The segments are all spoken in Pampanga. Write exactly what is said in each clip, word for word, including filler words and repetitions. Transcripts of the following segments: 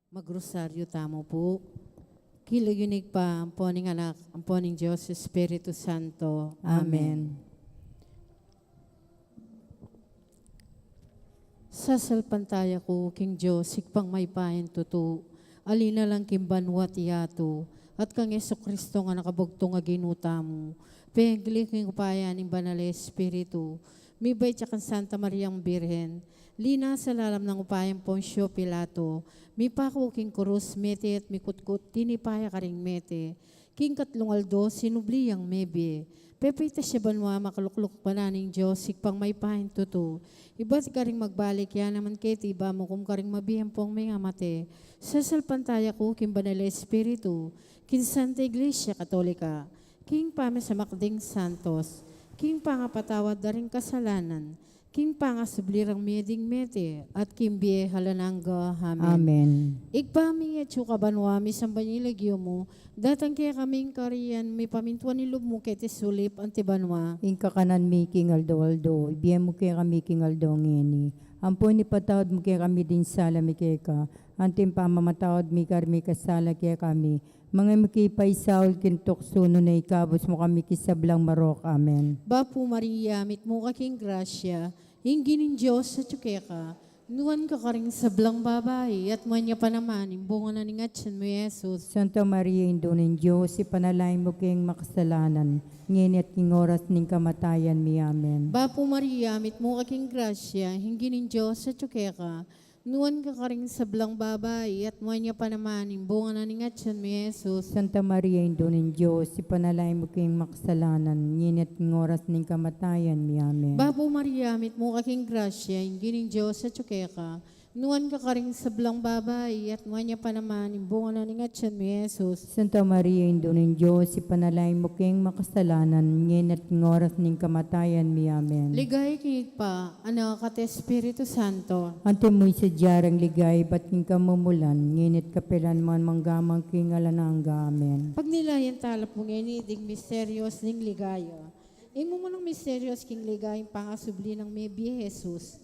Magrosaryo tamu pu. King lagyu ning Ibpa, ampo ning Anak, ampo ning Dios Espiritu Santo. Amen. Amen. Sasalpantaya ku king Dios, Ibpang mayupayang tutu, ali na lang king banua at yatu, at kang Jesucristo a anak bugtung a Ginu tamu, pengli king upaya ning Banal a Espiritu, mibait ya kang Santa Mariang Birhen, linasa lalam nang upaya nang Poncio Pilato, mipaku king krus, mete at mikutkut, tinipa ya karing mete, king katlung aldo sinubli yang mebie. Pepaitas ya banua, makalukluk kanan ning Dios, Ibpang mayupayang tutu. Ibat karing magbalik ya naman keti, ibat mu kum karing mabie ampong mengamate. Sasalpantaya ku king Banal a Espiritu, king Santa Iglesia Katolika, king pamisamak ding santos, king pangapatawad da ring kasalanan, king pangasubli rang mie ding mete, at king bie alang angga. Amen. Amen. Ibpa mi, atsu ka banua, misamban ya ing lagyu mu, datang kekami ing kayarian mu, mipamintuan ing lub mu keti sulip anti banua. Ing kakanan mi king aldo-aldo, ibie mu kekami king aldo ngeni. Ampon ipatawad mu kekami ding sala mi keka, anti ing pamamatawad mi karing mikasala kekami. Manga e mu ke paisaul king tuksu, nune ikabus mu kami king sablang marok. Amen. Bapu Maria, mitmu ka king grasya, ing Ginung Dios atyu keka, nuan ka karing sablang babai, at nuan ya pa naman ing bunga na ning atyan mu, Jesus. Santa Maria, Indu ning Dios, ipanalangin mu keng makasalanan, ngeni at king oras ning kamatayan mi. Amen. Bapu Maria, mitmu ka king grasya, ing Ginung Dios atyu keka, nuan ka karing sablang babai, at nuan ya pa naman ing bunga na ning atyan mu, Jesus. Santa Maria, Indu ning Dios, ipanalangin mu keng makasalanan, ngeni at king oras ning kamatayan mi. Amen. Bapu Maria, mitmu ka king grasya, ing Ginung Dios atyu keka, nuan ka karing sablang babai, at nuan ya pa naman ing bunga na ning atyan mu, Jesus. Santa Maria, Indu ning Dios, ipanalangin mu keng makasalanan, ngeni at king oras ning kamatayan mi. Amen. Ligaya king Ibpa, Anak, at Espiritu Santo. Antimo ing sadya rang ligaya ibat king kamumulan, ngeni at kapilan man, mangga man king alang angga. Amen. Pagnilayan tala pu ngeni ding misterios ning ligaya. Ing mumunang misterios king ligaya, ing pangasubli nang mebie Jesus.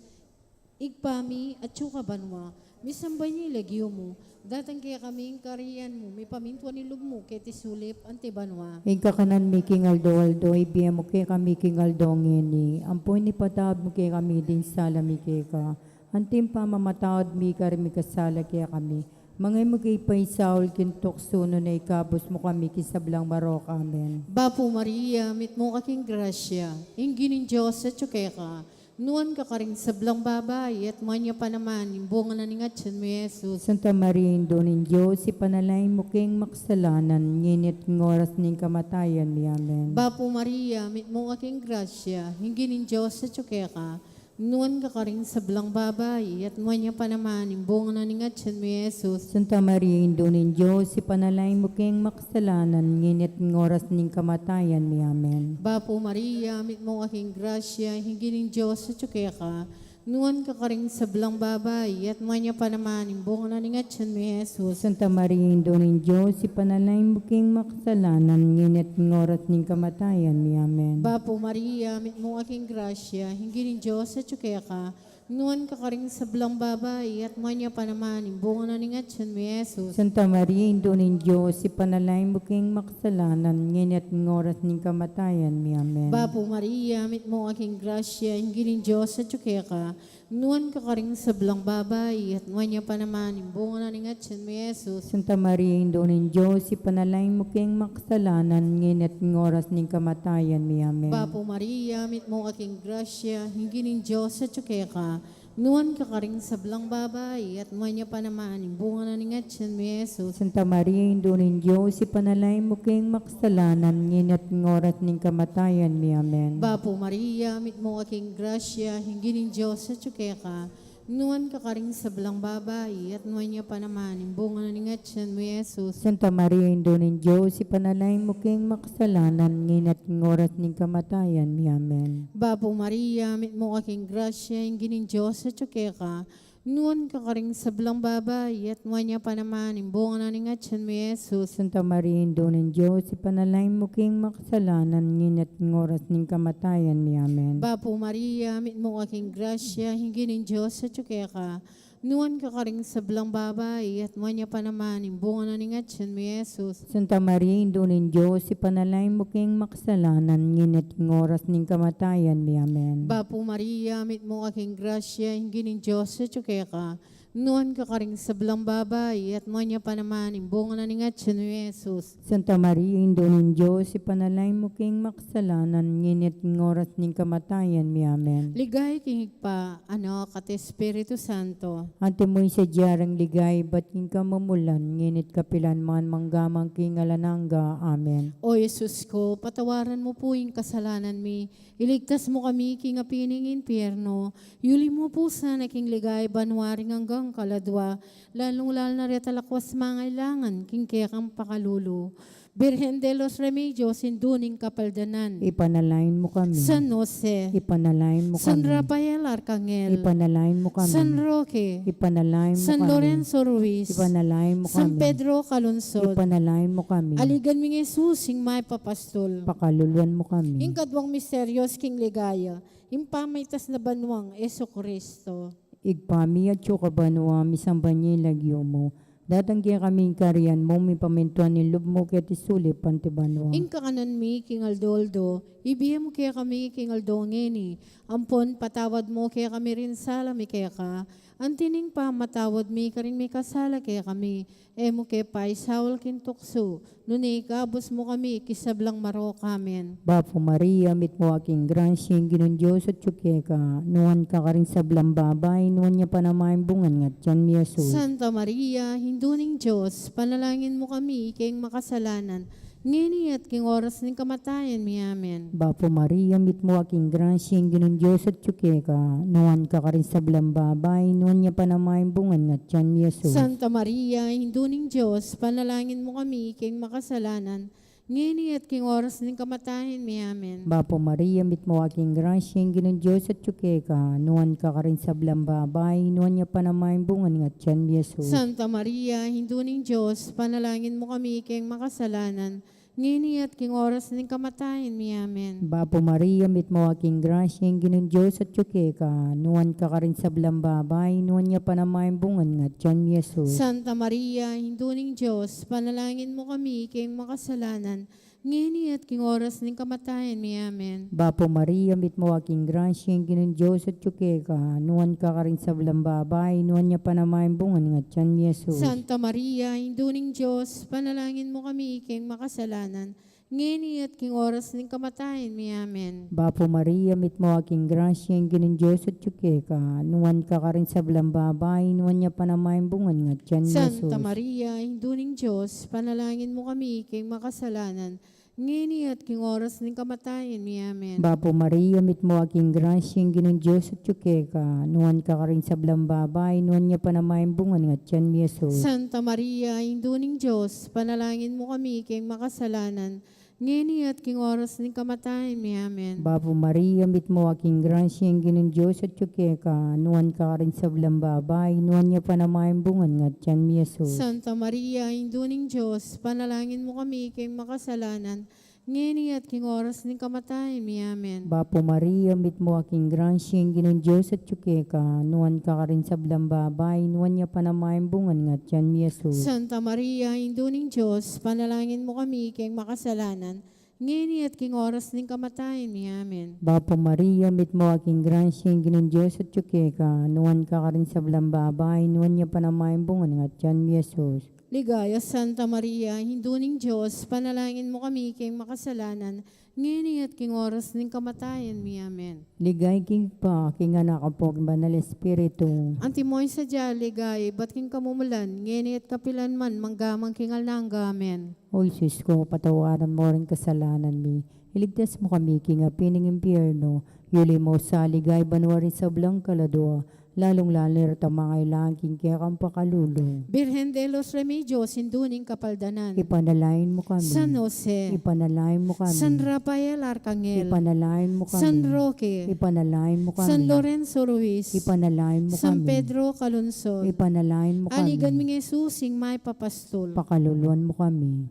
Ibpa mi, atsu ka banua, misamban ya ing lagyu mu, datang kekami ing kayarian mu, mipamintuan ing lub mu keti sulip anti banua. Ing kakanan mi king aldo-aldo, ibie mu kekami king aldo ngeni, ampon ipatawad mu kekami ding sala mi keka, anti ing pamamatawad mi karing mikasala kekami. Manga e mu ke paisaul king tuksu, nune ikabus mu kami king sablang marok. Amen. Bapu Maria, mitmu ka king grasya, ing Ginung Dios atyu keka, nuan ka karing sablang babai, at nuan ya pa naman ing bunga na ning atyan mu, Jesus. Santa Maria, Indu ning Dios, ipanalangin mu keng makasalanan, ngeni at king oras ning kamatayan mi. Amen. Bapu Maria, mitmu ka king grasya, ing Ginung Dios atyu keka, nuan ka karing sablang babai, at nuan ya pa naman ing bunga na ning atyan mu, Jesus. Santa Maria, Indu ning Dios, ipanalangin mu keng makasalanan, ngeni at king oras ning kamatayan mi. Amen. Bapu Maria, mitmu ka king grasya, ing Ginung Dios atyu keka, nuan ka karing sablang babai, at nuan ya pa naman ing bunga na ning atyan mu, Jesus. Santa Maria, Indu ning Dios, ipanalangin mu keng makasalanan, ngeni at king oras ning kamatayan mi. Amen. Bapu Maria, mitmu ka king grasya, ing Ginung Dios atyu keka, nuan ka karing sablang babai, at nuan ya pa naman ing bunga na ning atyan mu, Jesus. Santa Maria, Indu ning Dios, ipanalangin mu keng makasalanan, ngeni at king oras ning kamatayan mi. Amen. Bapu Maria, mitmu ka king grasya, ing Ginung Dios atyu keka, nuan ka karing sablang babai, at nuan ya pa naman ing bunga na ning atyan mu, Jesus. Santa Maria, Indu ning Dios, ipanalangin mu keng makasalanan, ngeni at king oras ning kamatayan mi. Amen. Bapu Maria, mitmu ka king grasya, ing Ginung Dios atyu keka, nuan ka karing sablang babai, at nuan ya pa naman ing bunga na ning atyan mu, Jesus. Santa Maria, Indu ning Dios, ipanalangin mu keng makasalanan, ngeni at king oras ning kamatayan mi. Amen. Bapu Maria, mitmu ka king grasya, ing Ginung Dios atyu keka, nuan ka karing sablang babai, at nuan ya pa naman ing bunga na ning atyan mu, Jesus. Santa Maria, Indu ning Dios, ipanalangin mu keng makasalanan, ngeni at king oras ning kamatayan mi. Amen. Bapu Maria, mitmu ka king grasya, ing Ginung Dios atyu keka, nuan ka karing sablang babai, at nuan ya pa naman ing bunga na ning atyan mu, Jesus. Santa Maria, Indu ning Dios, ipanalangin mu keng makasalanan, ngeni at king oras ning kamatayan mi. Amen. Bapu Maria, mitmu ka king grasya, ing Ginung Dios atyu keka, Nuan ka karing sablang babai, at nuan ya pa naman ing bunga na ning atian mu, Jesus. Santa Maria, Indu ning Dios, ipanalangin mu keng makasalanan, ngeni at king oras ning kamatayan mi. Amen. Bapu Maria, mitmu ka king grasya, ing Ginung Dios atyu keka. Nuan ka karing sablang babai, at nuan ya pa naman ing bunga na ning atian mu, Jesus. Santa Maria, Indu ning Dios, ipanalangin mu keng makasalanan, ngeni at king oras ning kamatayan mi. Amen. Ligaya king Ibpa, Anak, at Espiritu Santo. Antimo ing sadya rang ligaya ibat king kamumulan, ngeni at kapilan man, mangga man king alang angga. Amen. O Jesus ko, patawaran mu pu ing kasalanan mi, iligtas mu kami king api ning impyerno, yuli mu pu sana king ligaya banua ring anggang kaladua, lalung-lalu na reta lakwas mangailangan king kekang pakalulu. Birhen de los Remedios, Indu ning Kapaldanan. Ipanalangin mu kami. San Jose. Ipanalangin mu kami. San Rafael Arcangel. Ipanalangin mu kami. San Roque. Ipanalangin mu kami. San Lorenzo Ruiz. Ipanalangin mu kami. San Pedro Calungsod. Ipanalangin mu kami. Aligan mi ngan Jesus, ing mayap a pastol. Pakaluluan mu kami. Ing kaduang misteryos king ligaya, ing pamaitas na banuang Jesucristo. Ibpa mi, atyu ka banua, misamban ya ing lagyu mu. Datang kekami ing kayarian mu, mipamintuan ing lub mu keti sulip anti banua. Ing kakanan mi king aldo-aldo, ibie mu kekami king aldo ngeni. Ampon patawad mu kekami ring sala mi keka, anti ning pamamatawad mi karing mikasala kekami. E mu ke paisaul king tuksu, nune ikabus mu kami king sablang marok. Amen. Bapu Maria, mitmu ka king grasya, ing Ginung Dios atyu keka, nuan ka karing sablang babai, nuan ya pa naman ing bunga ning atian mu, Jesus. Santa Maria, Indu ning Dios, ipanalangin mu kami keng makasalanan, ngeni at king oras ning kamatayan mi. Amen. Bapu Maria, mitmu ka king grasya, ing Ginung Dios atyu keka, nuan ka karing sablang babai, nuan ya pa naman ing bunga ning atian mu, Jesus. Santa Maria, Indu ning Dios, ipanalangin mu kami keng makasalanan, ngeni at king oras ning kamatayan mi. Amen. Bapu Maria, mitmu ka king grasya, ing Ginung Dios atyu keka, nuan ka karing sablang babai, nuan ya pa naman ing bunga ning atian mu, Jesus. Santa Maria, Indu ning Dios, ipanalangin mu kami keng makasalanan, ngeni at king oras ning kamatayan mi. Amen. Bapu Maria, mitmu ka king grasya, ing Ginung Dios atyu keka, nuan ka karing sablang babai, nuan ya pa naman ing bunga ning atian mu, Jesus. Santa Maria, Indu ning Dios, ipanalangin mu kami keng makasalanan, ngeni at king oras ning kamatayan mi. Amen. Bapu Maria, mitmu ka king grasya, ing Ginung Dios atyu keka, nuan ka karing sablang babai, nuan ya pa naman ing bunga ning atian mu, Jesus. Santa Maria, Indu ning Dios, ipanalangin mu kami keng makasalanan, ngeni at king oras ning kamatayan mi. Amen. Bapu Maria, mitmu ka king grasya, ing Ginung Dios atyu keka, nuan ka karing sablang babai, nuan ya pa naman ing bunga ning atian mu, Jesus. Santa Maria, Indu ning Dios, ipanalangin mu kami keng makasalanan, ngeni at king oras ning kamatayan mi. Amen. Bapu Maria, mitmu ka king grasya, ing Ginung Dios atyu keka, nuan ka karing sablang babai, nuan ya pa naman ing bunga ning atian mu, Jesus. Santa Maria, Indu ning Dios, ipanalangin mu kami keng makasalanan, ngeni at king oras ning kamatayan mi. Amen. Bapu Maria, mitmu ka king grasya, ing Ginung Dios atyu keka, nuan ka karing sablang babai, nuan ya pa naman ing bunga ning atian mu, Jesus. Santa Maria, Indu ning Dios, ipanalangin mu kami keng makasalanan, ngeni at king oras ning kamatayan mi. Amen. Bapu Maria, mitmu ka king grasya, ing Ginung Dios atyu keka, nuan ka karing sablang babai, nuan ya pa naman ing bunga ning atian mu, Jesus. Santa Maria, Indu ning Dios, ipanalangin mu kami keng makasalanan, ngeni at king oras ning kamatayan mi. Amen. Bapu Maria, mitmu ka king grasya, ing Ginung Dios atyu keka, nuan ka karing sablang babai, nuan ya pa naman ing bunga ning atian mu, Jesus. Ligaya, Santa Maria, Indu ning Dios, ipanalangin mu kami keng makasalanan, ngeni at king oras ning kamatayan mi. Amen. Ligaya king Ibpa, king Anak, ampon king Banal Espiritu. Antimo ing sadya a ligaya ibat king kamumulan, ngeni at kapilan man, mangga man king alang angga. Amen. O Jesus ko, patawaran mu ring kasalanan mi, iligtas mu kami king api ning impyerno, yuli mu sa ligaya banua ring sablang kaladua, lalung-lalu na retang mangailangan king kekang pakalulu. Birhen de los Remedios, Indu ning Kapaldanan. Ipanalangin mu kami. San Jose. Ipanalangin mu kami. San Rafael Arcangel. Ipanalangin mu kami. San Roque. Ipanalangin mu kami. San Lorenzo Ruiz. Ipanalangin mu kami. San Pedro Calungsod. Ipanalangin mu kami. Aligan mi ngan Jesus, ing mayap a pastol. Pakaluluan mu kami.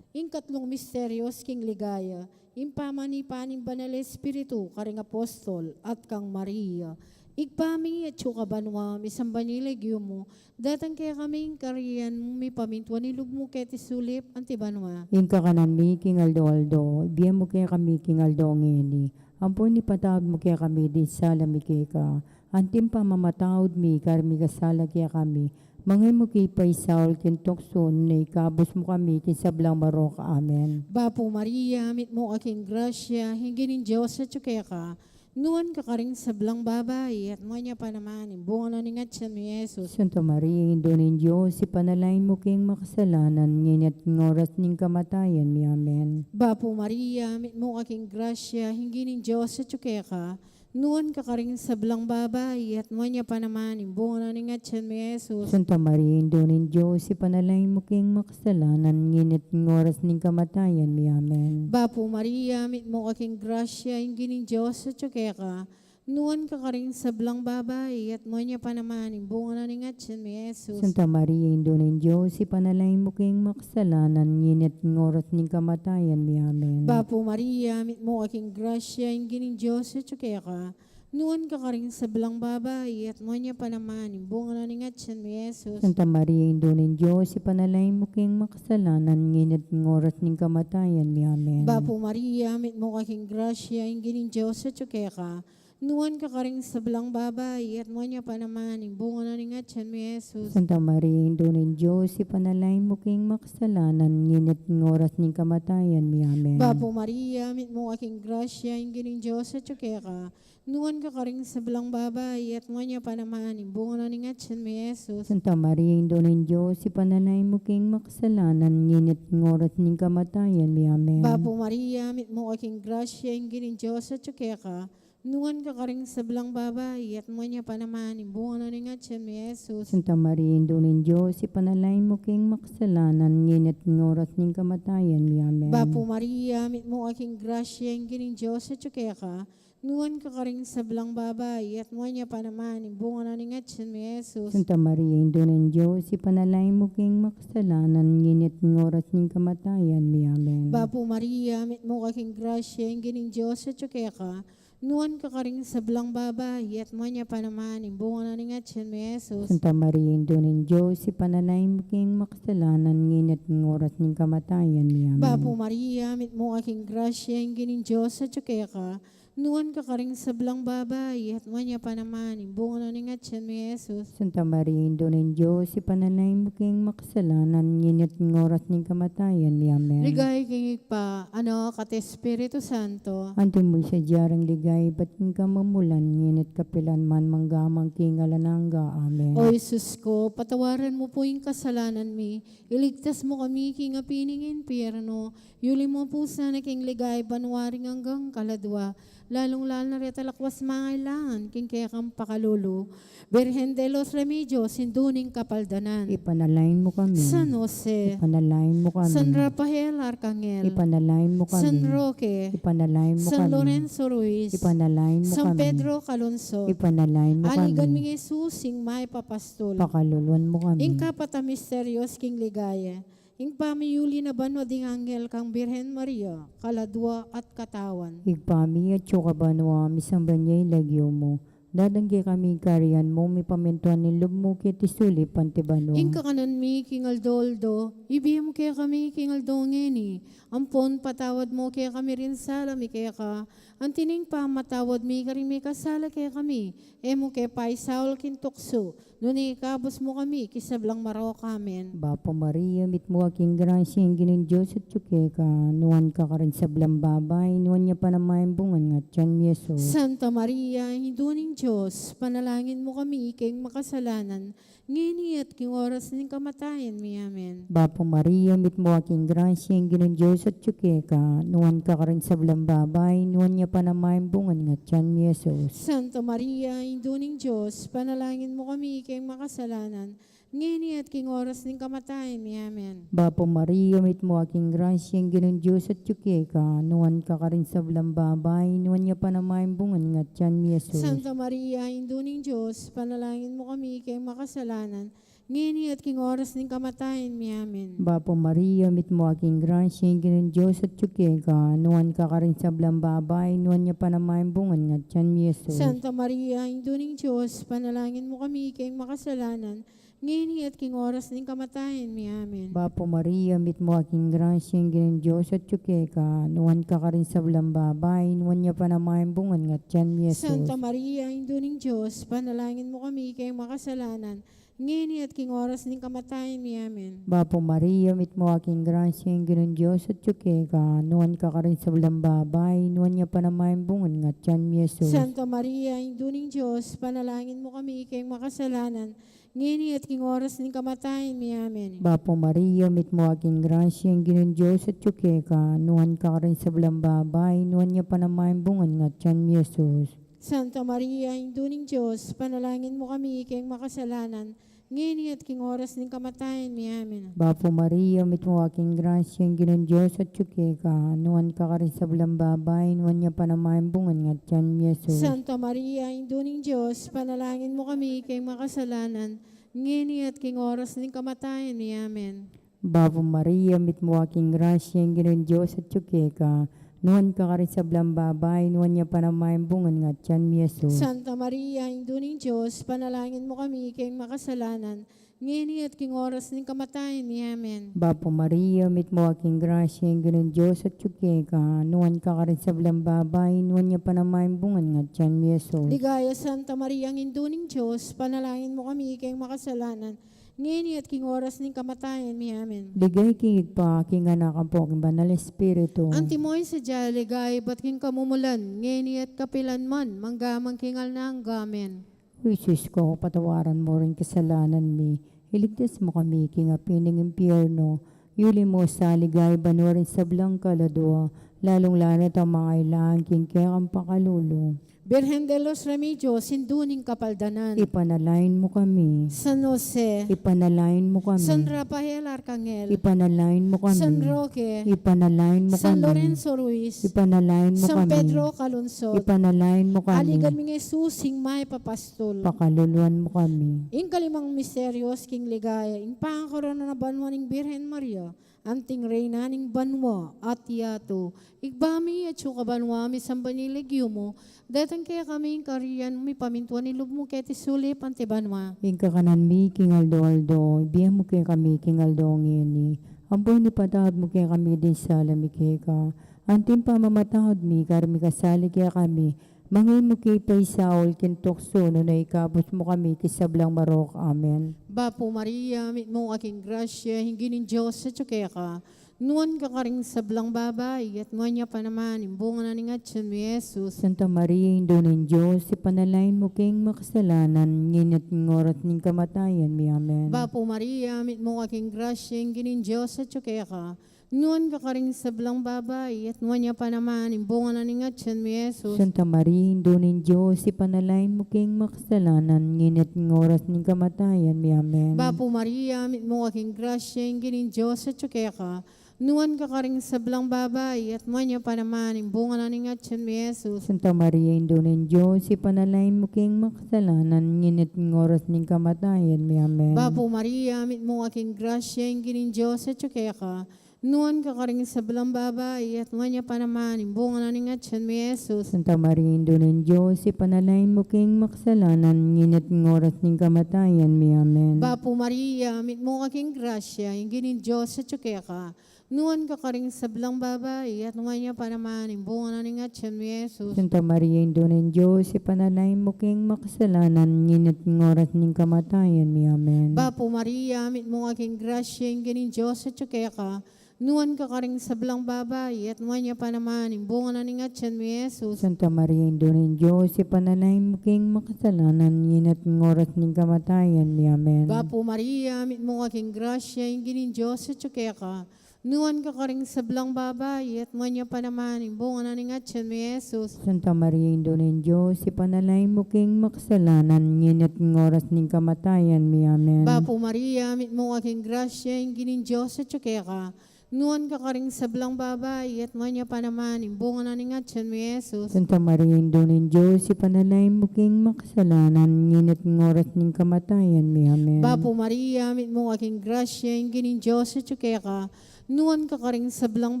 Ing katlung misteryos king ligaya, ing pamanipa ning Banal Espiritu karing apostol at kang Maria. Ibpa mi, atsu ka banua, misamban ya ing lagyu mu, datang kekami ing kayarian mu, mipamintuan ing lub mu keti sulip anti banua. Ing kakanan mi king aldo-aldo, ibie mu kekami king aldo ngeni. Ampon ipatawad mu kekami ding sala mi keka, anti ing pamamatawad mi karing mikasala kekami. Manga e mu ke paisaul king tuksu, nune ikabus mu kami king sablang marok. Amen. Bapu Maria, mitmu ka king grasya, ing Ginung Dios atyu keka. Nuan ka karing sablang babai, at nuan ya pa naman ing bunga na ning atian mu, i Jesus. Santa Maria, Indu ning Dios, ipanalangin mu keng makasalanan, ngeni at king oras ning kamatayan mi. Amen. Bapu Maria, mitmu ka king grasya, ing Ginung Dios atyu keka. Nuan ka karing sablang babai, at nuan ya pa naman ing bunga na ning atian mu, i Jesus. Santa Maria, Indu ning Dios, ipanalangin mu keng makasalanan, ngeni at king oras ning kamatayan mi. Amen. Bapu Maria, mitmu ka king grasya, ing Ginung Dios atyu keka. Nuan ka karing sablang babai, at nuan ya pa naman ing bunga na ning atian mu, i Jesus. Santa Maria, Indu ning Dios, ipanalangin mu keng makasalanan, ngeni at king oras ning kamatayan mi. Amen. Bapu Maria, mitmu ka king grasya, ing Ginung Dios atyu keka. Nuan ka karing sablang babai, at nuan ya pa naman ing bunga na ning atian mu, i Jesus. Santa Maria, Indu ning Dios, ipanalangin mu keng makasalanan, ngeni at king oras ning kamatayan mi. Amen. Bapu Maria, mitmu ka king grasya, ing Ginung Dios atyu keka. Nuan ka karing sablang babai, at nuan ya pa naman ing bunga na ning atian mu, i Jesus. Santa Maria, Indu ning Dios, ipanalangin mu keng makasalanan, ngeni at king oras ning kamatayan mi. Amen. Bapu Maria, mitmu ka king grasya, ing Ginung Dios atyu keka. Nuan ka karing sablang babai, at nuan ya pa naman ing bunga na ning atian mu, i Jesus. Santa Maria, Indu ning Dios, ipanalangin mu keng makasalanan, ngeni at king oras ning kamatayan mi. Amen. Bapu Maria, mitmu ka king grasya, ing Ginung Dios atyu keka. Nuan ka karing sablang babai, at nuan ya pa naman ing bunga na ning atian mu, i Jesus. Santa Maria, Indu ning Dios, ipanalangin mu keng makasalanan, ngeni at king oras ning kamatayan mi. Amen. Bapu Maria, mitmu ka king grasya, ing Ginung Dios atyu keka. Nuan ka karing sablang babai, at nuan ya pa naman ing bunga na ning atian mu, i Jesus. Santa Maria, Indu ning Dios, ipanalangin mu keng makasalanan, ngeni at king oras ning kamatayan mi. Amen. Bapu Maria, mitmu ka king grasya, ing Ginung Dios atyu keka. Nuan ka karing sablang babai, at nuan ya pa naman ing bunga na ning atian mu, i Jesus. Santa Maria, Indu ning Dios, ipanalangin mu keng makasalanan, ngeni at king oras ning kamatayan mi. Amen. Bapu Maria, mitmu ka king grasya, ing Ginung Dios atyu keka. Nuan ka karing sablang babai, at nuan ya pa naman ing bunga na ning atian mu, i Jesus. Santa Maria, Indu ning Dios, ipanalangin mu keng makasalanan, ngeni at king oras ning kamatayan mi. Amen. Ligaya king Ibpa, Anak, at Espiritu Santo. Antimo ing sadya ring ligaya ibat king kamumulan, ngeni at kapilan man, mangga man king alang angga. Amen. O Jesus ko, patawaran mu pu ing kasalanan mi, iligtas mu kami king api ning impyerno, yuli mu pu sana king ligaya banua ring anggang kaladua, lalung-lalu na reta lakwas mangailangan king kekang pakalulu. Birhen de los Remedios, Indu ning Kapaldanan. Ipanalangin mu kami. San Jose. Ipanalangin mu kami. San Rafael Arcangel. Ipanalangin mu kami. San Roque. Ipanalangin mu kami. San Lorenzo Ruiz. Ipanalangin mu kami. San Pedro Calungsod. Ipanalangin mu kami. Aligan mi ngan i Jesus, ing mayap a pastul. Pakaluluan mu kami. Ing kapat a misteryos king ligaya. Ing pamiyuli na banua ding anghel kang Birhen Maria, kaladua at katawan. Ibpa mi, atsu ka banua, misamban ya ing lagyu mu. Datang kekami ing kayarian mu, mipamintuan ing lub mu keti sulip anti banua. Ing kakanan mi king aldo-aldo, ibie mu kekami king aldo ngeni. Ampon patawad mu kekami ring sala mi keka, anti ning pamamatawad mi karing mikasala kekami. E mu ke paisaul king tuksu, nune ikabus mu kami king sablang marok. Amen. Bapu Maria, mitmu ka king grasya, ing Ginung Dios atyu keka, nuan ka karing sablang babai, nuan ya pa naman ing bunga ning atian mu, i Jesus. Santa Maria, Indu ning Dios, panalangin mu kami keng makasalanan, ngeni at king oras ning kamatayan mi. Amen. Bapu Maria, mitmu ka king grasya, ing Ginung Dios atyu keka, nuan ka karing sablang babai, nuan ya pa naman ing bunga ning atian mu, i Jesus. Santa Maria, Indu ning Dios, panalangin mu kami keng makasalanan, ngeni at king oras ning kamatayan mi. Amen. Bapu Maria, mitmu ka king grasya, ing Ginung Dios atyu keka, nuan ka karing sablang babai, nuan ya pa naman ing bunga ning atian mu, i Jesus. Santa Maria, Indu ning Dios, panalangin mu kami keng makasalanan, ngeni at king oras ning kamatayan mi. Amen. Bapu Maria, mitmu ka king grasya, ing Ginung Dios atyu keka, nuan ka karing sablang babai, nuan ya pa naman ing bunga ning atian mi, Jesus. Santa Maria, Indu ning Dios, ipanalangin mu kami king makasalanan, ngeni at king oras ning kamatayan mi. Amen. Bapu Maria, mitmu ka king grasya, ing Ginung Dios atyu keka, nuan ka karing sablang babai, nuan ya pa naman ing bunga ning atian mi, Jesus. Santa Maria, Indu ning Dios, ipanalangin mu kami king makasalanan, ngeni at king oras ning kamatayan mi. Amen. Bapu Maria, mitmu ka king grasya, ing Ginung Dios atyu keka, nuan ka karing sablang babai, nuan ya pa naman ing bunga ning atian mi, Jesus. Santa Maria, Indu ning Dios, ipanalangin mu kami king makasalanan, ngeni at king oras ning kamatayan mi. Amen. Bapu Maria, mitmu ka king grasya, ing Ginung Dios atyu keka, nuan ka karing sablang babai, nuan ya pa naman ing bunga ning atian mi, Jesus. Santa Maria, Indu ning Dios, ipanalangin mu kami king makasalanan, ngeni at king oras ning kamatayan mi. Amen. Bapu Maria, mitmu ka king grasya, ing Ginung Dios atyu keka, nuan ka karing sablang babai, nuan ya pa naman ing bunga ning atian mi, Jesus. Santa Maria, Indu ning Dios, ipanalangin mu kami king makasalanan, ngeni at king oras ning kamatayan mi. Amen. Bapu Maria, mitmu ka king grasya, ing Ginung Dios atyu keka, nuan ka karing sablang babai, nuan ya pa naman ing bunga ning atian mi, Jesus. Santa Maria, Indu ning Dios, ipanalangin mu kami king makasalanan, ngeni at king oras ning kamatayan mi. Amen. Bapu Maria, mitmu ka king grasya, ing Ginung Dios atyu keka, nuan ka karing sablang babai, nuan ya pa naman ing bunga ning atian mi, Jesus. Ligaya, Santa Maria, Indu ning Dios, ipanalangin mu kami king makasalanan, ngeni at king oras ning kamatayan mi. Amen. Ligaya king Ibpa, king Anak, ampo king Banal Espiritu. Antimo ing sadya a ligaya ibat king kamumulan, ngeni at kapilan man, mangga man king alang angga. Amen. O Jesus ko, patawaran mu ring kasalanan mi, iligtas mu kami king api ning impyerno, yuli mu sa king ligaya banua ring sablang kaladua, lalung-lalu na itang mangailangan king kekang pakalulu. Birhen de los Remedios, Indu ning Kapaldanan. Ipanalangin mu kami. San Jose. Ipanalangin mu kami. San Rafael Arcangel. Ipanalangin mu kami. San Roque. Ipanalangin mu kami. San Lorenzo Ruiz. Ipanalangin mu kami. San Pedro Calungsod. Ipanalangin mu kami. Aligan ming Jesus, ing mayap a pastul. Pakaluluan mu kami. Ing kalimang misteryos king ligaya, ing pangakakorona na banua ning Birhen Maria, anting Reyna ning banua at yatu. Ibpa mi, atsu ka banua, misamban ya ing lagyu mu, datang kekami ing kayarian mu, mipamintuan ing lub mu keti sulip anti banua. Ing kakanan mi king aldo-aldo, ibie mu kekami king aldo ngeni. Ampon ipatawad mu kekami ding sala mi keka, anti ing pamamatawad mi kareng mikasala kekami. Manga e mu ke paisaul king tuksu, nune ikabus mu kami king sablang marok. Amen. Bapu Maria, mitmu ka king grasya, ing Ginung Dios atsu keka. Nuan ka karing sablang babai, at nuan ya pa naman ing bunga na ning atian mu, i Jesus. Santa Maria, Indu ning Dios, ipanalangin mu keng makasalanan, ngeni at king oras ning kamatayan mi. Amen. Bapu Maria, mitmu ka king grasya, ing Ginung Dios atsu keka. Nuan ka karing sablang babai, at nuan ya pa naman ing bunga na ning atian mu, i Jesus. Santa Maria, Indu ning Dios, ipanalangin mu keng makasalanan, ngeni at king oras ning kamatayan mi. Amen. Bapu Maria, mitmu ka king grasya, ing Ginung Dios atsu keka. Nuan ka karing sablang babai, at nuan ya pa naman ing bunga na ning atian mu, i Jesus. Santa Maria, Indu ning Dios, ipanalangin mu keng makasalanan, ngeni at king oras ning kamatayan mi. Amen. Bapu Maria, mitmu ka king grasya, ing Ginung Dios atsu keka. Nuan ka karing sablang babai, at nuan ya pa naman ing bunga na ning atian mu, i Jesus. Santa Maria, Indu ning Dios, ipanalangin mu keng makasalanan, ngeni at king oras ning kamatayan mi. Amen. Bapu Maria, mitmu ka king grasya, ing Ginung Dios atsu keka. Nuan ka karing sablang babai, at nuan ya pa naman ing bunga na ning atian mu, i Jesus. Santa Maria, Indu ning Dios, ipanalangin mu keng makasalanan, ngeni at king oras ning kamatayan mi. Amen. Bapu Maria, mitmu ka king grasya, ing Ginung Dios atsu keka. Nuan ka karing sablang babai, at nuan ya pa naman ing bunga na ning atian mu, i Jesus. Santa Maria, Indu ning Dios, ipanalangin mu keng makasalanan, ngeni at king oras ning kamatayan mi. Amen. Bapu Maria, mitmu ka king grasya, ing Ginung Dios atsu keka. Nuan ka karing sablang babai, at nuan ya pa naman ing bunga na ning atian mu, i Jesus. Santa Maria, Indu ning Dios, ipanalangin mu keng makasalanan, ngeni at king oras ning kamatayan mi. Amen. Bapu Maria, mitmu ka king grasya, ing Ginung Dios atsu keka. Nuan ka karing sablang babai, at nuan ya pa naman ing bunga na ning atian mu, i Jesus. Santa Maria, Indu ning Dios, ipanalangin mu king makasalanan, ngeni at king oras ning kamatayan mi. Amen. Bapu Maria, mitmu ka king grasya, ing Ginung Dios atyu keka. Nuan ka karing sablang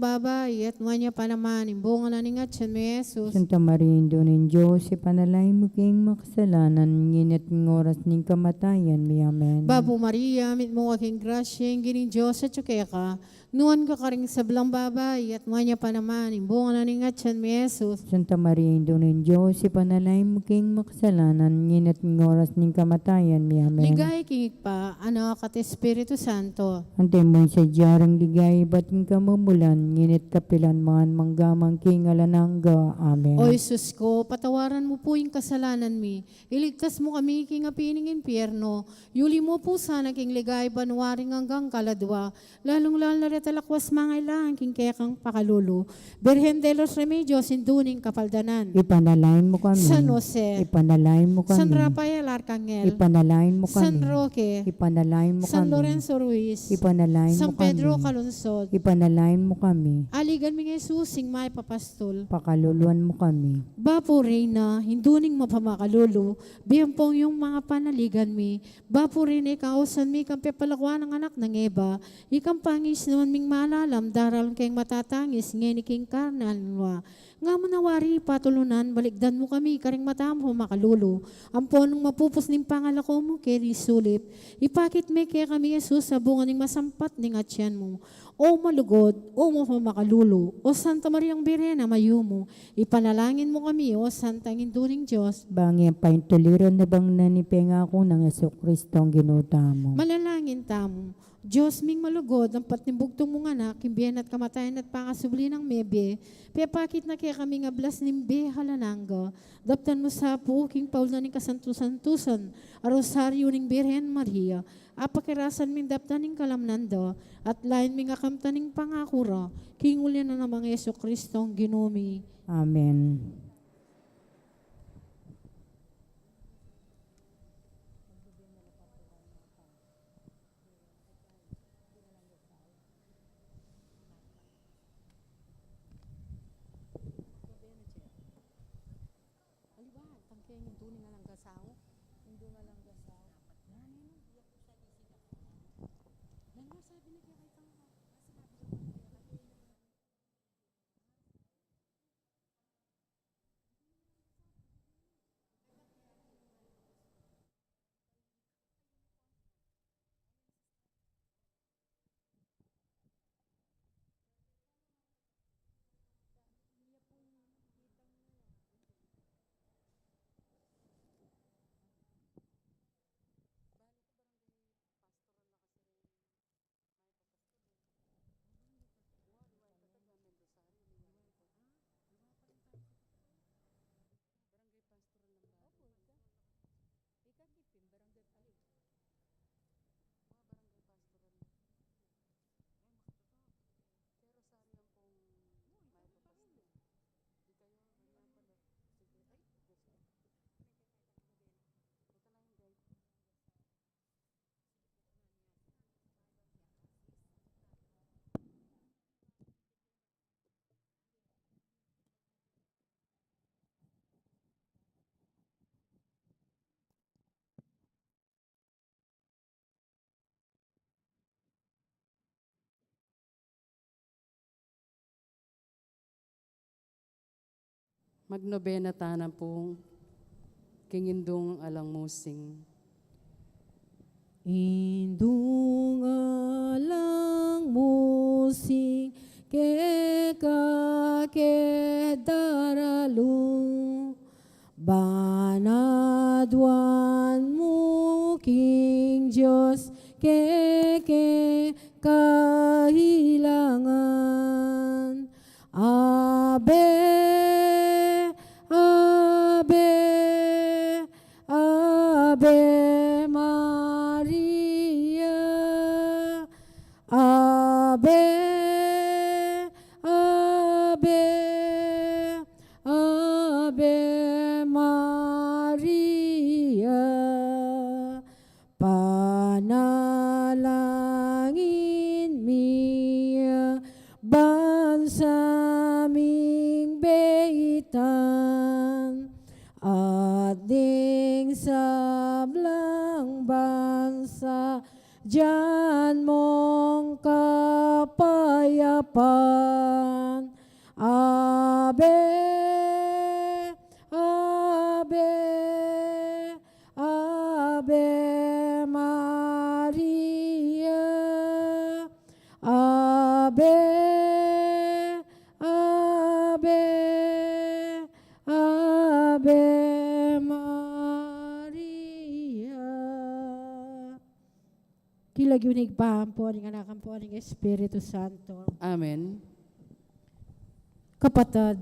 babai, at nuan ya pa naman ing bunga na ning atian mu, i Jesus. Santa Maria, Indu ning Dios, ipanalangin mu king makasalanan, ngeni at king oras ning kamatayan mi. Amen. Bapu Maria, mitmu ka king grasya, ing Ginung Dios atyu keka. Nuan ka karing sablang babai, at nuan ya pa naman ing bunga na ning atian mu, i Jesus. Santa Maria, Indu ning Dios, ipanalangin mu king makasalanan, ngeni at king oras ning kamatayan mi. Amen. Ligaya king Ibpa, Anak, at Espiritu Santo. Antimo ing sadya rang ligaya ibat king kamumulan, ngeni at kapilan man, mangga man king alang angga. Amen. O Jesus ko, patawaran mu pu ing kasalanan mi, iligtas mu kami king api ning impyerno, yuli mu pu sana king ligaya banua ring anggang kaladua, lalung-lalu na reta lakwas mangailangan king kekang pakalulu. Birhen de los Remedios, Indu ning Kapaldanan. Ipanalangin mu kami. San Jose. Ipanalangin mu kami. San Rafael Arcangel. Ipanalangin mu kami. San Roque. Ipanalangin mu kami. San Lorenzo Ruiz. Ipanalangin mu kami. San Pedro Calungsod. Ipanalangin mu kami. Aligan mi ngan i Jesus, ing mayap a pastul. Pakaluluan mu kami. Bapu Reyna, Indu ning mapamakalulu, bie ampong ing manga panaligan mi. Bapu Reyna, ika ing ausan mi, ika ing pepalakuan ning anak nang Eva, ika ing pangisnuan ming malalam, daralan keng matatangis, ngeni king karne alang lua. Nga mu na wari patulunan, balikdan mu kami karing mata mu a makalulu, ampon nung mapupus ning pangalako mu keti sulip, ipakit me kekami i Jesus a bunga ning masampat ning atian mu. O malugud, o mapamakalulu, o Santa Mariang Birhen a mayumu, ipanalangin mu kami, o Santang Indu ning Dios. Bang ing paintuliran na bang na ning pengaku nang Jesucristo a Ginu tamu. Manalangin tamu. Dios ming malugud, ampat ning bugtung mung Anak, king bie na at kamatayan at pangasubli nang mebie, pepakit na kekami ing ablas ning bie alang angga. Daptan mu sa pu king paul na ning kasantu-santusan a Rosaryu ning Birhen Maria, apakirasan ming daptan ing kalamnan da, at lain ming akamtan ing pangaku ra, king uli na nang Jesucristo a Ginu mi. Amen. Magnobena tana pu king Indung Alang Musing. Indung Alang Musing, keka ke daralu, banaduan mu king Dios keke kailangan. Ave, Ave, Ave Maria. Ave, Ave, Ave Maria. Panalangin mi, mong kapayapan. Ave, Ave, Ave Maria. Ave, Ave, Ave Maria. King lagyu ning Ibpa, ampo ning Anak, ampo ning Espiritu Santo. Amen. Kapatad,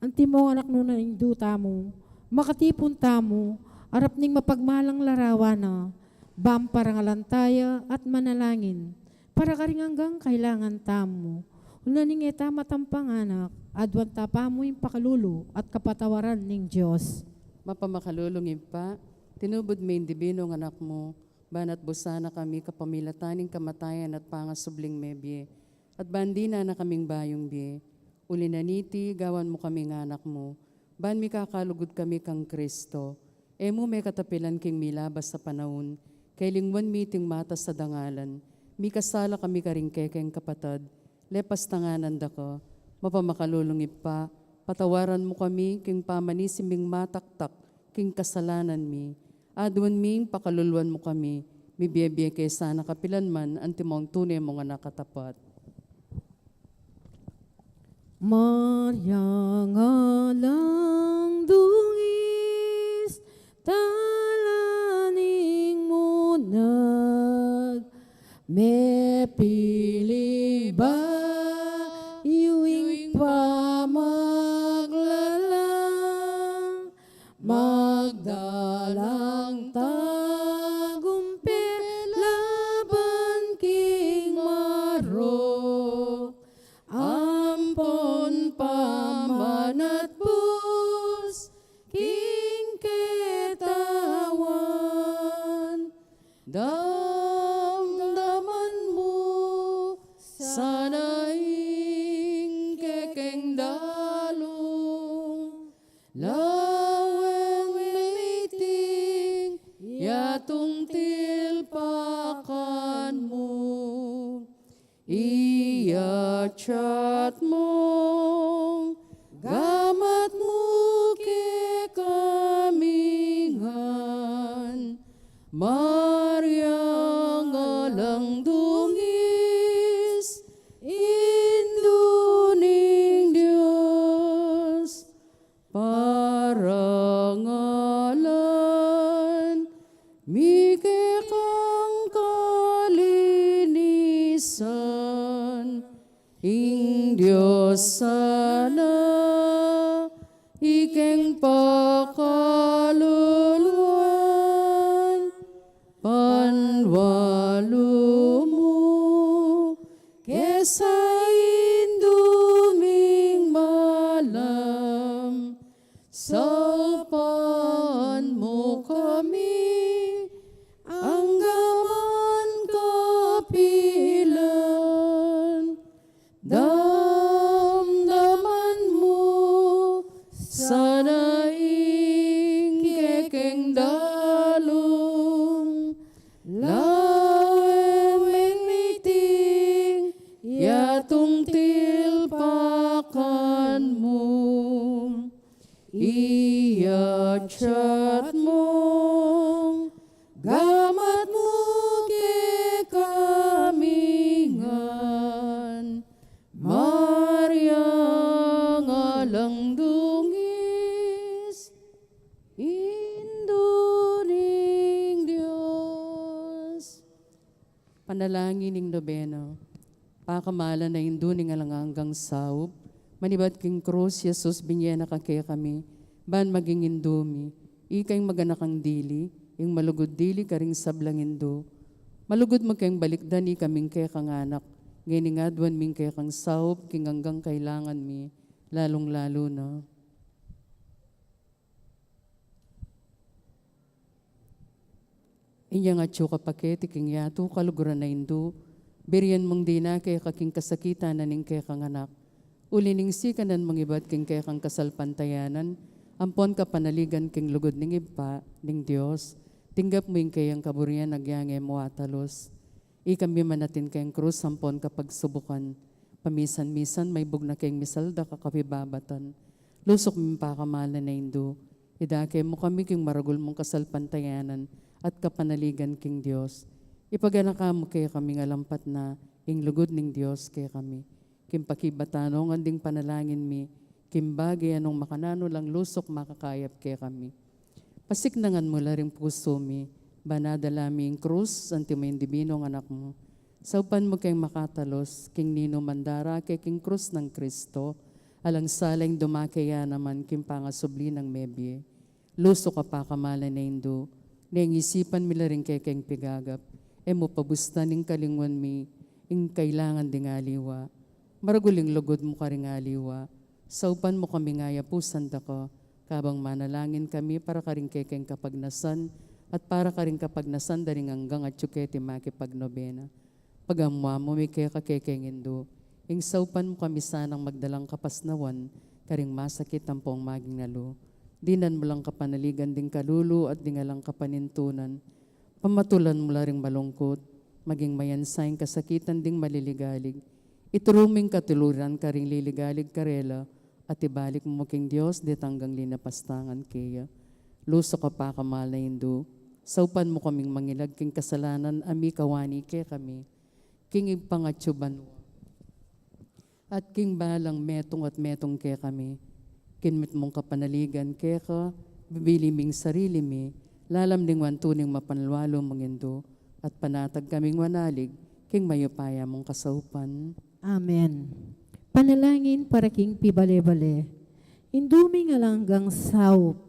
antimong anak nu nang Indu tamu, makatipun tamu, arap ning mapagmalang larawan na, bang parangalan taya at manalangin, para karing anggang kailangan tamu. Uli na ning e ta matampang anak, aduan ta pa mu ing pakalulu at kapatawaran ning Dios. Mapamakalulung Ibpa, tinubud me ing dibinung Anak mu, ban atbus sana kami kapamilatan ning kamatayan at pangasubling mebie, at ban dinan na kaming bayung bie. Uli na niti, gawan mu kaming anak mu, ban mikakalugud kami kang Kristo. E mu me katapilan king milabas a panaun, kailingwan mi iting matas a dangalan, mikasala kami karing kekeng kapatad, lepas tanganan da ka. Mapamakalulung Ibpa, patawaran mu kami king pamanisi ming mataktak king kasalanan mi. Aduan mi ing pakaluluan mu kami, mibie-bie ke sana kapilan man, antimong tune mung anak a tapat. Maria, alang dungis, tala ning munag, mepili bayu ing pamaglalang, magdalang tagumpit laban king marok, ampon pamanatpus king ketawan. Damdaman mu sana ing kekeng dalung, lawen me iting yatung tilpakan mu. Iyatyat mung gamat mu kekami ngan, Maria, alang dungis, Indu ning Dios, parangalan mi kekang kalinisan. Ing Dios sana ikeng pakaluluan, panwalu mu ke sa Indu ming malam. Saupan mu kami angga man kapilan. Damdaman mu sana ing kekeng dalung, lawen me iting yatung tilpakan mu. Iyatyat mung gamat mu kekami ngan, Maria, alang dungis, Indu ning Dios. Panalangin ning nobena. Pakamalan a Indu ning alang anggang saup, manibat king krus i Jesus, binie na ka kekami ban maging Indu mi. Ika ing maganakang dili, ing malugud dili karing sablang Indu. Malugud mu keng balikdan ikaming kekang anak, ngening aduan mi ing kekang saup king anggang kailangan mi, lalung-lalu na inyang atyu ka pa keti king yatu, kaluguran a Indu, birian mung dina keka king kasakitan na ning kekang anak. Uli ning sikanan mung ibat king kekang kasalpantayanan, ampon kapanaligan king lugud ning Ibpa ning Dios, tinggap mu ing keyang kaburian agyang e mu atalus. Ikami manatin keng krus ampon kapagsubukan. Pamisan-misan maibug na keng misaldak a kapibabatan. Lusuk ming pakamalan a Indu, idake mu kami king maragul mung kasalpantayanan at kapanaligan king Dios. Ipaganaka mu kekami ing alampat na ing lugud ning Dios kekami. King pakibatan ngan ding panalangin mi, king bage a nung makananu lang lusuk makakayap kekami. Pasiknangan mu la ring pusu mi, ban adala mi ing krus, antimo ing dibinung Anak mu. Saupan mu keng makatalus, king ninuman darake king krus nang Kristo, alang sala ing dumake ya naman king pangasubli nang mebie. Lusuk a pakamalan a Indu, neng isipan mi la ring kekeng pigagap, e mu pabustan ing kalingwan mi, ing kailangan ding aliwa. Maragul ing lugud mu karing aliwa, saupan mu kaming ayapusan da ka, kabang manalangin kami para karing kekeng kapagnasan, at para karing kapagnasan da ring anggang atyu keti makipagnobena. Pagamuan mu mi keka kekeng Indu, ing saupan mu kami sanang magdalang kapasnawan, karing masakit ampong maging nalu. Dinan mu lang kapanaligan ding kalulu at ding alang kapanintunan, pamatulan mu la ring malungkut, maging mayansa ing kasakitan ding maliligalig. Ituru mu ing katuliran karing liligalig karela, at ibalik mu king Dios detang anggang linapastangan keya. Lusuk a pakamalan a Indu, saupan mu kaming mangilag king kasalanan a mikawani kekami, king ipangatyu banua, at king balang metung at metung kekami. King mitmung kapanaligan keka, bibili ming sarili mi, lalam ning wantu ning mapanlualu mung Indu, at panatag kaming manalig king mayupaya mung kasaupan. Amen. Panalangin para king pibale-bale. Indu ming alang anggang saup,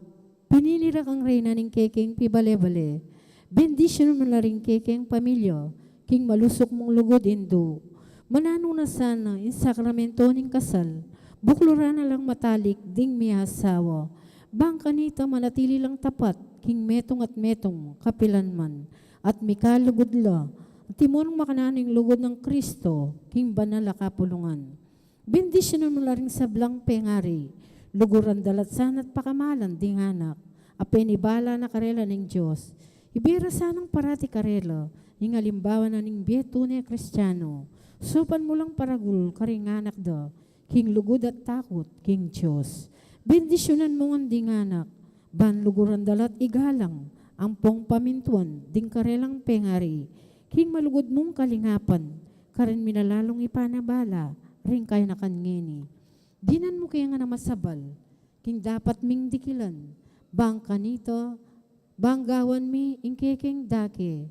pinili ra kang reyna ning kekeng pibale-bale. Bendisyunan mu la ring kekeng pamilya king malusuk mung lugud, Indu. Mananu na sana ing sakramento ning kasal, bukluran na lang matalik ding miasawa. Bang kanita manatili lang tapat king metung at metung kapilanman, at mikalugud la, antimo nung makananu ing lugud nang Kristo king banal a kapulungan. Bendisyunan mu la ring sablang pengari, luguran da la sana at pakamalan ding anak a penibala na karela ning Dios. Ibie ra sanang parati karela ing alimbawa na ning bie tune a Kristiano. Saupan mu lang paragul karing anak da king lugud at takut king Dios. Bendisyunan mu ngan ding anak, ban luguran da la't igalang ampong pamintuan ding karelang pengari king malugud mung kalingapan, karin mi na lalung ipanabala ring kayanakan ngeni. Dinan mu ke ngan a masabal king dapat ming dikilan, bang kanita, bang gawan mi ing kekeng dake.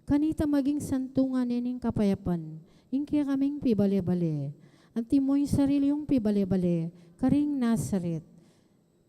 Kanita maging santungan ne ning kapayapan ing kekaming pibale-bale, antimo ing sarili yung pibale-bale karing Nazaret.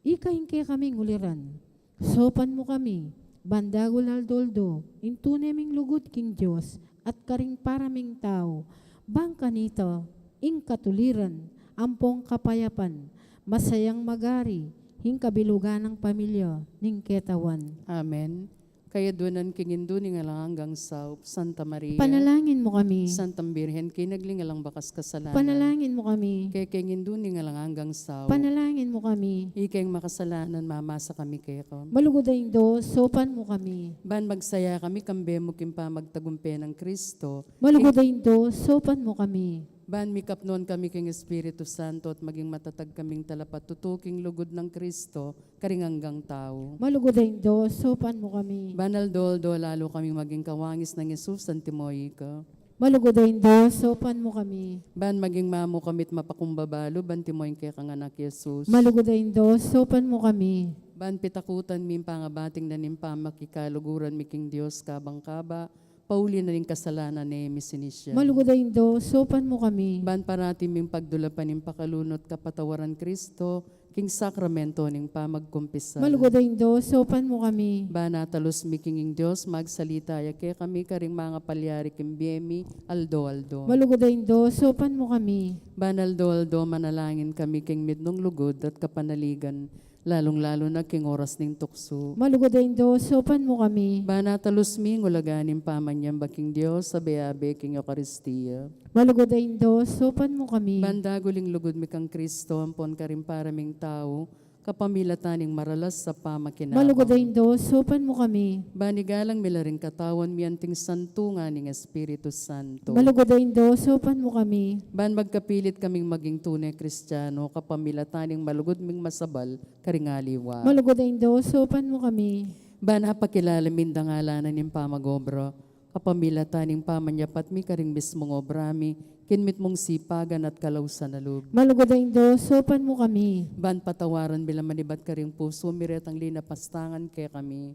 Ika ing kekaming uliran. Saupan mu kami, ban dagul aldo-aldo ing tune ming lugud king Dios at karing para ming tau, bang kanita ing katuliran ampong kapayapan, masayang magari ing kabilugan nang pamilya ning ketawan. Amen. Kayadwanan king Indu ning alang anggang saup, Santa Maria. Panalangin mu kami. Santang Birhen, kinagli ning alang bakas kasalanan. Panalangin mu kami. Kekeng Indu ning alang anggang saup. Panalangin mu kami. Ikeng makasalanan, mamasa kami keka. Malugud a Indu, saupan mu kami. Ban magsaya kami kambe mu king pamagtagumpe nang Kristo. Malugud a Indu, saupan mu kami. Ban mikapnuan kami king Espiritu Santo at maging matatag kaming talapatutu king lugud nang Kristo, karing anggang tau. Malugud a Indu, saupan mu kami. Ban aldo-aldo lalu kaming maging kawangis nang Jesus, antimo ika. Malugud a Indu, saupan mu kami. Ban maging mamu kami't mapakumbaba lub, antimo ing kekang anak Jesus. Malugud a Indu, saupan mu kami. Ban pitakutan mi ing pangabating na ning pamakikaluguran mi king Dios kabang kaba, pauli na ning kasalanan ne mi sinisian. Malugud a Indu, saupan mu kami. Ban parati ming pagdulapan ing pakalulu at kapatawaran Kristo, king sakramento ning pamagkumpisal. Malugud a Indu, saupan mu kami. Ban atalus mi king ing Dios, magsalita ya kekami karing mangapalyari king bie mi, aldo-aldo. Malugud a Indu, saupan mu kami. Ban aldo-aldo manalangin kami king mitmung lugud at kapanaligan, lalung-lalu na king oras ning tuksu. Malugud a Indu, saupan mu kami. Ban atalus mi ing ulaga ning pamanyamba king Dios, abe-abe king Eukaristia. Malugud a Indu, saupan mu kami. Ban dagul ing lugud mi kang Kristo, ampon karing para ming tau, kapamilatan ning maralas a pamakinabang. Malugud a Indu, saupan mu kami. Ban igalang mi la ring katawan mi anting santu ngan ning Espiritu Santo. Malugud a Indu, saupan mu kami. Ban magkapilit kaming maging tune Kristiano, kapamilatan ning malugud ming masabal karing aliwa. Malugud a Indu, saupan mu kami. Ban apakilala mi ing dangalan na ning pamag-obra, kapamilatan ning pamanyapat mi karing mismung obra mi, king mitmung sipagan at kalausan a lub. Malugud a Indu, saupan mu kami. Ban patawaran mi la man ibat karing pusu mi retang linapastangan kekami.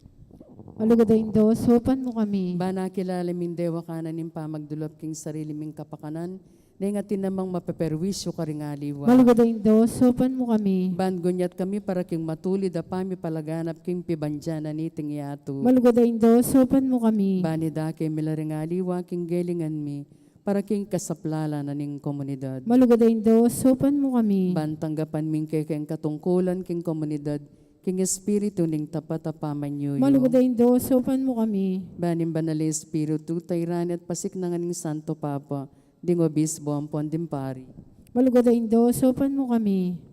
Malugud a Indu, saupan mu kami. Ban akilala mi ing dewakan na ning pamagdulap king sarili ming kapakanan, neng atin namang mapeperwisyu karing aliwa. Malugud a Indu, saupan mu kami. Ban gunyat kami para king matulid a pamipalaganap king pibandian na niting yatu. Malugud a Indu, saupan mu kami. Ban idake mi la ring aliwa king gelingan mi, para king kasaplalan na ning komunidad. Malugud a Indu, saupan mu kami. Ban tanggapan mi ing kekeng katungkulan king komunidad, king espiritu ning tapat a pamanyuyu. Malugud a Indu, saupan mu kami. Ban ing Banal a Espiritu, tayran at pasiknangan ning Santo Papa, ding obispo ampon ding pari. Malugud a Indu, saupan mu kami.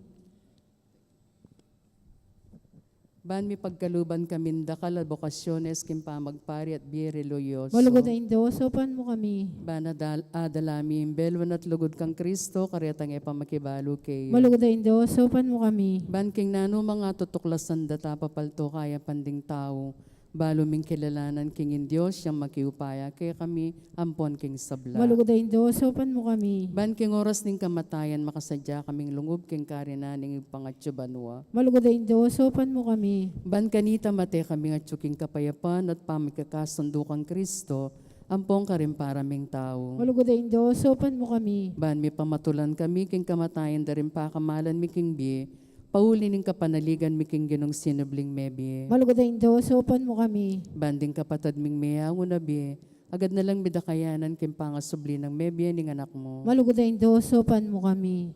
Ban mipagkaluban kaming dakal a bokasyones king pamagpari at bie relihiyoso. Malugud a Indu, saupan mu kami. Ban adal-, adala mi ing belwan at lugud kang Kristo, karetang e pamakibalu keya. Malugud a Indu, saupan mu kami. Ban king nanumang atutuklasan data papalto kayapan ding tau, balu ming kilalanan king ing Dios yang makiupaya kekami ampon king sabla. Malugud a Indu, saupan mu kami. Ban king oras ning kamatayan makasadya kaming lungub king karinan ning Ibpang atyu banua. Malugud a Indu, saupan mu kami. Ban kanita mate kaming atyu king kapayapan at pamikakasundu kang Kristo, ampon karing para ming tau. Malugud a Indu, saupan mu kami. Ban mipamatulan kami king kamatayan da ring pakamalan mi king bie, pauli ning kapanaligan mi king Ginung sinubling mebie. Malugud a Indu, saupan mu kami. Ban ding kapatad ming meyangu na bie, agad na lang midakayanan king pangasubli nang mebie ning Anak mu. Malugud a Indu, saupan mu kami.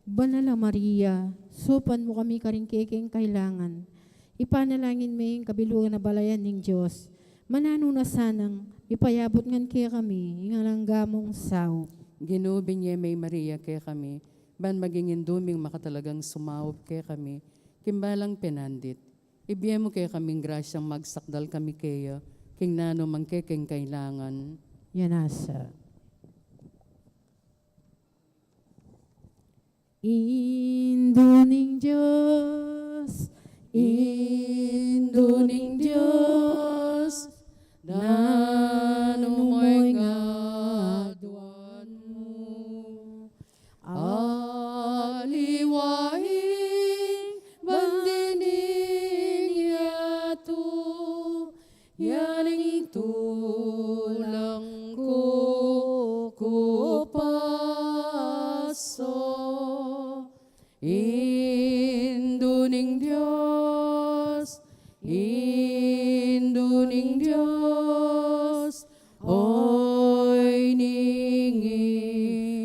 Banal a Maria, saupan mu kami karing kekeng kailangan. Ipanalangin me ing kabilugan a balayan ning Dios. Mananu na sanang ipayabut ngan kekami ing alang angga mung saup. Ginu, binye me ing Maria kekami, ban maging indu ming makatalagang sumaup kekami king balang penandit. Ibie mu kekaming grasyang magsakdal kami keya king nanumang kekeng kailangan. Yanasa. Indu ning Dios, Indu ning Dios, nanu moy ing aduan mu? Aliwa ing bandi ning yatu, ya ing tulang kukupaso. Indu ning Dios, Indu ning Dios, oy ning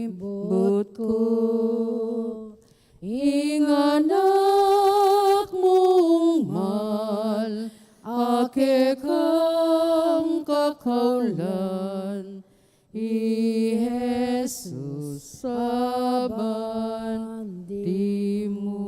ibut ku. Ing Anak mung mal a kekang kakaulan, i Jesus a bandi mu.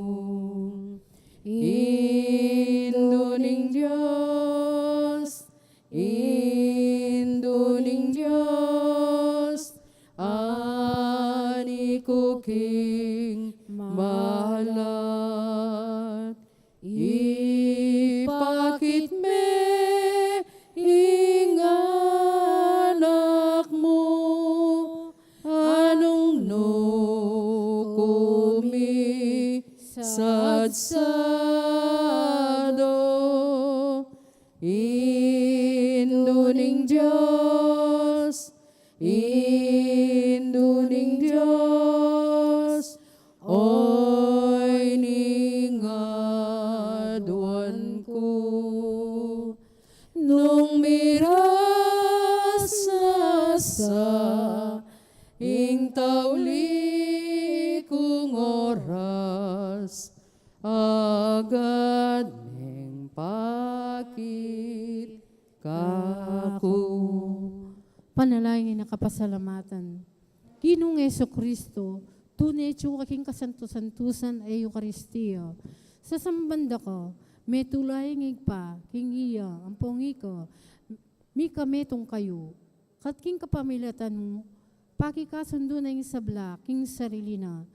Indu ning Dios, Indu ning Dios, ani ku king malat. Ipakit me ing Anak mu, a nung nu ku misadsadu. Indu ning Dios, Indu ning Dios, oy ning aduan ku. Nung miras na sa ing tauli kung oras, agad meng pakit kaku. Panalangin a kapasalamatan. Ginung Jesucristo, tune tsu ka king kasantu-santusan a Eukaristia. Sasamban da ka, metula ing Ibpa, king iya, ampong ika, mikametung kayu. Kat king kapamilatan mu, pakikasundu na ing sabla king sarili na.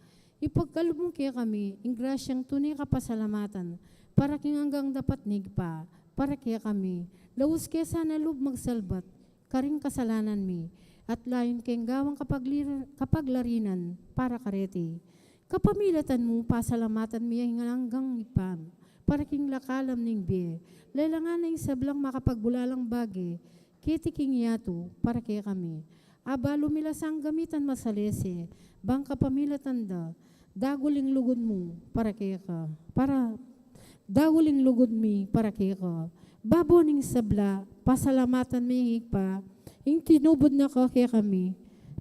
Ipagkalub mu kekami ing grasyang tune kapasalamatan para king anggang dapat ning Ibpa, para kekami. Laus ke sana lub magsalbat karing kasalanan mi, at layun keng gawang kapaglir-, kapaglarinan para kareti. Kapamilatan mu, pasalamatan mi ing anggang Ibpa para king lakalam ning bie. Lelangan na ing sablang makapagbulalang bage keti king yatu para kekami. Abalu mi la sang gamitan masalese, bang kapamilatan da, dagul ing lugud mu para keka, para dagul ing lugud mi para keka. Babo ning sabla, pasalamatan mi ing Ibpa, ing tinubud na ka kekami,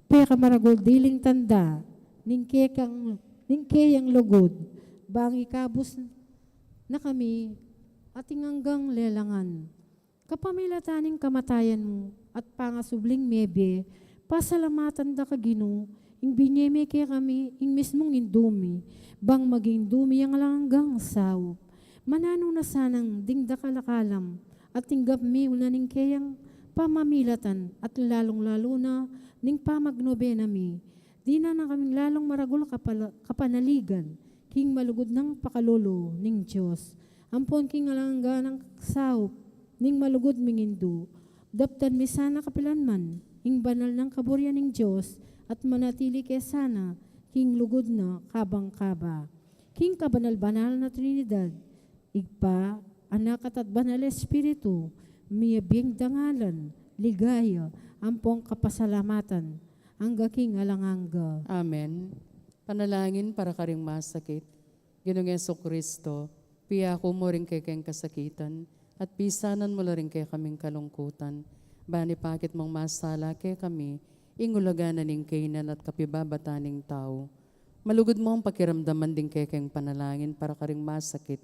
pekamaragul diling tanda ning kekang, ning keyang lugud, bang ikabus na kami at ing anggang lelangan. Kapamilatan ning kamatayan mu at pangasubling mebie, pasalamatan da ka Ginu, ing binie me kekami ing mismung Indu mi, bang maging Indu mi ing alang anggang saup. Mananu na sanang ding dakal a kalam at tinggap mi uling ning keyang pamamilatan at lalung-lalu na ning pamagnobena mi, dina na kaming lalung maragul kapala-, kapanaligan king malugud nang pakalulu ning Dios, ampon king alang angga nang saup ning malugud ming Indu. Daptan mi sana kapilan man ing banal nang kaburian ning Dios at manatili ke sana king lugud na kabang kaba. King kabanal-banal na Trinidad, Ibpa, Anak, at, at Banal Espiritu, mie bing dangalan, ligaya, ampong kapasalamatan, angga king alang angga. Amen. Panalangin para karing masakit. Ginung Jesucristo, piyaku mu ring kekeng kasakitan, at pisanan mu la ring kekaming kalungkutan. Ban ipakit mung masala kekami ing ulaga na ning kainan at kapibabatan ning tau. Malugud mung pakiramdaman ding kekeng panalangin para karing masakit,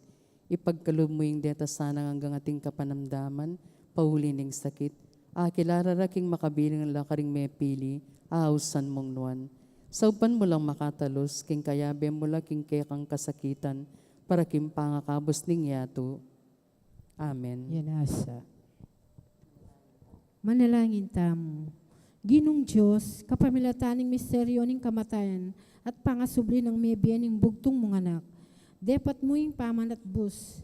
ipagkalub mu ing deta sanang anggang ating kapanamdaman, pauli ning sakit. Akilala ra king makabiling la karing mepili, ausan mung nuan. Saupan mu lang makatalus, king kayabe mu la king kekang kasakitan, para king pangakabus ning yatu. Amen. Yan asa. Manalangin tamu. Ginung Dios, kapamilatan ning misteryo ning kamatayan at pangasubli nang mebie ning bugtung mung anak, depat mu ing pamanatbus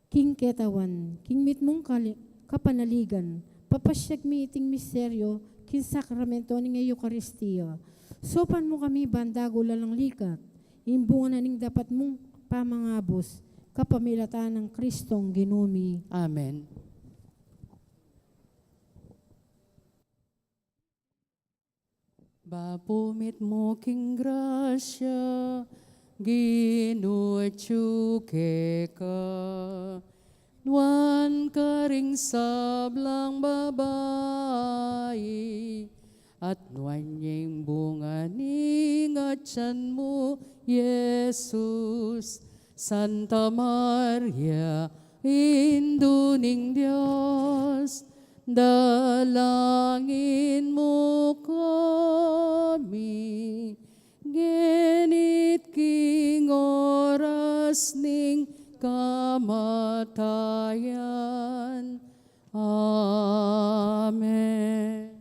king ketawan, king mitmung kali-, kapanaligan, papasyag mi iting misteryo king sakramento ning Eukaristia. Saupan mu kami ban dagul alang likat, ing bunga na ning dapat mung pamangabus, kapamilatan nang Kristong Ginu mi. Amen. Bapu mitmu king grasya, Ginu atyu keka, nuan karing sablang babai, at nuan ya ing bunga ning atyan mu, Jesus. Santa Maria, Indu ning Dios, dalangin mu kami, genit king oras ning kamatayan. Amen.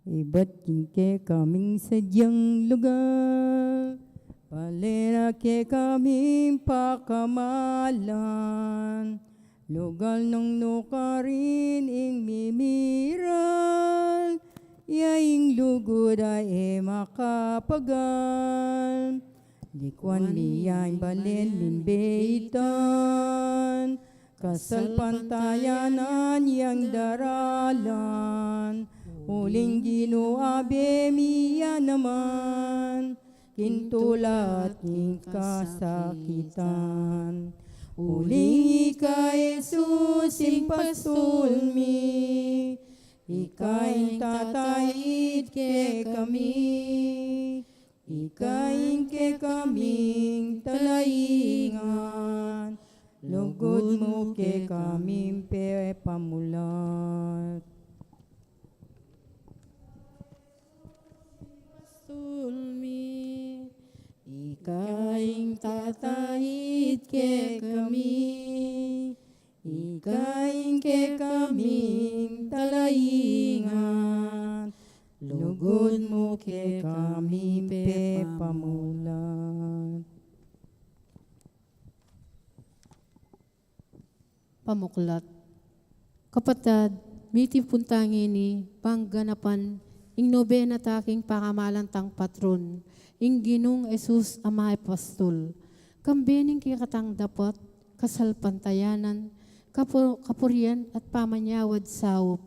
Ibat king kekaming sadyang lugal, bale na kekaming pakamalan, lugal nung nukarin ing mimiral, ya ing lugud a e makapagal. Likuan mi ya ing balen ning beitan, kasalpantayanan yang daralan, Uling Ginu, abe mi ya naman king tula at king kasakitan. Uling ika, Jesus, ing pastul mi, ika ing tatait kekami, ika ing kekaming talaingan, lugud mu kekaming pepamulat. Pastul mi, ika ing tatait kekami, ika ing kekaming talaingan, lugud mu kekami pepamulat. Pamuklat. Kapatad, mitipun ta ngeni pangganapan ing nobena ta king pakamalan tang patron, ing Ginung Jesus a Mapastul. Kambe ning kekatang dapat kasalpantayanan, kapu-, kapurian at pamanyawad saup,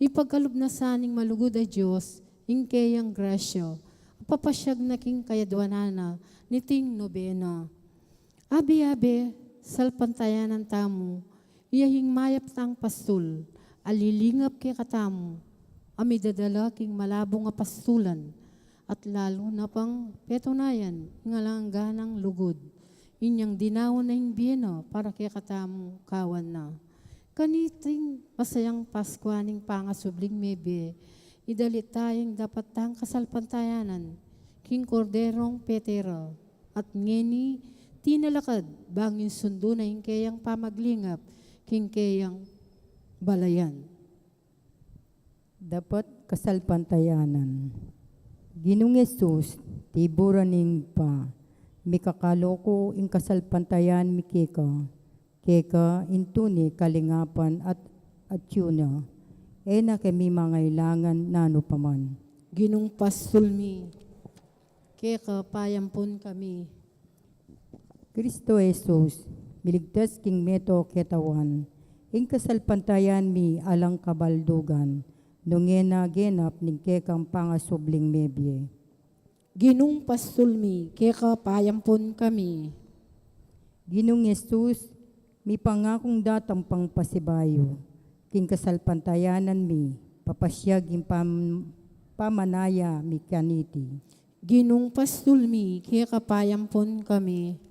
ipagkalub na sa ning malugud a Dios ing keyang grasya, a papasiag na king kayadwanan na niting nobena. Abe-abe, salpantayanan tamu iya ing mayap tang pastul a lilingap kekatamu, a midadala king malabung a pastulan, at lalu na pang petunayan ing alang angga nang lugud, inyang dinaun na ing bie na para kekatamu kawan na. Kaniting masayang Paskua ning pangasubling mebie, idalita ing dapat tang kasalpantayanan king Korderong pete ra, at ngeni tinalakad bang insundu na ing keyang pamaglingap king keyang balayan. Dapat kasalpantayanan. Ginung Jesus, tiburan ning Ibpa, mikakaluku ing kasalpantayanan mi keka, keka ing tune kalingapan at atyu na, e na kami mangailangan nanu pa man. Ginung pastul mi, keka payampun kami. Kristo Jesus, miligtas king meto ketawan, ing kasalpantayanan mi alang kabaldugan, nung e na genap ning kekang pangasubling mebie. Ginung pastul mi, keka payampun kami. Ginung Jesus, mipangakung datang pang pasibayu king kasalpantayanan mi, papasiag ing pam-, pamanaya mi kaniti. Ginung pastul mi, keka payampun kami.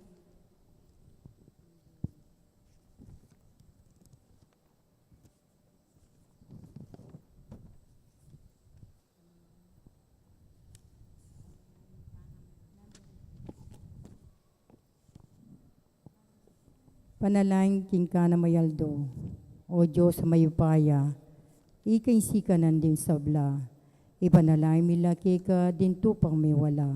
Panalangin king kanan a mayaldo. O Dios a mayupaya, ika ing sikanan ding sabla, ipanalangin mi la keka ding tupang mewala,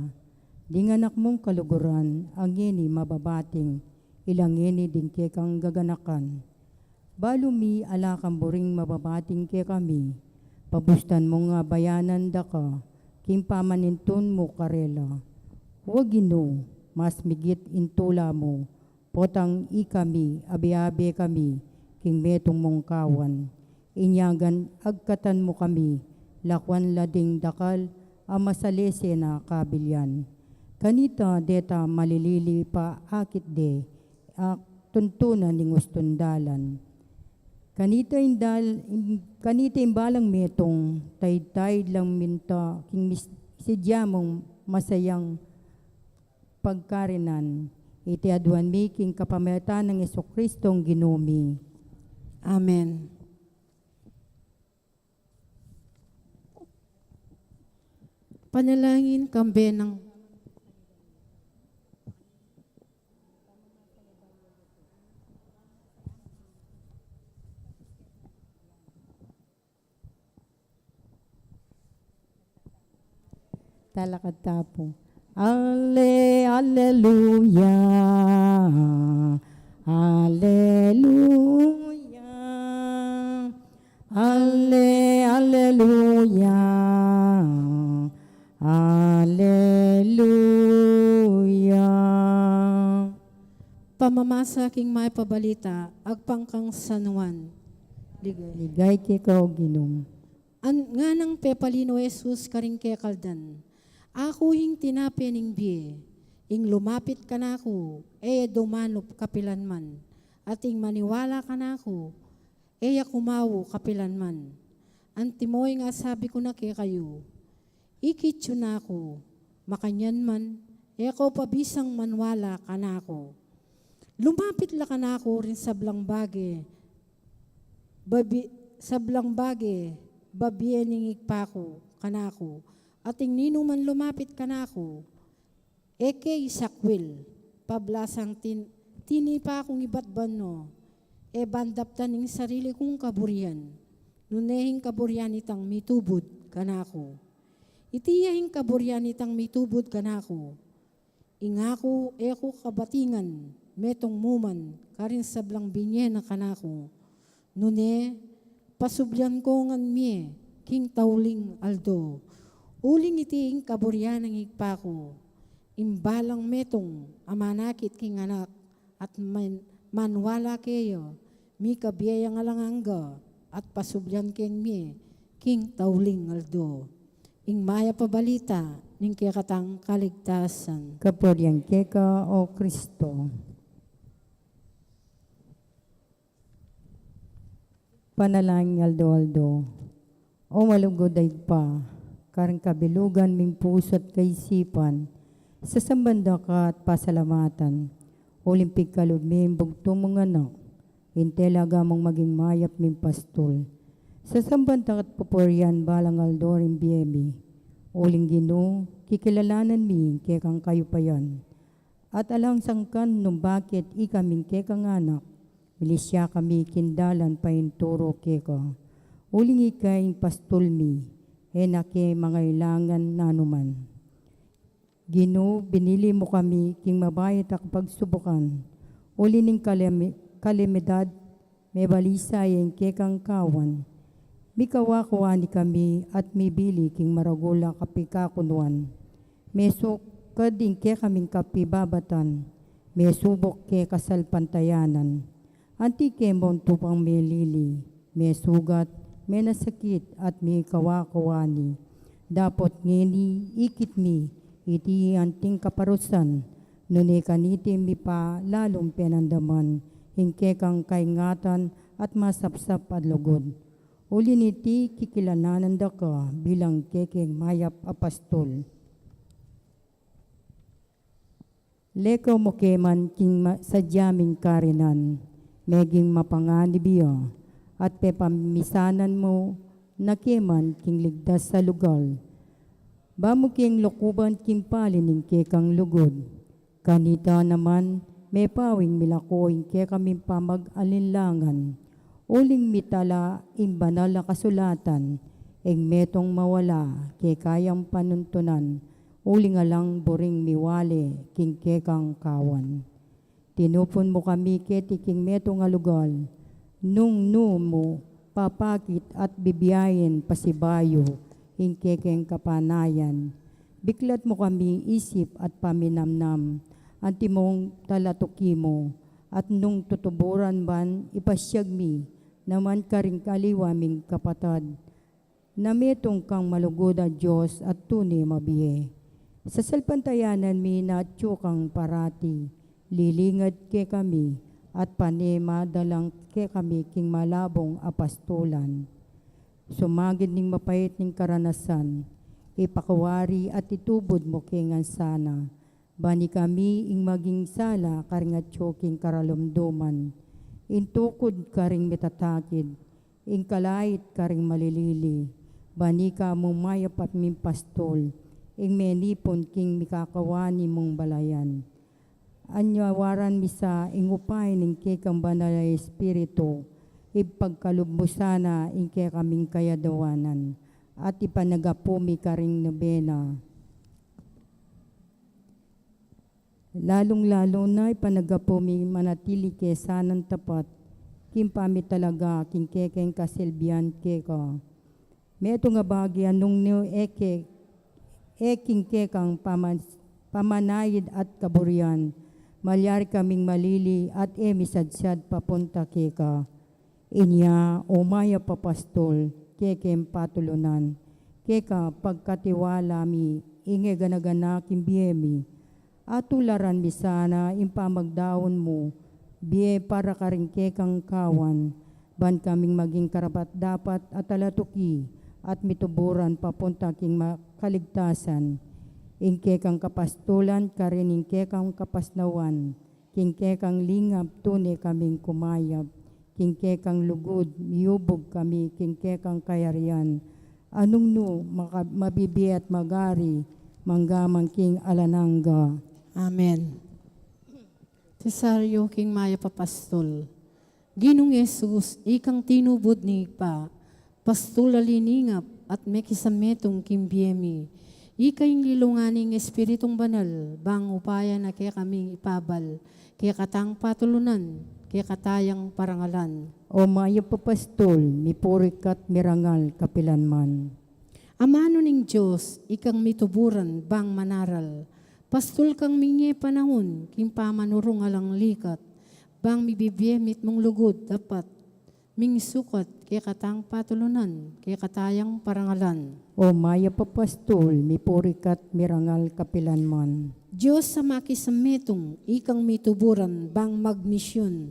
ding anak mung kaluguran, a ngeni mababating, ila ngeni ding kekang gaganakan. Balu mi ala kang buring mababating kekami, pabustan mung abayanan da ka king pamanintun mu karela. O Ginu, mas migit ing tula mu, potang ikami, abe-abe kami king metung mung kawan. Inya ngan agkatan mu kami lakuan la ding dakal a masalese na kabilian. Kanita deta malilili pa akit de, a tuntunan ning ustung dalan. Kanita ing dal-, ing, kanita ing balang metung, taid-taid lang minta king mis-, sidya mung masayang pagkarinan. Iti aduan mi king kapamilatan nang Jesucristong Ginu mi. Amen. Panalangin kambe nang Talakad ta pu. Ale, aleluya. Aleluya. Ale, aleluya. Aleluya. Pamamasa king Mayap a Balita agpang kang San Juan. Ligaya. Ligaya keka, O Ginu. An-, nganang pepalin o Jesus karing kekaldan, "Aku ing tinape ning bie, ing lumapit kanaku, e ya dumanup kapilanman, at ing maniwala kanaku, e ya kumawu kapilanman. Antimo ing asabi ku na kekayu, ikit yu na ku, makanyan man, e ko pa bisang manwala kanaku. Lumapit la kanaku ring sablang bage, babi-, sablang bage, babie ning Ibpa ku kanaku, at ing ninuman lumapit kanaku, e ke isakwil, pablasang tin-, tinipa kung ibatban no, e ban daptan ing sarili kung kaburian, nune ing kaburian itang mitubud kanaku. Iti ya ing kaburian itang mitubud kanaku, ing aku e ku kabatingan metung mu man karing sablang binie na kanaku, nune pasublian ko ngan mie king tauling aldo. Uling iti ing kaburian ning Ibpa ku, ing balang metung a manakit king Anak at man-, manwala keya, mikabie yang alang angga, at pasublian keng mie king tauling aldo." Ing Mayap a Balita ning kekatang kaligtasan. Kapurian keka, O Kristo. Panalangin aldo-aldo. O malugud a Ibpa, karing kabilugan ming pusu at kaisipan, sasamban da ka at pasalamatan, uling pigkalub mi ing bugtung mung Anak, ing talaga mung maging mayap ming pastul. Sasamban da ka at pupurian balang aldo ring bie mi, uling Ginu, kikilalanan mi ing kekang kayupayan. At alang sangkan nung bakit ikami ing kekang anak, milisya kami king dalan painturu keka. Uling ika ing pastul mi, e na ke mangailangan nanuman. Ginu, binili mu kami king mabayat a kapagsubukan, uli ning kalami-, kalamidad, mebalisa ya ing kekang kawan. Mikawa-kawani kami at mibili king maragul a kapikakunuan. Mesukad ing kekaming kapibabatan, mesubuk ke kasalpantayanan. Anti ke mung tupang melili, mesugat, menasakit, at mikawa-kawani. Dapot ngeni, ikit mi iti anting kaparusan, nune kaniti mi pa lalung penandaman ing kekang kaingatan at masapsap a lugud. Uli niti, kikilalanan da ka bilang kekeng mayap a pastul. Leko mu ke man king ma-, sadya ming karinan, meging mapanganib ya, at pepamisanan mu na ke man king ligtas a lugal. Ba mu keng lukuban king pali ning kekang lugud. Kanita naman, mepawing milako ing kekaming pamag-alinlangan. Uling mitala ing banal a kasulatan, ing metung mawala keka yang panuntunan, uling alang buring miwale king kekang kawan. Tinupun mu kami keti king metung a lugal, nung nu mu papakit at bibiayen pasibayu ing kekeng kapanayan. Biklat mu kami isip at paminamnam, antimong talatuki mu, at nung tutuburan ban ipasyag mi naman karing kaliwa ming kapatad, na metung kang malugud a Dios at tune mabie. Sasalpantayanan mi na atyu kang parati, lilingad kekami, at pane madalang kekami king malabung a pastulan. Sumagid ning mapait ning karanasan, ipakawari at itubud mu ke ngan sana, ban ikami ing maging sala karing atyu king karalumduman, ing tukud karing mitatakid, ing kalait karing malilili, ban ika mung mayap a ming pastul, ing menipun king mikakawani mung balayan. Anyawaran mi sa ing upay ning kekang Banal a Espiritu, ipagkalub mu sana ing kekaming kayadwanan, at ipanagapu mi karing nobena. Lalung-lalu na ipanagapu mi manatili ke sanang tapat, king pamitalaga king kekeng kasilbian keka. Metung a bage a nung nu e ke, e king kekang paman-, pamanaid at kaburian, malyari kaming malili at e misadsad papunta keka. Inya, o mayap a pastul, kekeng patulunan. Keka pagkatiwala mi ing e gana-gana king bie mi. Atularan mi sana ing pamagdaun mu bie para karing kekang kawan, ban kaming maging karapat-dapat a talatuki at mituburan papunta king ma-, kaligtasan. Ing kekang kapastulan karin ing kekang kapasnawan, king kekang lingap tune kaming kumayap, king kekang lugud miyubug kami king kekang kayarian, a nung nu maka-, mabibie at magari manggaman king alang angga. Amen. Rosario king Mayap a Pastul. Ginung Jesus, ikang tinubud ning Ibpa, pastul a liningap at mekisametung king bie mi. Ika ing lilungan ning Espiritung Banal, bang upaya na kekaming ipabal kekatang patulunan, kekatayang parangalan. O Mayap a Pastul, mipuri ka't mirangal kapilanman. Amanu ning Dios, ikang mituburan bang manaral, pastul kang minye panaun king pamanurung alang likat, bang mibibie mitmung lugud dapat mingsukat kekatang patulunan, kekatayang parangalan. O Mayap a Pastul, mipuri ka't mirangal kapilanman. Dios a makisametung, ikang mituburan bang magmisyun,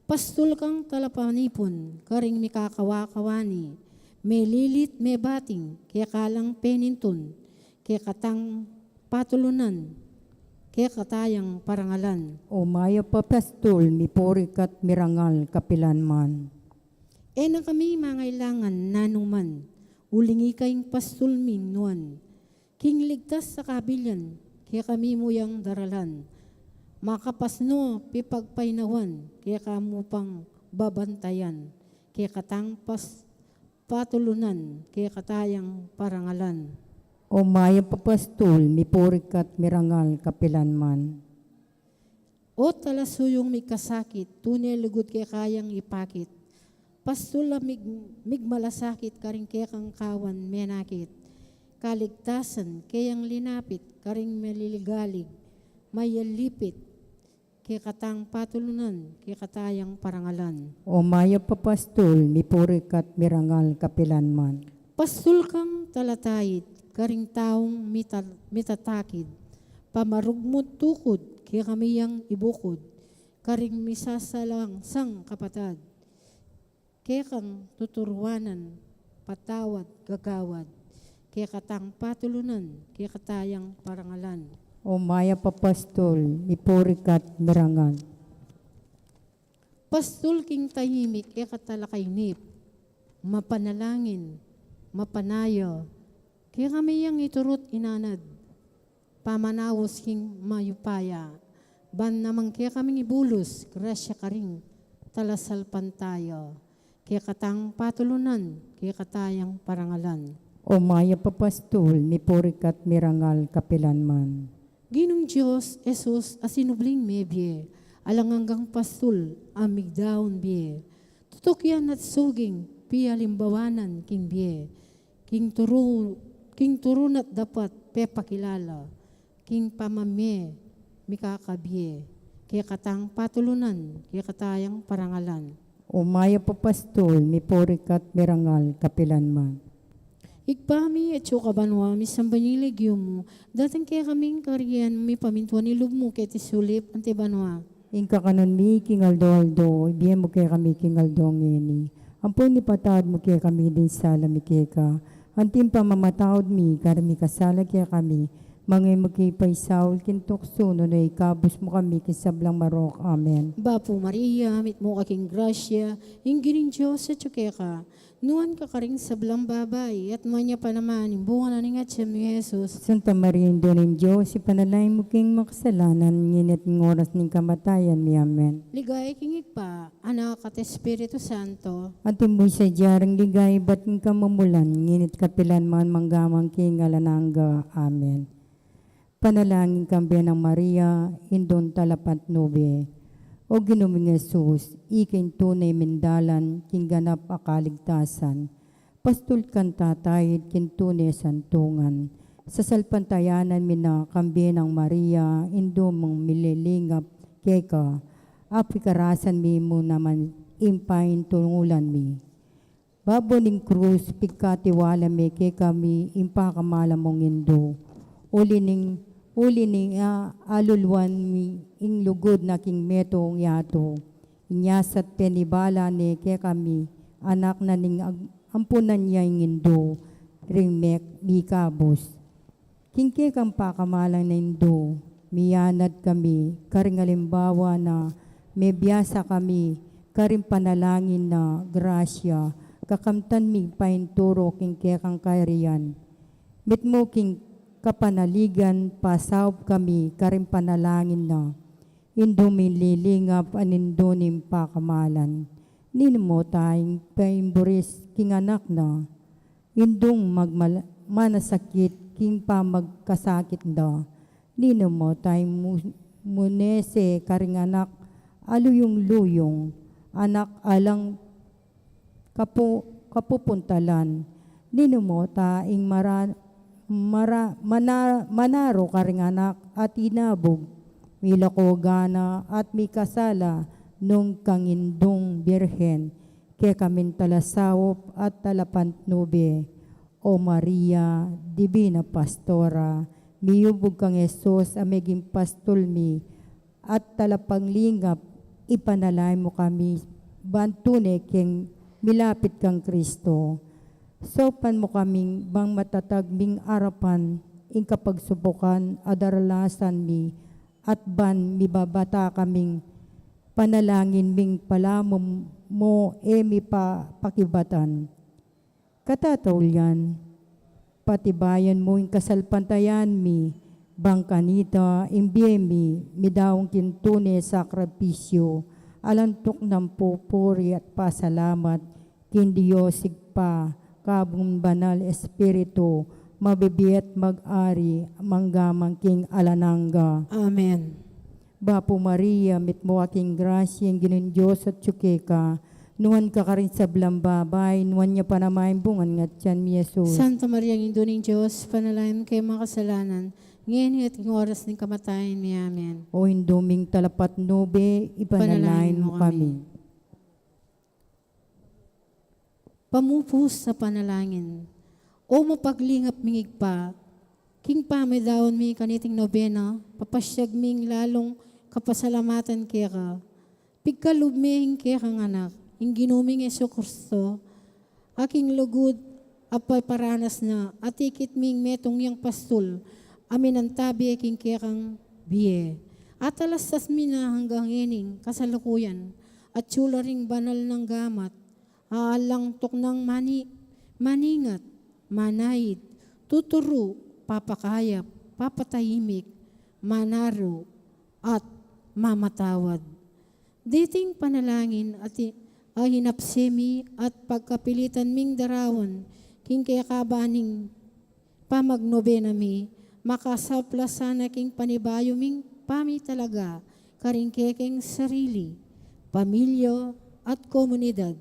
pastul kang talapanipun karing mikakawa-kawani, melilit mebating kekalang penintun, kekatang patulunan, kekatayang parangalan. O Mayap a Pastul, mipuri ka't mirangal kapilanman. E na kami mangailangan nanuman, uling ika ing pastul ming nuan. King ligtas a kabilyan kekami mu yang daralan, makapasnu, pipagpainawan, keka mu pang babantayan, kekatang pas-, patulunan, kekatayang parangalan. O Mayap a Pastul, mipuri ka't mirangal kapilanman. O talasuyung migkasakit, tune lugud keka yang ipakit, pastul a mig-, migmalasakit karing kekang kawan menakit, kaligtasan keyang linapit karing maliligalig, mayalipit, kekatang patulunan, kekatayang parangalan. O Mayap a Pastul, mipuri ka't mirangal kapilanman. Pastul kang talataid karing taung mita-, mitatakid, pamarugmut tukud kekami yang ibukud, karing misasalangsang kapatad, kekang tuturuanan, patawad, gagawad, kekatang patulunan, kekatayang parangalan. O Mayap a Pastul, mipuri ka't mirangal. Pastul king taimik, keka talakainip, mapanalangin, mapanaya, kekami yang ituru't inanad, pamanaus king mayupaya, ban naman kekaming ibulus grasya karing talasalpantaya, kekatang patulunan, kekatayang parangalan. O Mayap a Pastul, mipuri ka't mirangal kapilanman. Ginung Dios, Jesus a sinubling mebie, alang anggang pastul a migdaun bie, tutukian at suging pialimbawanan king bie, king turu-, king turun at dapat pepakilala, king pamamie mikakabie, kekatang patulunan, kekatayang parangalan. O Mayap a Pastul, mipuri ka't mirangal kapilanman. Ibpa mi, atsu ka banua, misamban ya ing lagyu mu, datang kekami ing kayarian mu, mipamintuan ing lub mu keti sulip anti banua. Ing kakanan mi king aldo-aldo, ibie mu kekami king aldo ngeni. Ampon ipatawad mu kekami ding sala mi keka, anti ing pamamatawad mi karing mikasala kekami. Manga e mu ke paisaul king tuksu, nune ikabus mu kami king sablang marok. Amen. Bapu Maria, mitmu ka king grasya, ing Ginung Dios atsu keka. Nuan ka karing sablang babai, at nuan ya pa naman ing bunga na ning atian mu, i Jesus. Santa Maria, Indu ning Dios, ipanalangin mu king makasalanan, ngeni at king oras ning kamatayan mi. Amen. Ligaya king Ibpa, Anak, at Espiritu Santo. Antimo ing sadya ning ligaya ibat king kamumulan, ngeni at kapilanman, manggaman king alang angga. Amen. Panalangin king Birheng Maria, Indung Talapatnube. O Ginu ming Jesus, ika ing tune ming dalan king ganap a kaligtasan. Pastul kang tataid king tune santungan. Sasalpantayanan mi na kang Birheng Maria, Indu mung mililingap keka, a pikarasan mi mu naman ing paintungulan mi. Babo ning krus, pigkatiwala me kekami ing pakamalan mung Indu. Uli ning, uli ning a-, aluluan mi ing lugud na king metung yatu. Inya sa tenibala ne kekami, anak na ning ag-, ampunan ya ing Indu, ring me-, mikabus. King kekang pakamalan na Indu, miyanad kami, karing alimbawa na, mebiasa kami, karing panalangin na grasya, kakamtan mi painturu king kekang kayarian. Mitmu king kapanaligan, pasaup kami, karing panalangin na, Indung mililingap a Indu ning pakamalan. Ninu mu ta ing paimburis king anak na, Indung magmal-, manasakit king pamagkasakit da. Ninu mu ta ing mu-, munese karing anak a luyung-luyung, anak alang kapu-, kapupuntalan. Ninu mu ta ing mara-, mara-, mana-, manaru karing anak a tinabug, milaku gana at mikasala nung kang Indung Birhen, kekaming talasaup at talapantnube. O Maria, Divina Pastora, miyubug kang Jesus a meging pastul mi at talapanglingap, ipanalangin mu kami ban tune keng milapit kang Kristo. Saupan mu kaming bang matatag ming arapan ing kapagsubukan a daralasan mi at ban mibabata kaming panalangin ming palamu mu e mi pa-, pakibatan. Katataulian, patibayan mu ing kasalpantayan mi, bang kanita ing bie mi midaun king tune sakripisyu, alang tuknang pupuri at pasalamat king Dios Ibpa, kabang Banal Espiritu, mabibie at mag-ari mangga man king alang angga. Amen. Bapu Maria, mitmu ka king grasya, ing Ginung Dios atyu keka, nuan ka karing sablang babai, nuan ya pa naman ing bunga ning atian mu, i Jesus. Santa Maria, Indu ning Dios, ipanalangin mu kaming makasalanan, ngeni at king oras ning kamatayan mi. Amen. O Indu ming talapantnube, ipanalangin mu kami. Pamupus a panalangin. O mapaglingap ming Ibpa, king pamidaun mi kaniting nobena, papasyag ming lalung kapasalamatan keka. Pigkalub me ing kekang anak, ing Ginu ming Jesucristo, a king lugud a peparanas na, atikit ming metung yang pastul a minantabe king kekang bie. Atalastas mi na anggang ngening kasalukuyan, atyu la ring banal nang gamat, alang tuknang mani-, maningat, manaid, tuturu, papakayap, papatahimik, manaru, at mamatawad. Deting panalangin a ti-, a hinapse mi at pagkapilitan ming darawan king kekaban ning pamagnobena mi, makasaup la sana king panibayu ming pamitalaga karing kekeng sarili, pamilya, at komunidad.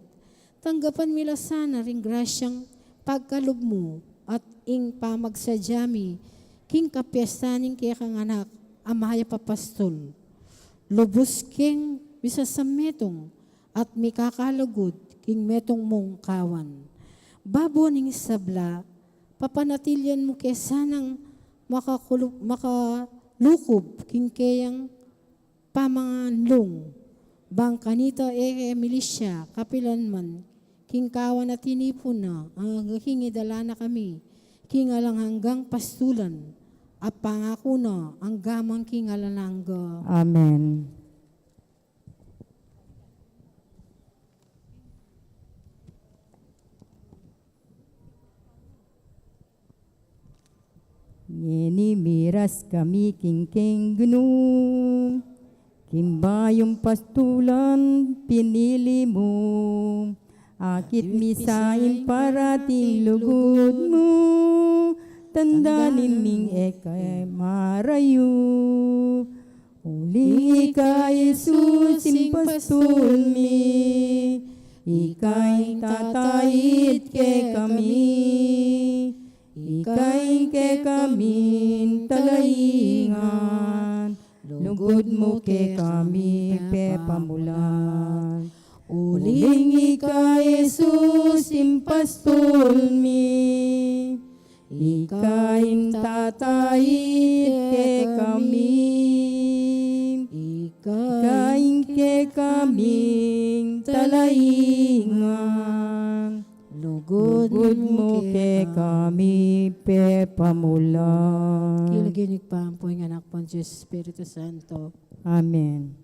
Tanggapan mi la sana ring grasyang pagkalub mu at ing pamagsadya mi king kapiestan ning kekang anak a mayap a pastul. Lubus keng misasametung at mikakalugud king metung mung kawan. Babo ning sabla, papanatilian mu ke sanang makakulu-, makalukub king keyang pamanganlung, bang kanita e ke milisya kapilan man, king kawan a tinipun na, anggang king idala na kami king alang anggang pastulan, a pangaku na angga man king alang angga. Amen. Ngeni miras kami king keng Ginu, king bayung pastulan pinili mu. Akit mi sa ing parating lugud mu, tandanin ming e ka marayu. Uling ika, Jesus, ing pastul mi, ika ing tataid kekami, ika ing kekaming talaingan, lugud mu kekami pepamulan. Uling ika, Jesus, ing pastul mi. Ika ing tatait kekami. Ika ing kekaming talainga. Lugud mu kekami pepamulan. King lagyu ning Ibpa, ampo ning Anak, ampo ning Espiritu Santo. Amen.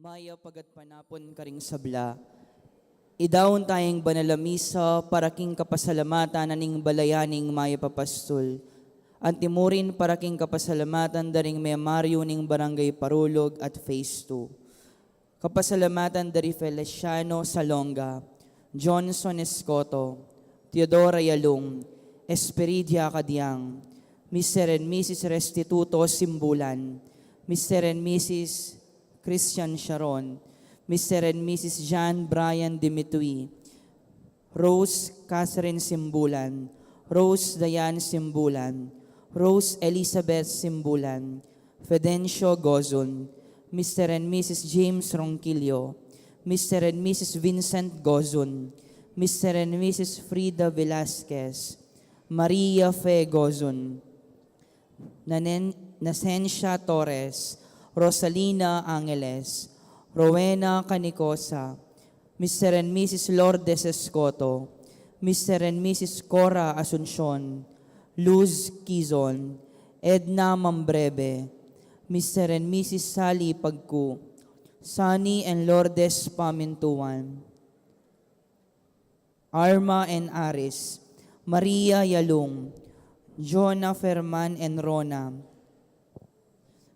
Mayap a gatpanapun karing sabla. Idaun taya ing banal a misa para king kapasalamatan na ning balayan ning mayap a pastul. Antimurin para king kapasalamatan da ring memaryu ning Barangay Parulug at Phase two. Kapasalamatan da ri Feliciano Salonga, Johnson Escoto, Teodora Yalung, Esperidia Cadiang, Mister and Missus Restituto Simbulan, Mister and Missus Christian Sharon, Mister and Missus John Brian Dimitui, Rose Catherine Simbulan, Rose Diane Simbulan, Rose Elizabeth Simbulan, Fidencio Gozon, Mister and Missus James Ronquillo, Mister and Missus Vincent Gozon, Mister and Missus Frida Velasquez, Maria Fe Gozon, Nanen-, Nacencia Torres, Rosalina Angeles, Rowena Canicosa, Mister and Missus Lourdes Escoto, Mister and Missus Cora Asuncion, Luz Quizon, Edna Mambrebe, Mister and Missus Sally Pagcu, Sunny and Lourdes Pamintuan, Arma and Aris, Maria Yalung, Jonah Ferman and Rona.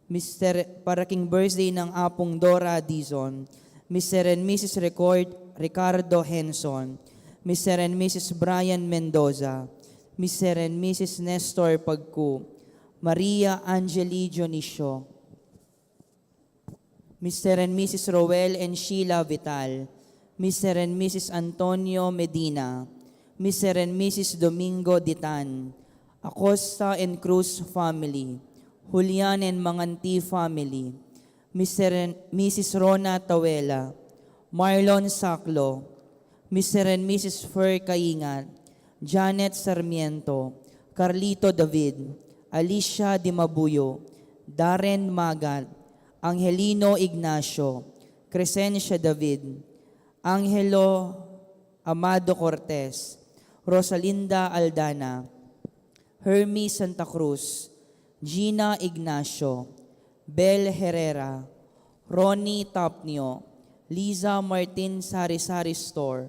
Mister, para king birthday nang Apung Dora Dizon, Mister and Missus Record Ricardo Henson, Mister and Missus Brian Mendoza, Mister and Missus Nestor Pagcu, Maria Angeli Dionisio. Mister and Missus Roel and Sheila Vital, Mister and Missus Antonio Medina, Mister and Missus Domingo Ditan, Acosta and Cruz family, Julian and Manganti family, Mister and Missus Rona Tawela, Marlon Saclo, Mister and Missus Fer Caingat, Janet Sarmiento, Carlito David, Alicia Dimabuyo, Darren Magat, Angelino Ignacio, Crescencia David, Angelo Amado Cortez, Rosalinda Aldana, Hermie Santa Cruz, Gina Ignacio, Bel Herrera, Ronnie Tapnio, Liza Martin Sari-Sari Store,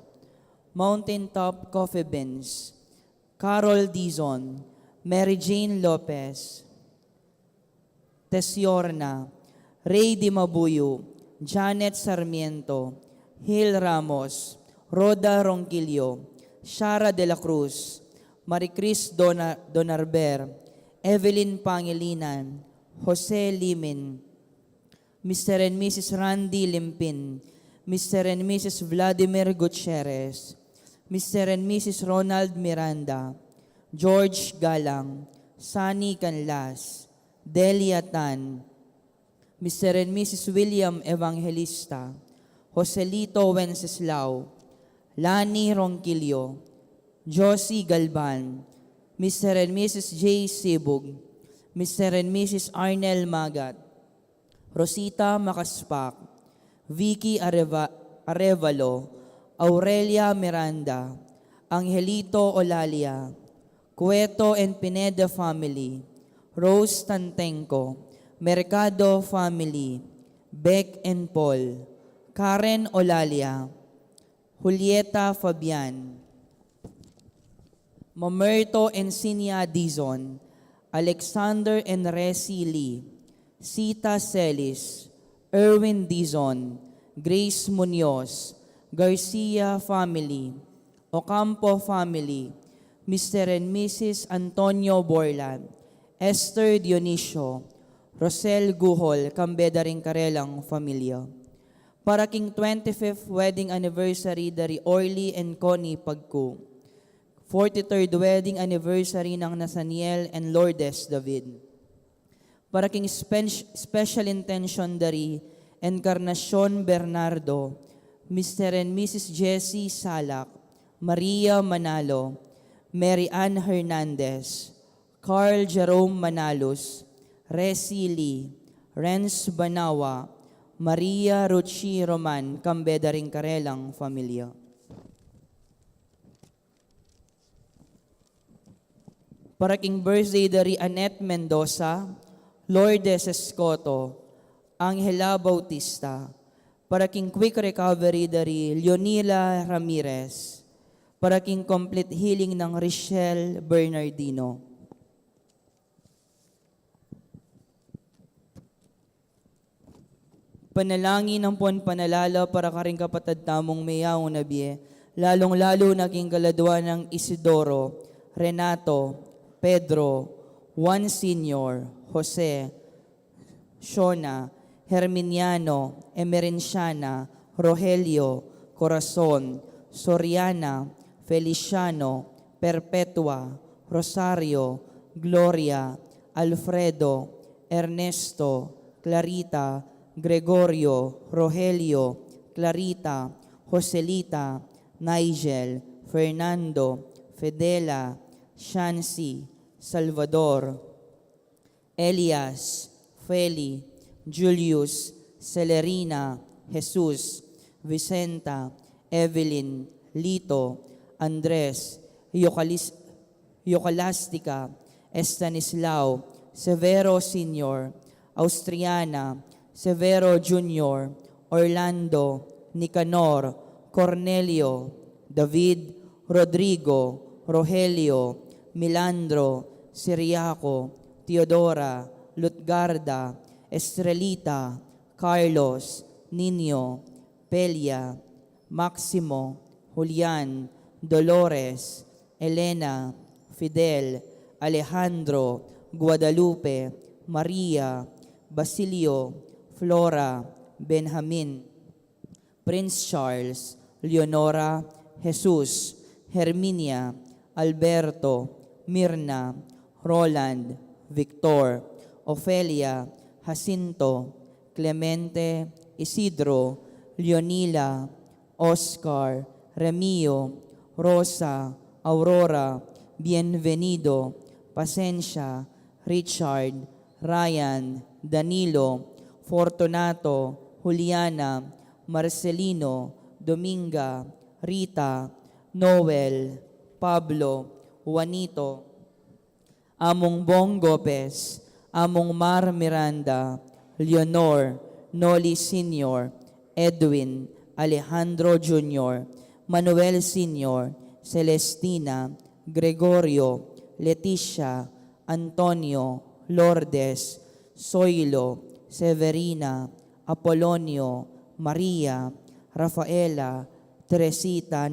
Mountain Top Coffee Beans, Carol Dizon, Mary Jane Lopez, Tesiorna, Ray Dimabuyo, Janet Sarmiento, Hil Ramos, Rhoda Ronquillo, Shara de la Cruz, Maricris Dona-, Donarber, Evelyn Pangilinan, Jose Limin, Mister and Missus Randy Limpin, Mister and Missus Vladimir Gutierrez, Mister and Missus Ronald Miranda, George Galang, Sunny Canlas, Delia Tan, Mister and Missus William Evangelista, Joselito Wenceslao, Lani Ronquillo, Josie Galban, Mister and Missus J Sibug, Mister and Missus Arnel Magat, Rosita Macaspac, Vicky Areva-, Arevalo, Aurelia Miranda, Angelito Olalia, Cueto and Pineda family, Rose Tantenco, Mercado family, Beck and Paul, Karen Olalia, Julieta Fabian, Mamerto and Sinia Dizon, Alexander and Resi Lee, Sita Celis, Erwin Dizon, Grace Munoz, Garcia family, Ocampo family, Mister and Missus Antonio Borlan, Esther Dionisio, Rosel Guhol, kambe da ring karelang familia. Para king twenty-fifth wedding anniversary da ri Orly and Connie Pagku. Forty-third wedding anniversary nang Nathaniel and Lourdes David. Para king spe-, special intention da ri Encarnacion Bernardo, Mister and Missus Jessie Salak, Maria Manalo, Mary Ann Hernandez, Carl Jerome Manalus, Resi Lee, Renz Banawa, Maria Ruchi Roman, kambe da ring karelang familia. Para king birthday da ri Annette Mendoza, Lourdes Escoto, Angela Bautista, para king quick recovery da ri Leonila Ramirez, para king complete healing nang Richelle Bernardino. Panalangin ampon panalala para karing kapatad tamung meyaun a bie, lalung-lalu na king kaladua nang Isidoro, Renato, Pedro, Juan Senior, Jose, Shona, Herminiano, Emerenciana, Rogelio, Corazon, Soriana, Feliciano, Perpetua, Rosario, Gloria, Alfredo, Ernesto, Clarita, Gregorio, Rogelio, Clarita, Joselita, Nigel, Fernando, Fedela, Shancy, Salvador, Elias, Feli, Julius, Celerina, Jesus, Vicenta, Evelyn, Lito, Andres, Yocalis-, Yocalastica, Estanislao, Severo Senior, Austriana, Severo Junior, Orlando, Nicanor, Cornelio, David, Rodrigo, Rogelio, Milandro, Siriaco, Teodora, Lutgarda, Estrelita, Carlos, Niño, Pelia, Maximo, Julian, Dolores, Elena, Fidel, Alejandro, Guadalupe, Maria, Basilio, Flora, Benjamin, Prince Charles, Leonora, Jesus, Herminia, Alberto, Mirna, Roland, Victor, Ofelia, Jacinto, Clemente, Isidro, Leonila, Oscar, Remio, Rosa, Aurora, Bienvenido, Pasensia, Richard, Ryan, Danilo, Fortunato, Juliana, Marcelino, Dominga, Rita, Noel, Pablo, Juanito, Among Bong Gopez, Among Mar Miranda, Leonor, Noli Senior, Edwin, Alejandro Junior, Manuel Senior, Celestina, Gregorio, Leticia, Antonio, Lourdes, Zoilo, Severina, Apolonio, Maria, Rafaela, Teresita,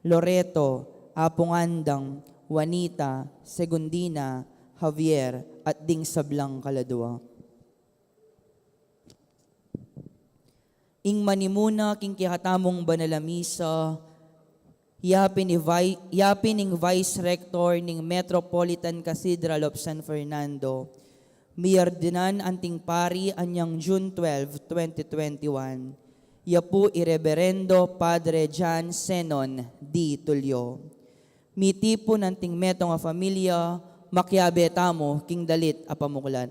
Loreto, Apung Andang, Juanita, Segundina, Javier, at ding sablang kaladua. Ing manimuna king kekatamung banal a misa, yapin i Vi-, yapin ing Vice Rector ning Metropolitan Cathedral of San Fernando, miordinan anting pari anyang June twelve, twenty twenty-one. Ya pu i Reberendo Padre John Zenon D. Tulio. Mitipun anting metung a familia, makiabe tamu king dalit a pamuklat.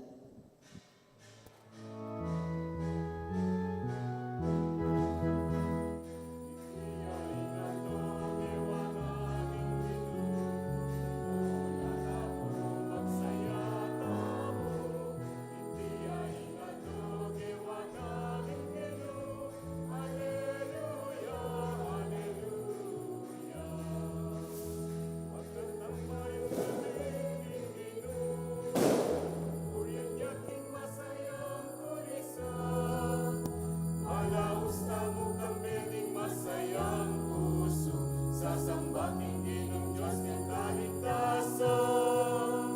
Malaus tamu king metung masayang pusu, sasamba king Ginung Dios ning kaligtasan.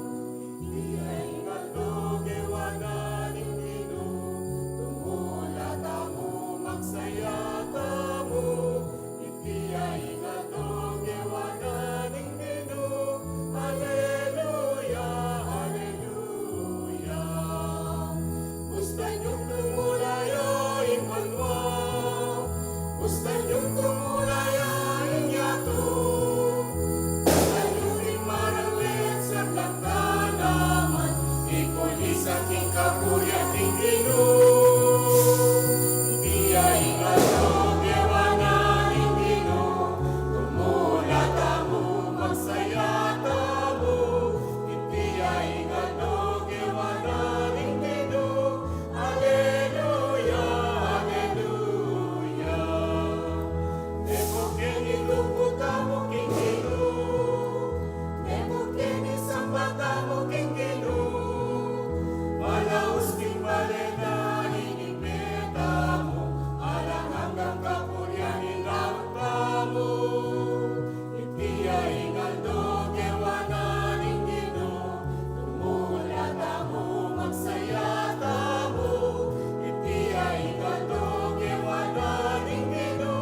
Iti ing aldo gewa na ning Ginu, tumula tamu, magsaya tamu. Iti ing aldo gewa na ning Ginu. Aleluya, aleluya. Bustan yung tumula ya ing banua. Bustan yung tumula ya ing yatu. Bustan yung ring maraglit sablang kanaman. Ikulisan king kapurian ning Ginu. Iti ing aldo gewa na ning Ginu. Tumula tamu, magsaya tamu. Iti ing aldo gewa na ning Ginu. Aleluya, aleluya. Depot keni lugud tamu king Ginu. Depot keni samba tamu king Ginu. Malaus king bale na ing ibie tamu. Alang anggang kapurian ing Ginu tamu. Iti ing aldo gewa na ning Ginu, tumula tamu, magsaya tamu. Iti ing aldo gewa na ning Ginu,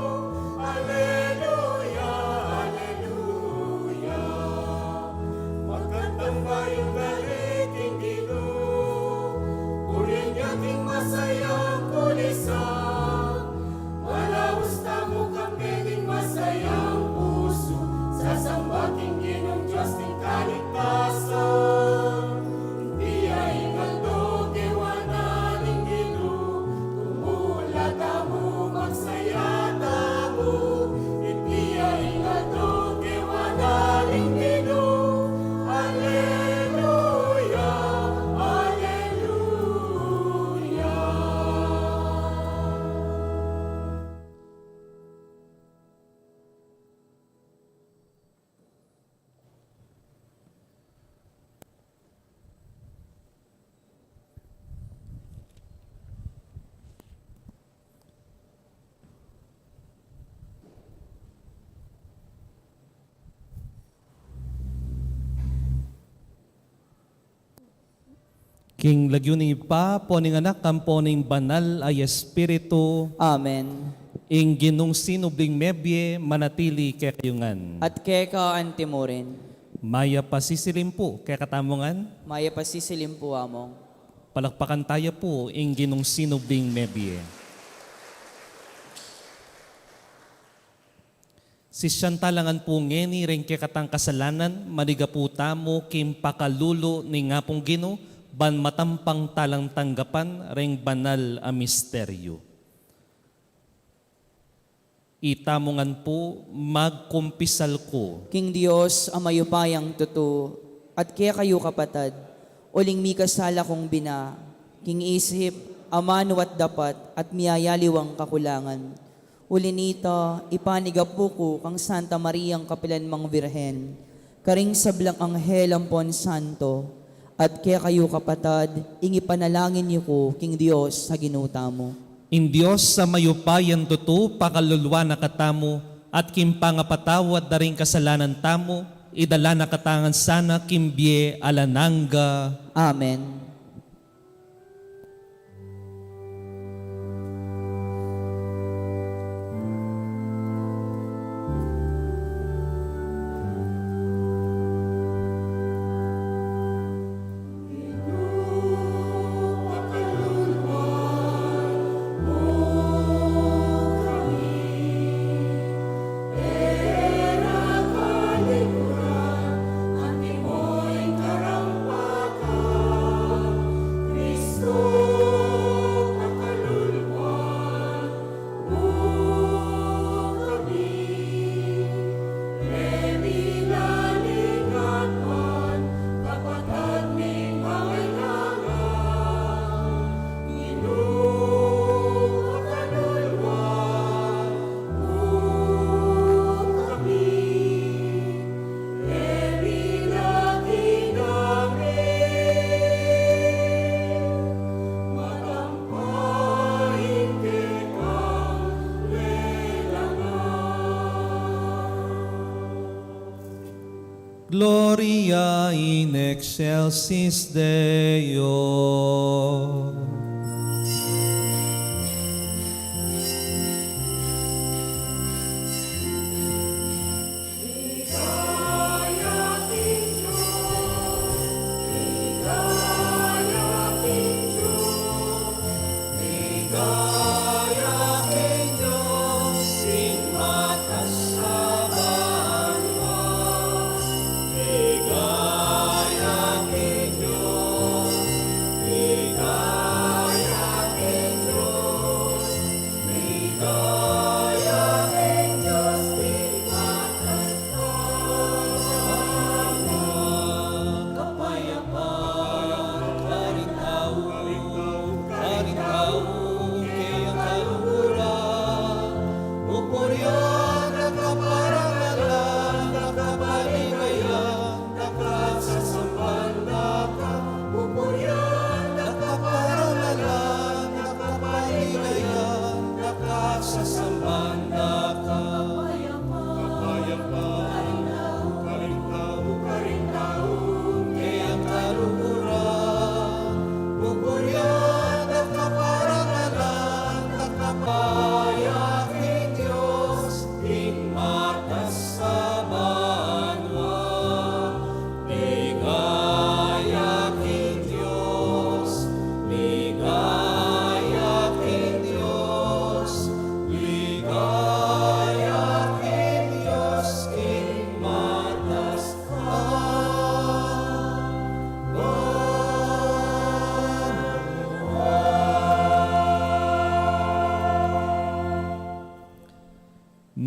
aleluya, aleluya. Magkantang bayung dali king Ginu, purian ya king masayang kulisan. Malaus tamu king metung masayang pusu, sasamba king Ginung Dios ning kaligtasan. Iti ing aldo gewa na ning Ginu, tumula tamu, magsaya tamu. Iti ing aldo gewa na ning Ginu. Aleluya, aleluya. King lagyu ning Ibpa, ampo ning Anak, ampo ning Banal a Espiritu. Amen. Ing Ginung sinubling mebie manatili kekayu ngan. At keka antimurin. Mayap a sisilim pu kekatamu ngan. Mayap a sisilim pu, Among. Palakpakan taya pu ing Ginung sinubling mebie. Sisian tala ngan pu ngeni ring kekatang kasalanan, manigapu tamu king pakalulu ning Apung Ginu, ban matampang talang tanggapan ring banal a misteryu. Itamu ngan pu, magkumpisal ku king Dios a mayupayang tutu, at kekayu kapatad, uling mikasala kung bina, king isip, amanu at dapat, at miyayaliwang kakulangan. Uli nita, ipanigapu ku kang Santa Mariang kapilan mang Virgen, karing sablang anghel ampon santo, at kekayu kapatad, ing ipanalangin yu ku king Dios a Ginu tamu. Ing Dios a mayupayang tutu, pakalulwan na katamu, at king pangapatawad da ring kasalanan tamu, idala na katamu ngan sana king bie alang angga. Amen. Gloria in excelsis Deo.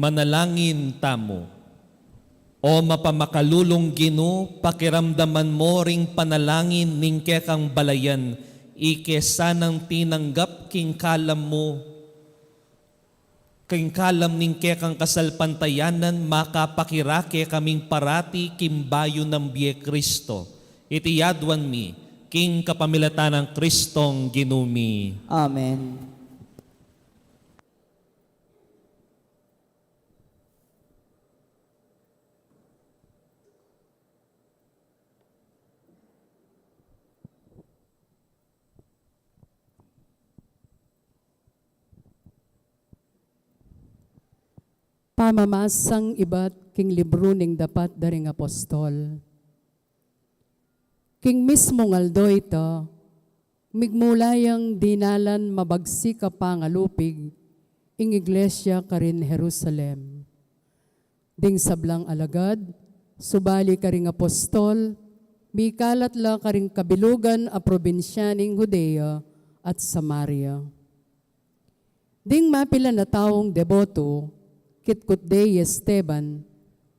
Manalangin tamu. O mapamakalulung Ginu, pakiramdaman mu ring panalangin ning kekang balayan, ike sanang tinanggap king kalam mu, king kalam ning kekang kasalpantayanan, makapakirake kaming parati king bayu nang bie Kristo. Iti aduan mi, king kapamilatan nang Kristong Ginu mi. Amen. Pamamasang ibat king libru ning dapat da ring apostol. King mismung aldo ita, migmula yang dinalan mabagsik a pangalupig ing iglesia karin Jerusalem. Ding sablang alagad, subali karing apostol, mikalat la karing kabilugan a probinsya ning Judea at Samaria. Ding mapilan a taung deboto, kitkut de i Esteban,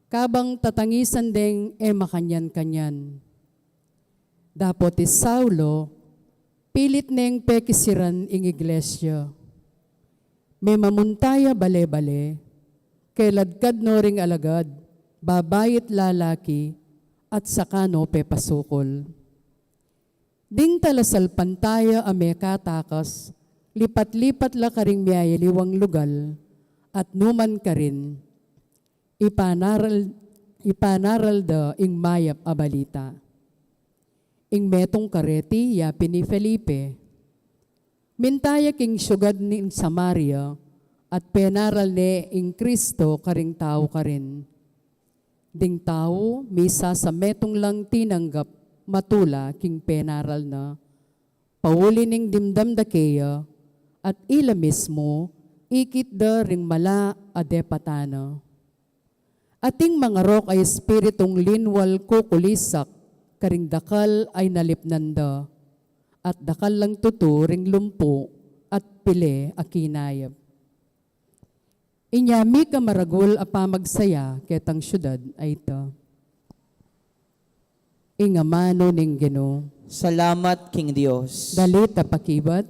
kabang tatangisan deng e makanyan-kanyan. Dapot i Saulo, pilit neng pekisiran ing iglesia. Memamunta ya bale-bale, keladkad no ring alagad, babai at lalaki, at saka no pepasukul. Ding talasalpantaya a mekatakas, Lipat-lipat la karing miyayaliwang lugal, at numan karin, ipanaral, ipanaral da ing mayap a balita. Ing metung kareti ya pin i Felipe. Minta ya king syugad ning Samaria, at penaral ne ing Kristo karing tau karin. Ding tau, misasa metung lang tinanggap matula king penaral na, pauli ning dimdam da keya, at ila mismu, ikit da ring mala a depatan na. Ating mangarok a espiritung linwal kukulisak karing dakal a inalipnan da, at dakal lang tutu ring lumpu at pile a kinayap. Inya mika maragul a pamagsaya ketang syudad a ita. Ing amanu ning Ginu. Salamat king Dios. Dalit a pakibat,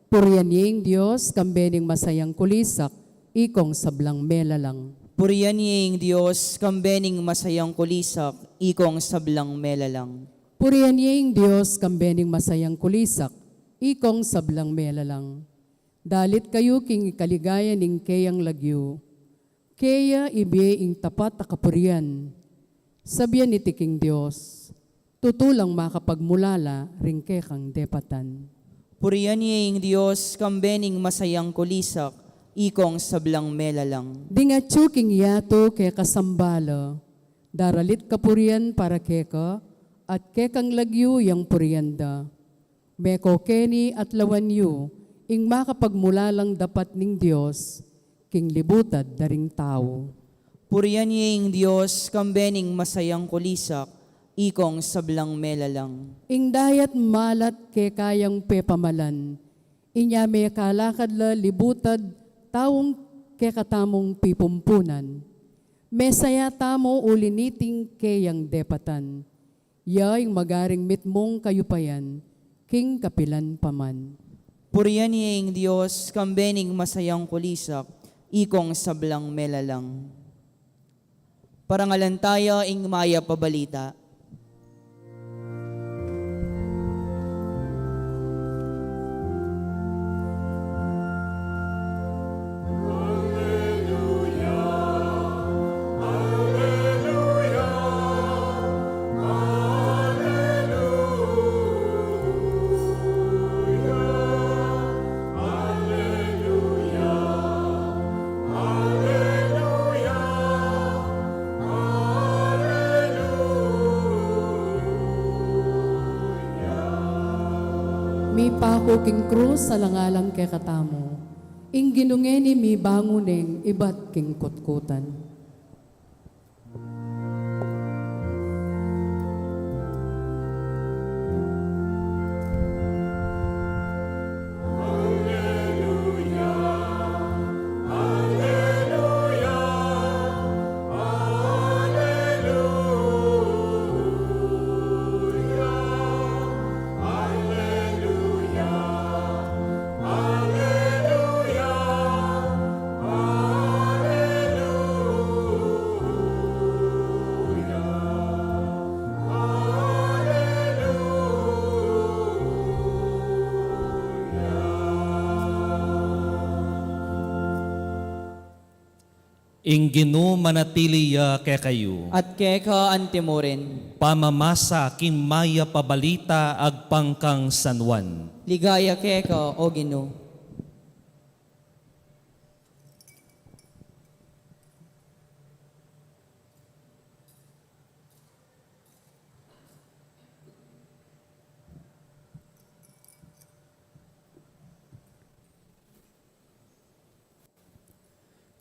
purian ye ing Dios, kambe ning masayang kulisak, ikong sablang melalang. Purian ye ing Dios, kambe ning masayang kulisak, ikong sablang melalang. Purian ye ing Dios, kambe ning masayang kulisak, ikong sablang melalang. Dalit kayu king ikaligaya ning keyang lagyu. Keya ibie ing tapat a kapurian. Sabian iti king Dios, tutu lang makapagmulala ring kekang depatan. Purian ye ing Dios, kambe ning masayang kulisak, ikong sablang melalang. Ding atyu king yatu keka sambala, daralit kapurian para keka, at kekang lagyu yang purian da. Meko keni at lawan yu, ing makapagmulalang dapat ning Dios, king libutad da ring tau. Purian ye ing Dios, kambe ning masayang kulisak, ikong sablang melalang. Ing dayat malat keka yang pepamalan, inya mekalakad la libutad taung kekatamung pipumpunan. Mesaya tamu uli niting keyang depatan. Ya ing magaring mitmung kayupayan, king kapilan pa man. Purian ye ing Dios, kambe ning masayang kulisak, ikong sablang melalang. Parangalan taya ing mayap a balita. Mipaku king krus, alang-alang kekatamu. Ing Ginu ngeni mibangun neng ibat king kutkutan. Ing Ginu manatili ya kekayu. At keka antimurin. Pamamasa king mayap a balita agpang kang San Juan. Ligaya keka, O Ginu.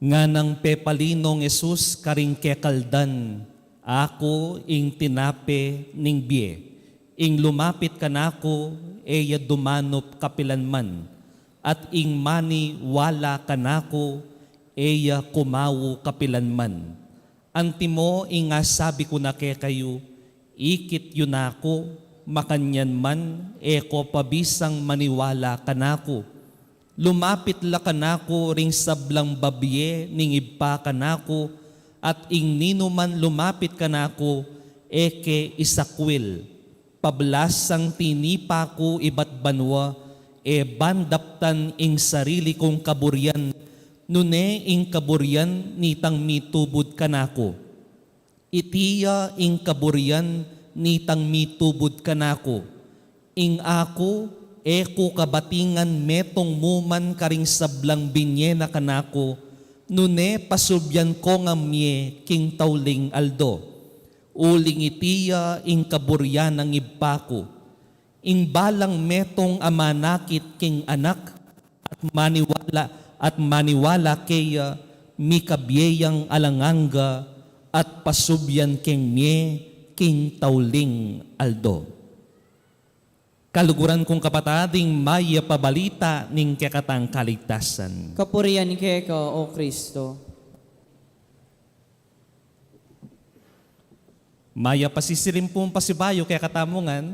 Nganang pepalinong Jesus karing kekaldan, "Aku ing tinape ning bie. Ing lumapit kanaku, e ya dumanup kapilanman, at ing maniwala kanaku, e ya kumawu kapilanman." Antimo ing asabi ku na kekayu, ikit yu naku, makanyan man e ko pa bisang maniwala kanaku. Lumapit la kanaku ring sablang babie ning Ibpa kanaku, at ing ninuman lumapit kanaku, e ke isakwil. Pablasang tinipa ku ibat banua, E ban daptan ing sarili kung kaburian, nune ing kaburian nitang mitubud kanaku. Iti ya ing kaburian nitang mitubud kanaku. Ing aku, e ku kabatingan metung mu man karing sablang binye na kanaku, nune pasubyan ko ngan mie king tauling aldo. Uling iti ya ing kaburian ning Ibpa ku. Ing balang metung a manakit king Anak at maniwala, at maniwala keya, mikabie yang alang angga at pasubyan keng mie king tauling aldo. Kaluguran kung kapatad, ing mayap a balita ning kekatang kaligtasan. Kapurian keka, O Kristo. Mayap a sisirim pung pasibayu kekatamu ngan.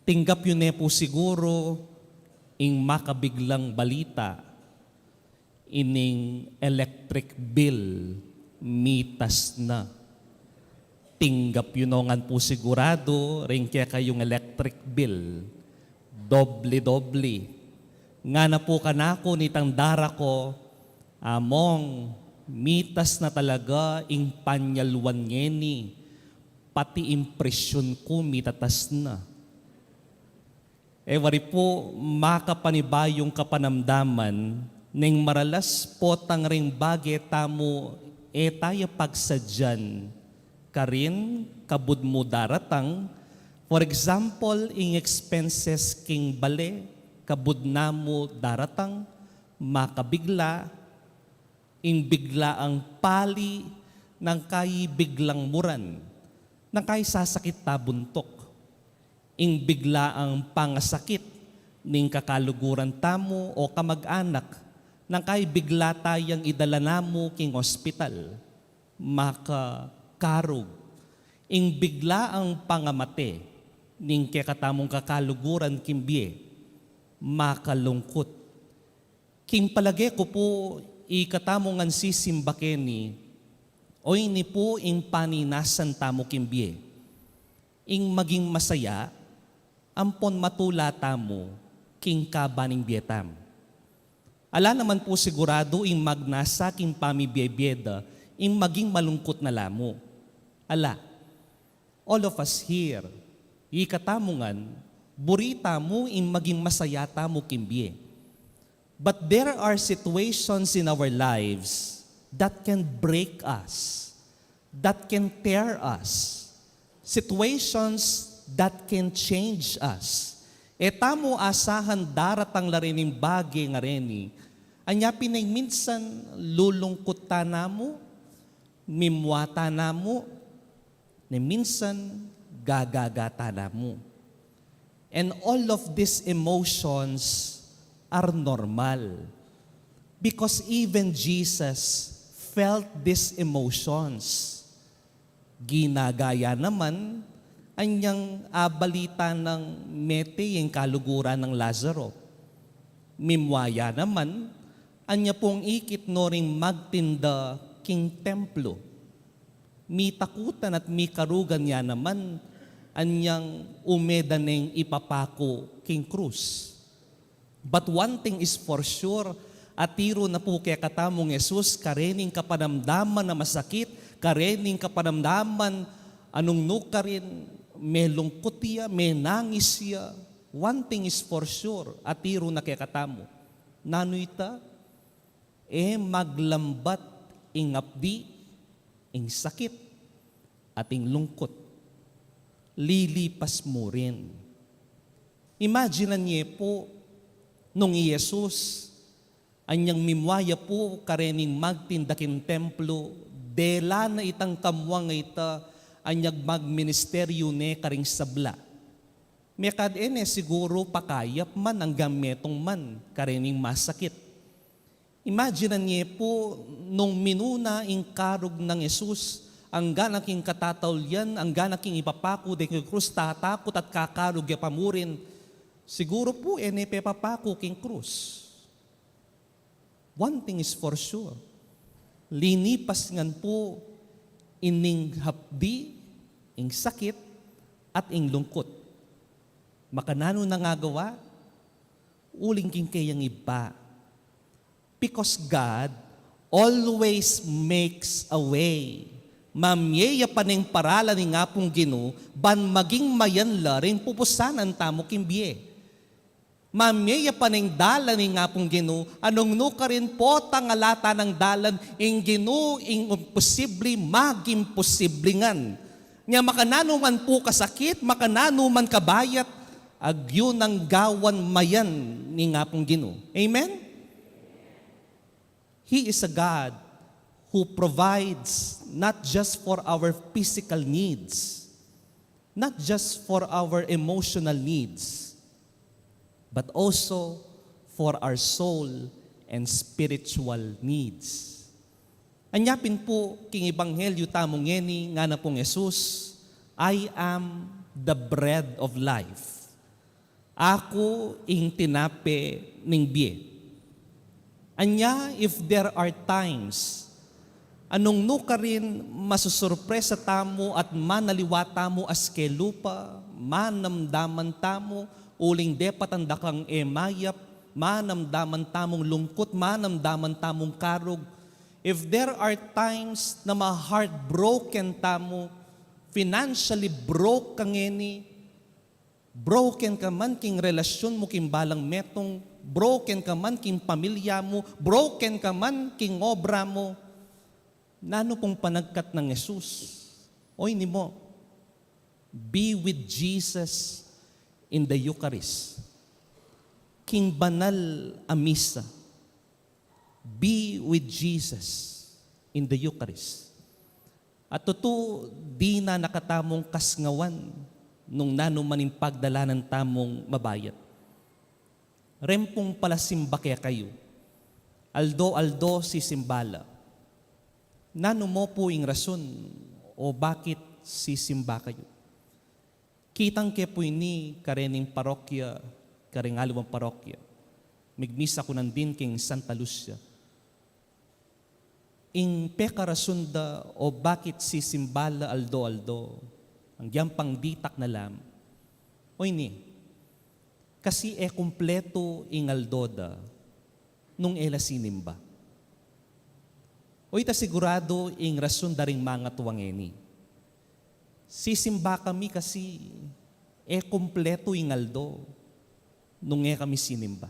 Tinggap yu ne pu siguru ing makabiglang balita, ining electric bill mitas na. Tinggap yu no ngan pu siguradu ring kekayung electric bill, doble-doble. Ngana pu kanaku nitang dara ku, Among, mitas na talaga ing panyalwan ngeni, pati ing presyun ku mitatas na. E wari pu, makapanibayung kapanamdaman, neng maralas potang ring bage tamu e taya pagsadyan, karin kabud mu daratang, for example, ing expenses king bale, kabud na mu daratang, makabigla, ing biglaang pali, nang kayi biglang muran, nang kayi sasakit ta buntuk, ing biglaang pangasakit ning kakaluguran tamu o kamag-anak, nang kayi bigla tayang idala namu king ospital, makakarug, ing biglaang pangamate ning kekatamung kakaluguran king bie, makalungkut. King palage ku pu, ikatamu ngan sisimba keni, o ini pu ing paninasan tamu king bie. Ing maging masaya, ampon matula tamu king kaba ning bie tamu. Ala naman pu siguradu ing magnasa king pamibie-bie da, ing maging malungkut na la mu. Ala, all of us here, ikatamu ngan, buri tamu ing maging masaya tamu king bie. But there are situations in our lives that can break us, that can tear us, situations that can change us. E tamu asahan daratang la rening bage ngareni, anya pin neng minsan lulungkut ta namu, mimua ta namu, neng minsan gagaga ta namu. And all of these emotions are normal. Because even Jesus felt these emotions. Ginaga ya naman anyang abalita nang mete ing kaluguran nang Lazaro. Mimua ya naman, anya pung ikit no ring magtinda king templo. Mitakutan at mikarugan ya naman anyang ume da neng ipapaku king krus. But one thing is for sure, atiru na pu kekatamung Jesus, karening kapanamdaman a masakit, karening kapanamdaman a nung nukarin, melungkut ya, menangis ya. One thing is for sure, atiru na kekatamu. Nanu ita? E maglambat ing apdi, ing sakit, at ing lungkut. Lilipas mu rin. Imaginan ye pu, nung i Jesus, anyang mimua ya pu karening magtinda king templo, dela na itang kamua a ita, anyang magministeryu ne karing sabla. Mekad e ne siguru pakayap man anggang metung man karening masakit. Imaginan ye pu, nung minuna ing karug nang Jesus, angga na king katataulian, angga na king ipapaku deng krus, tatakut at kakarug ya pa murin, siguru pu e ne pepapaku king krus. One thing is for sure, linipas ngan pu ining hapdi, ing sakit, at ing lungkut. Makananu na nga gawa? Uling king keyang Ibpa. Because God always makes a way. Mamye ya pa neng paralan ing Apung Ginu, ban maging mayan la ring pupusanan tamu king bie. Mamye ya pa neng dalan ing Apung Ginu, anong nukarin potang alata nang dalan, ing Ginu, ing imposible, maging posible ngan. Nya makananu man pu kasakit, makananu man kabayat, agyu nang gawan mayan ning Apung Ginu. Amen? He is a God who provides not just for our physical needs, not just for our emotional needs, but also for our soul and spiritual needs. Anya pin pu, king ebanghelyo tamu ngeni, ngana pung Jesus, "I am the bread of life." Aku ing tinape ning bie. Anya, if there are times, anong nukarin masusurpresa tamu at manaliwa tamu aske lupa, manamdaman tamu, uling depat anda kang e mayap, manamdaman tamung lungkut, manamdaman tamung karug. If there are times na ma-heartbroken tamu, financially broke ka ngeni, broken ka man king relasyon mu king balang metung, broken ka man king pamilya mu, broken ka man king obra mu, nanu pung panagkat nang Jesus? Oyni mu, be with Jesus in the Eucharist. King banal a misa, be with Jesus in the Eucharist. At tutu, dinan na katamung kasngawan nung nanu man ing pagdalanan tamung mabayat. Reng pung palasimba kekayu, aldo-aldo sisimba la. Nanu mu pu ing rason o bakit sisimba kayu? Kitang ke pu ini karening parokya, kareng aliwang parokya. Migmisa ku nandin king Santa Lucia. Ing pekarason da o bakit sisimba la aldo-aldo, agyang pang ditak na la, oyni, kasi e kumpletu ing aldo da nung e la sinimba. Oy, ita siguradu ing rason da ring mangatua ngeni. Sisimba kami kasi e kumpletu ing aldo nung e kami sinimba.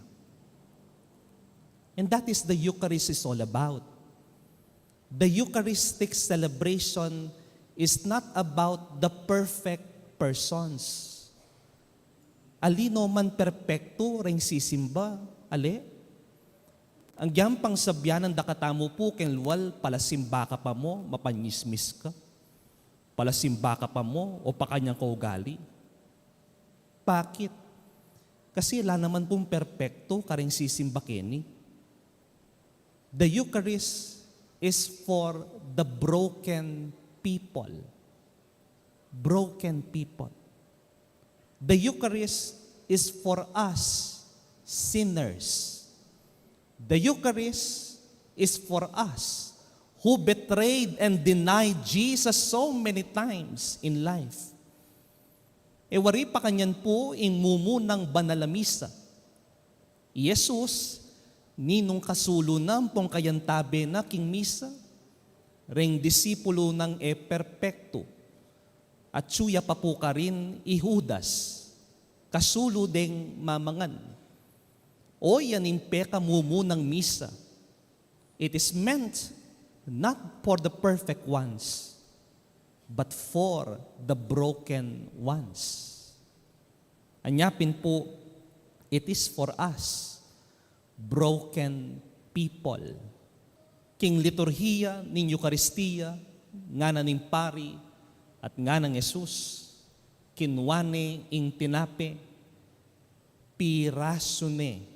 And that is the Eucharist is all about. The Eucharistic celebration is not about the perfect persons. Ali no man perpektu reng sisimba, ale? Agyang pang sabyan da katamu pu king lual, palasimba ka pa mu, mapanyismis ka. Palasimba ka pa mu, o pakanyan ka ugali. Bakit? Kasi ala naman pung perpektu kareng sisimba keni. The Eucharist is for the broken people. Broken people. The Eucharist is for us sinners. The Eucharist is for us who betrayed and denied Jesus so many times in life. E wari pakanyan pu ing mumunang banal a misa. I Jesus, ninung kasulu na ampong kayantabe na king misa, reng disipulu nang e perpektu, atsu ya pa pu karin i Judas, kasulu deng mamangan. O, yan ing pekamumunang misa. It is meant not for the perfect ones, but for the broken ones. Anya pin pu, it is for us, broken people. King liturhiya ning Eukaristia, ngana ning pari at ngana nang Jesus, kinua ne ing tinape, pirasu ne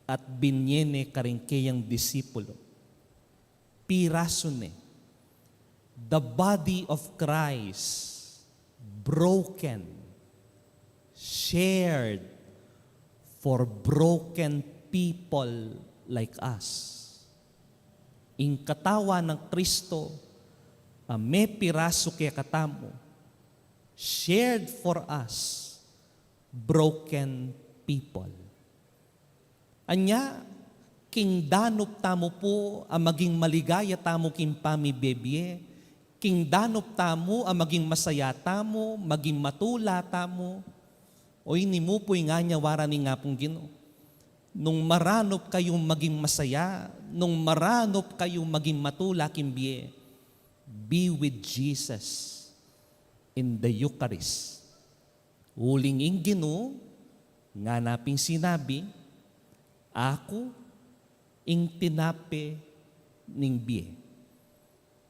at binye ne karing keyang disipulu. Pirasu ne. The body of Christ broken, shared for broken people like us. Ing katawan nang Kristo a mepirasu kekatamu, shared for us broken people. Anya, king danup tamu pu a maging maligaya tamu king pamibie-bie, king danup tamu a maging masaya tamu, maging matula tamu. O ini mu pu ing anyawa ra ning Apung Ginu. Nung maranup kayung maging masaya, nung maranup kayung maging matula king bie, be with Jesus in the Eucharist. Uling ing Ginu, ngana pin sinabi, "Aku ing tinape ning bie.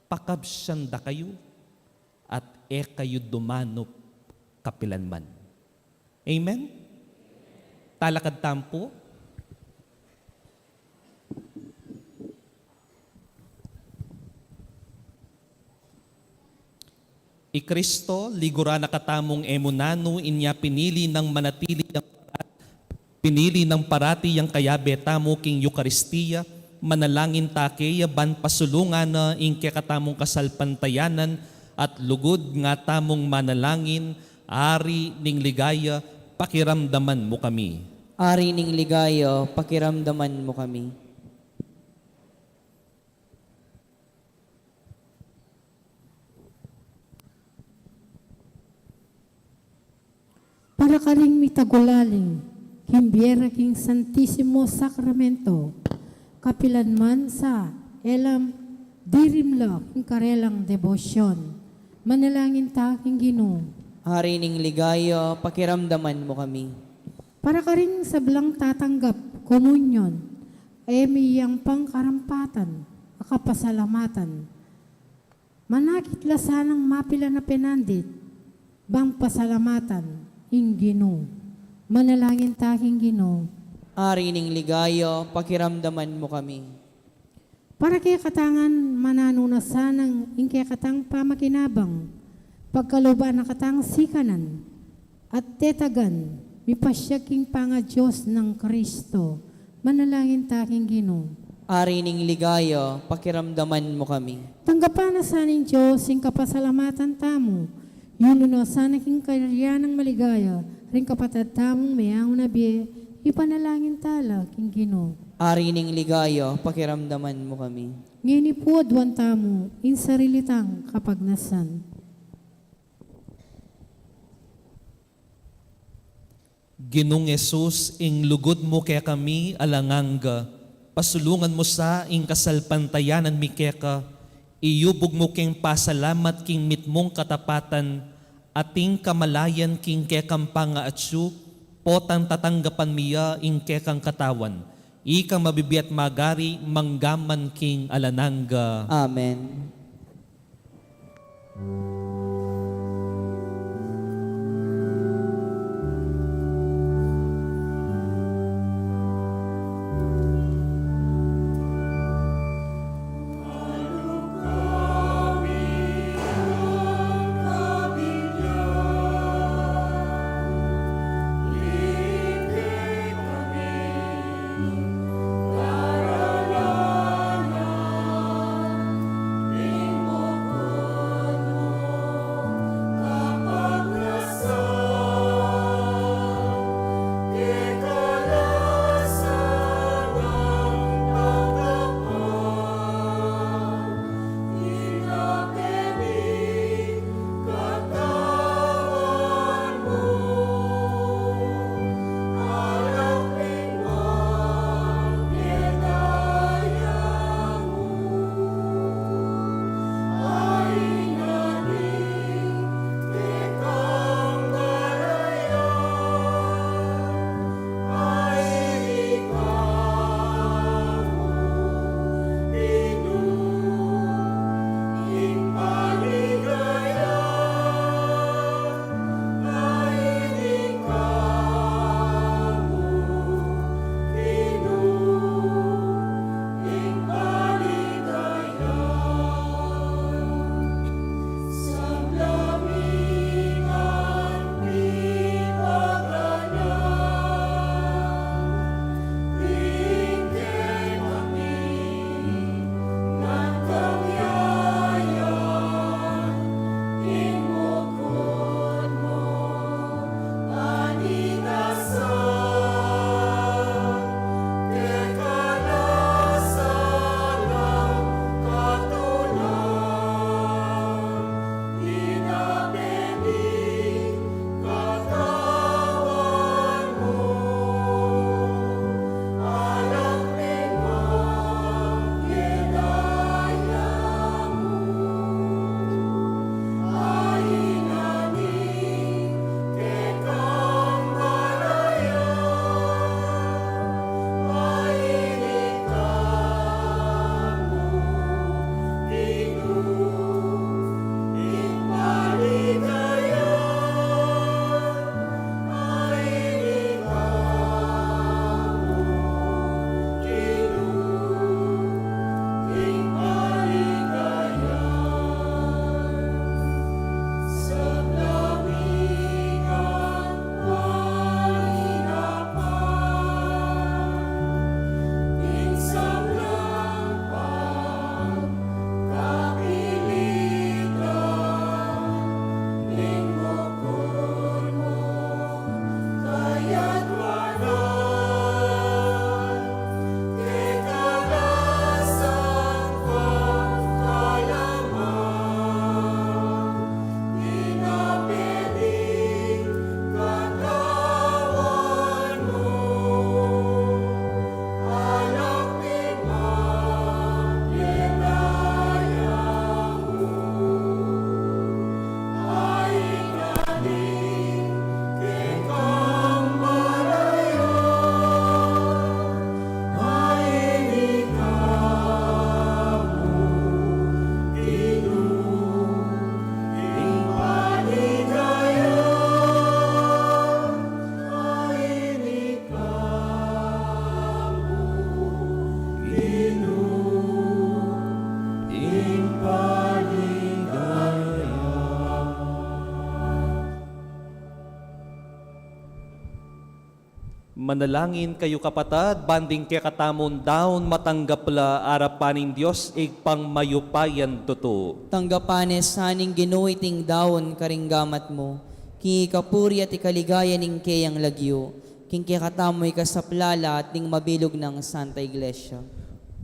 Pakabsian da kayu at e kayu dumanup kapilanman." Amen? Talakad tamu pu. I Kristo, liguran na katamung e mu nanu inya pinili nang manatili yang, pinili nang parati yang kayabe tamu king Eukaristia, manalangin ta keya ban pasulungan na ing kekatamung kasalpantayanan at lugud nga tamung manalangin, Ari ning ligaya, pakiramdaman mu kami. Ari ning ligaya, pakiramdaman mu kami. Para karing mitagulaling king bie ra king Santisimo Sakramento, kapilanman sa e la dirimla king karelang debosyon, manalangin ta king Ginu. Ari ning ligaya, pakiramdaman mu kami. Para karing sablang tatanggap komunyon, e miyang pangkarampatan a kapasalamatan, manakit la sanang mapilan a penandit bang pasalamatan ing Ginu. Manalangin ta king Ginu. Ari ning ligaya, pakiramdaman mu kami. Para kekatang ngan, mananu na sanang ing kekatang pamakinabang, pagkalub na katang sikanan at tetagan, mipasiag king pangaDios nang Kristo. Manalangin ta king Ginu. Ari ning ligaya, pakiramdaman mu kami. Tanggapan na sa ning Dios ing kapasalamatan tamu, yunun na sana king kayarian nang maligaya ring kapatad tamung meangu na bie, ipanalangin ta la king Ginu. Ari ning ligaya, pakiramdaman mu kami. Ngeni pu aduan tamu ing sarili tang kapagnasan. Ginung Jesus, ing lugud mu kekami alang angga, pasulungan mu sa ing kasalpantayanan mi keka, iyubug mu keng pasalamat king mitmung katapatan, ating kamalayan king kekang pangaatsu, potang tatanggapan mi ya ing kekang katawan, ikang mabibie at magari mangga man king alang angga. Amen. Manalangin kayu, kapatad, ban ding kekatamung daun matanggap la arapan ning Dios Ibpang mayupayang tutu. Tanggapan ne sa ning Ginu iting daun karing gamat mu, king ikapuri at ikaligaya ning keyang lagyu, king kekatamu ikasaplala at ning mabilug nang Santa Iglesia.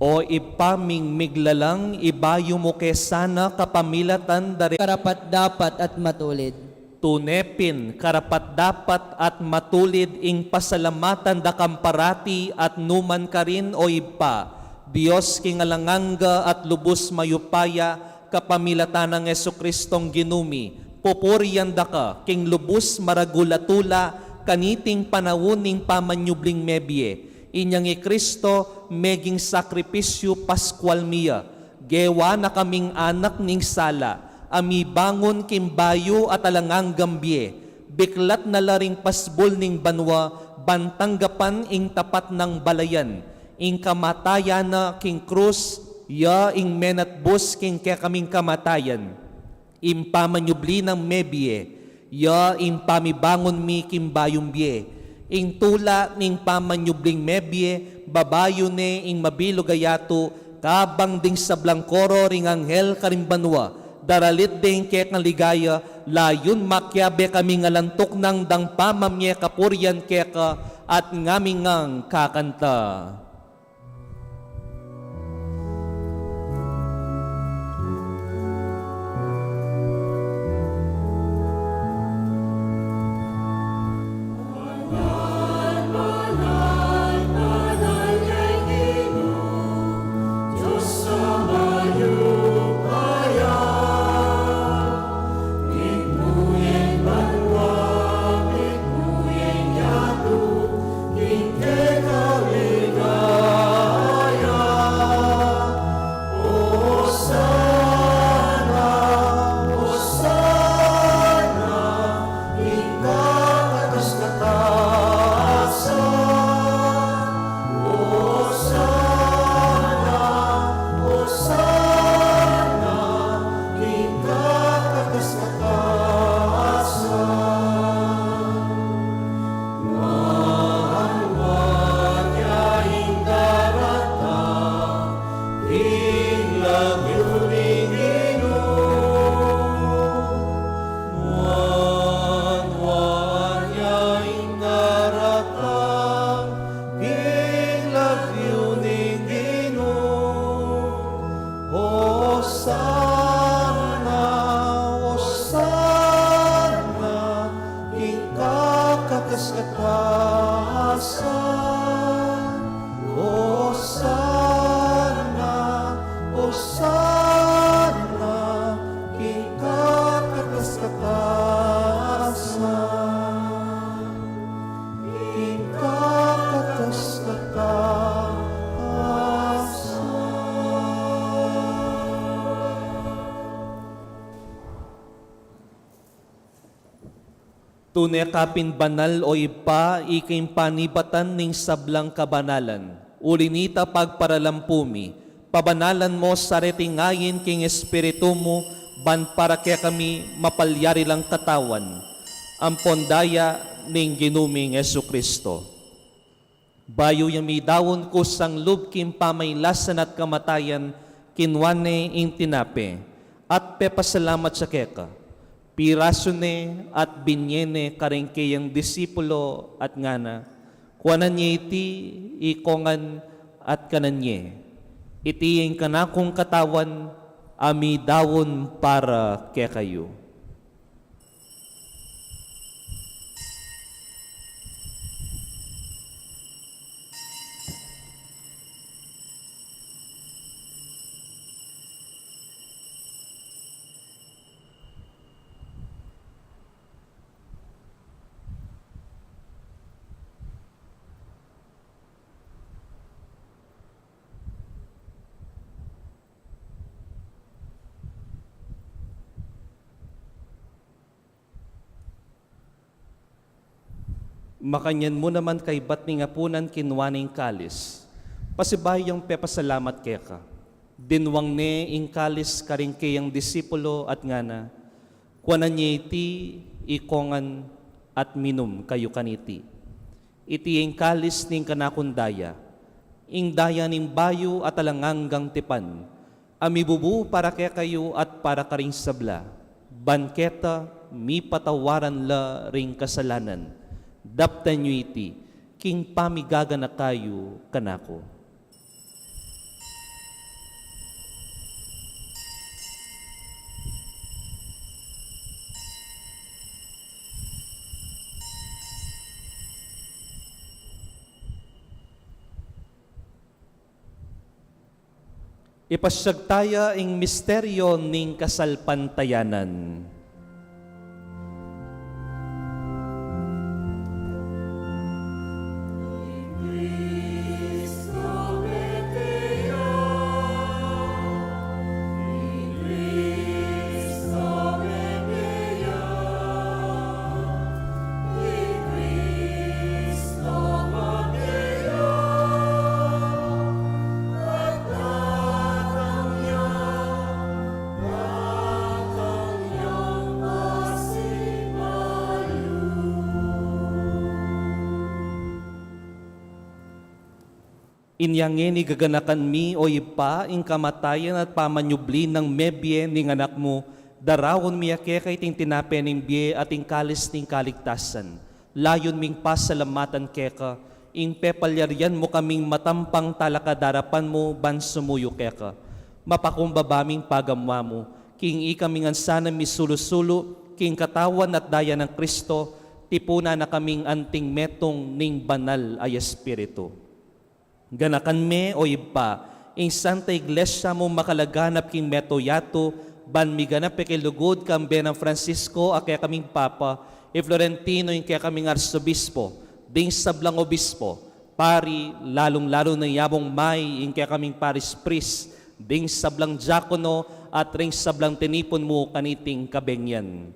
O Ibpa ming miglalang, ibayu mu ke sana kapamilatan da ring karapat-dapat at matulid. Tune pin karapat-dapat at matulid ing pasalamatan da kang parati at nu man karin, O Ibpa, Dios king alang angga at lubus mayupaya, kapamilatan nang Jesucristong Ginu mi, pupurian da ka king lubus maragul a tula kaniting panaun ning pamanyubling mebie. Inyang i Cristo meging sakripisyu Paskual mi ya, gewa na kaming anak ning sala, a mibangun king bayu at alang anggang bie, biklat na la ring pasbul ning banua, ban tanggapan ing tapat nang balayan, ing kamatayan na king krus, ya ing menatbus king kekaming kamatayan. Ing pamanyubli nang mebie, ya ing pamibangun mi king bayung bie. Ing tula ning pamanyubling mebie, babayu ne ing mabilug a yatu, kabang ding sablang koro ring anghel karing banua, daralit ding kekang ligaya, layun makiabe kaming alang tuknang dang pamamie kapurian keka at ngaming ngang kakanta. Osana, Osana, king kakatas-katasan. Osana, Osana, king kakatas-katasan. King kakatas-katasan. Tune ka pin banal, O Ibpa, ika ing panibatan ning sablang kabanalan. Uli nita pagparalan pu mi, pabanalan mo sa reting ain king Espiritu mu, ban para kekami mapalyari lang katawan, ampon daya ning Ginu ming Jesucristo. Bayu ya midaun kusang lub king pamailasan at kamatayan, kinua ne ing tinape, at pepasalamat ya keka. Pirasu ne at binye ne karing keyang disipulo at ngana, kuanan ye iti ikongan at kanan ye. Iti ing kanakung katawan a midaun para kekayu. Makanyan mu naman kaybat ning apunan kinua ne ing kalis, pasibayu yang pepasalamat keka. Dinwang ne ing kalis karing keyang disipulo at ngana, kuanan ye iti ikongan at minum kayu kaniti. Iti ing kalis ning kanakung daya, ing daya ning bayu at alang anggang tipan, a mibubu para kekayu at para karing sabla, ban keta mipatawaran la ring kasalanan. Daptan yu iti king pamigaganaka yu kanaku. Ipasiag taya ing misteryo ning kasalpantayanan. Inya ngeni gaganakan mi, o Ibpa, ing kamatayan at pamanyubli nang mebie ning Anak mu, daraun mi keka iting tinape ning bie at ing kalis ning kaligtasan. Layun ming pasalamatan keka ing pepalyarian mu kaming matampang talakad king arapan mu ban sumuyu keka. Mapakumbaba ming pagamuan mu king ikami ngan sana misulu-sulu king katawan at daya nang Kristo, tipunan na kaming anting metung ning Banal a Espiritu. Ganakan me, o Ibpa, ing Santa Iglesia mu makalaganap king mabilug a yatu, ban miganap e king lugud, kambe nang Francisco a kekaming Papa, i Florentino ing kekaming Arsobispo, ding sablang obispo, pari, lalung-lalu na i Among May ing kekaming parish priest, ding sablang diakono, at ring sablang tinipun mu kaniting kabengian.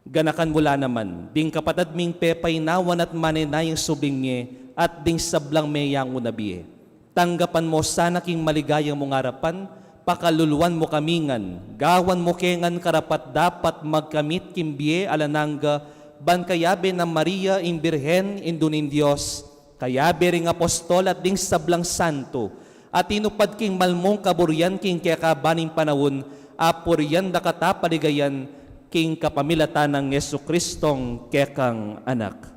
Ganakan mu la naman ding kapatad ming pepainawan at manenayang subling mie at ding sablang meyangu na bie. Tanggapan mu sana king maligaya mung arapan, pakaluluan mu kami ngan, gawan mu ke ngan karapat-dapat magkamit king bie alang angga, ban kayabe nang Maria ing Birhen, Indu ning Dios, kayabe ring apostol at ding sablang santo, a tinupad king malmung kaburian king kekaban ning panaun, apurian da ka at paligayan king kapamilatan nang Jesucristong kekang Anak.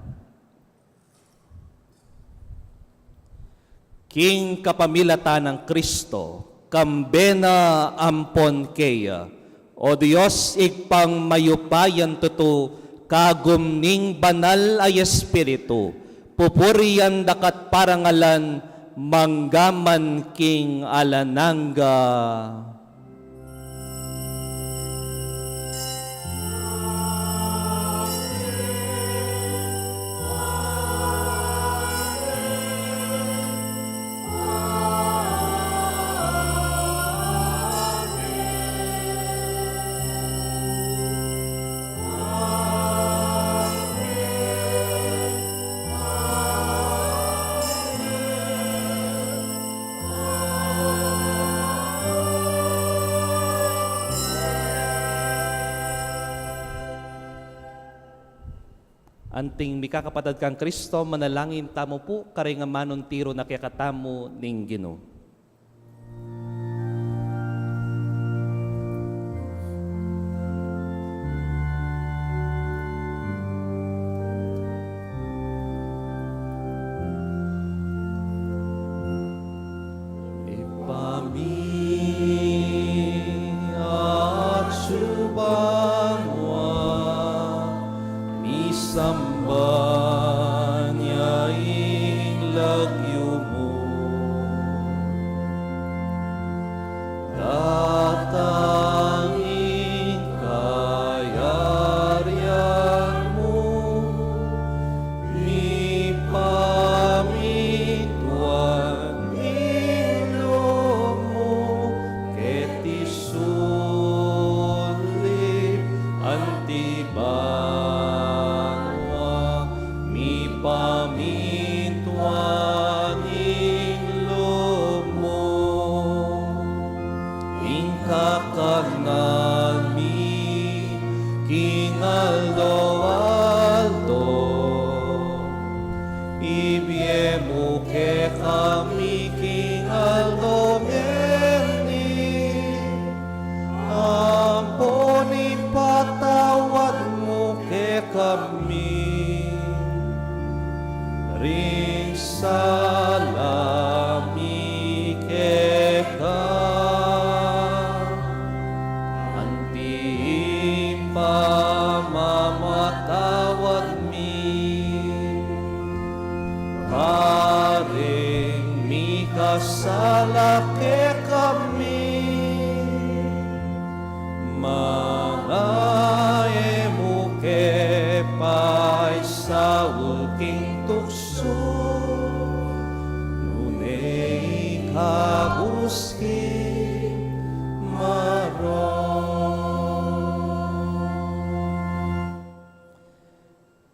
King kapamilatan nang Kristo, kambe na ampon keya, O Dios, Ibpang mayupayang tutu, kagum ning Banal a Espiritu, pupurian da ka at parangalan, mangga man king alang angga. Anting mikakapatad kang Kristo, manalangin tamu pu karing amanung tiru na kekatamu ning Ginu. Ibpa mi, atsu banua, misamban ya ing lagyu mu. Datang ing kayarian mu, mipamintuan ing lub mu, keti sulip anti banua, mipamintuan ing lub mu. Ing kakanan mi king aldo-aldo,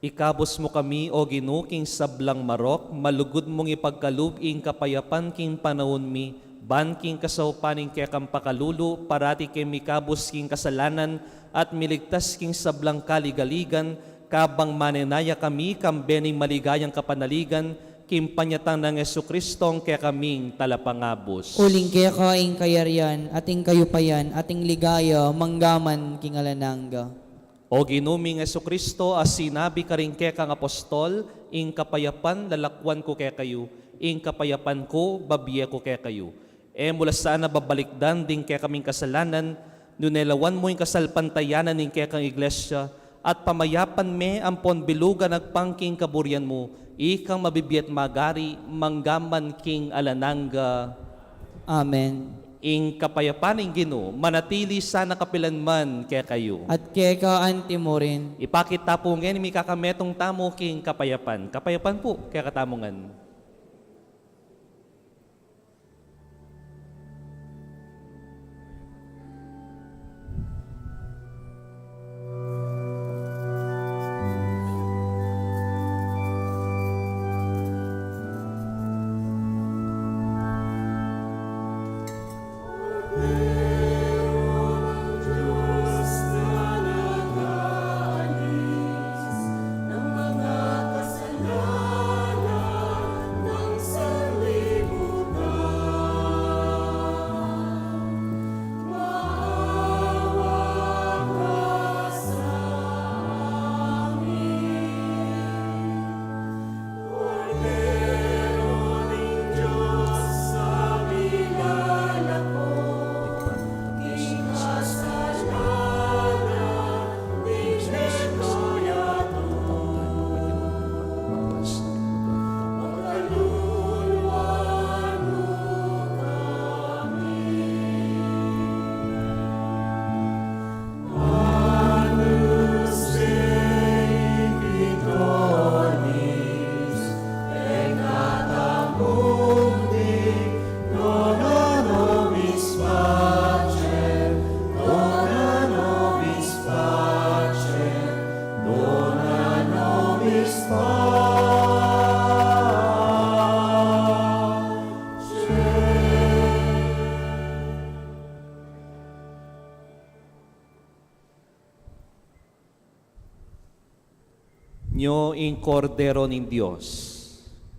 Ikabus mu kami, O Ginu, king sablang marok, malugud mung ipagkalub ing kapayapan king panaun mi, ban king kasaupan ning kekang pakalulu, parati keng mikabus king kasalanan, at miligtas king sablang kaligaligan, kabang manenaya kami, kambe ning maligayang kapanaligan, king panyatang nang Jesucristo, ing kekaming talapangabus. Uling keka ing kayarian, at ing kayupayan, at ing ligaya, manggaman king alang angga. O Ginu ming Jesucristo, a sinabi karing kekang apostol, ing kapayapan lalakwan ku kekayu, ing kapayapan ku babie ku kekayu. E mu la sana babalikdan ding kekaming kasalanan, nune lawan mu ing kasalpantayanan ning kekang iglesia, at pamayapan me ampon bilugan agpang king kaburian mu, ikang mabibie at magari, manggaman king alang angga. Amen. Ing kapayapan ning Ginu, manatili sana kapilan man kekayu. At keka anti mu rin. Ipakit ta pu ngeni mikakametung tamu king kapayapan. Kapayapan pu kekatamu ngan. Nyo ing Kordero ning Dios,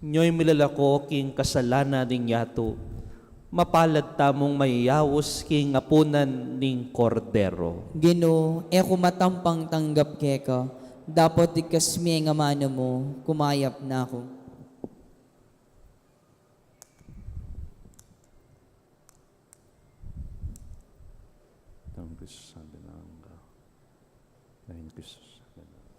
nyo ing milalako king kasalanan ning yatu. Mapalad tamung mayayaus king apunan ning Kordero. Ginu, e ku matampang tanggap keka, dapot igkas me ing amanu mu, kumayap na ku. Thank you, Sabi ng Angga. Thank you, Sabi ng Angga.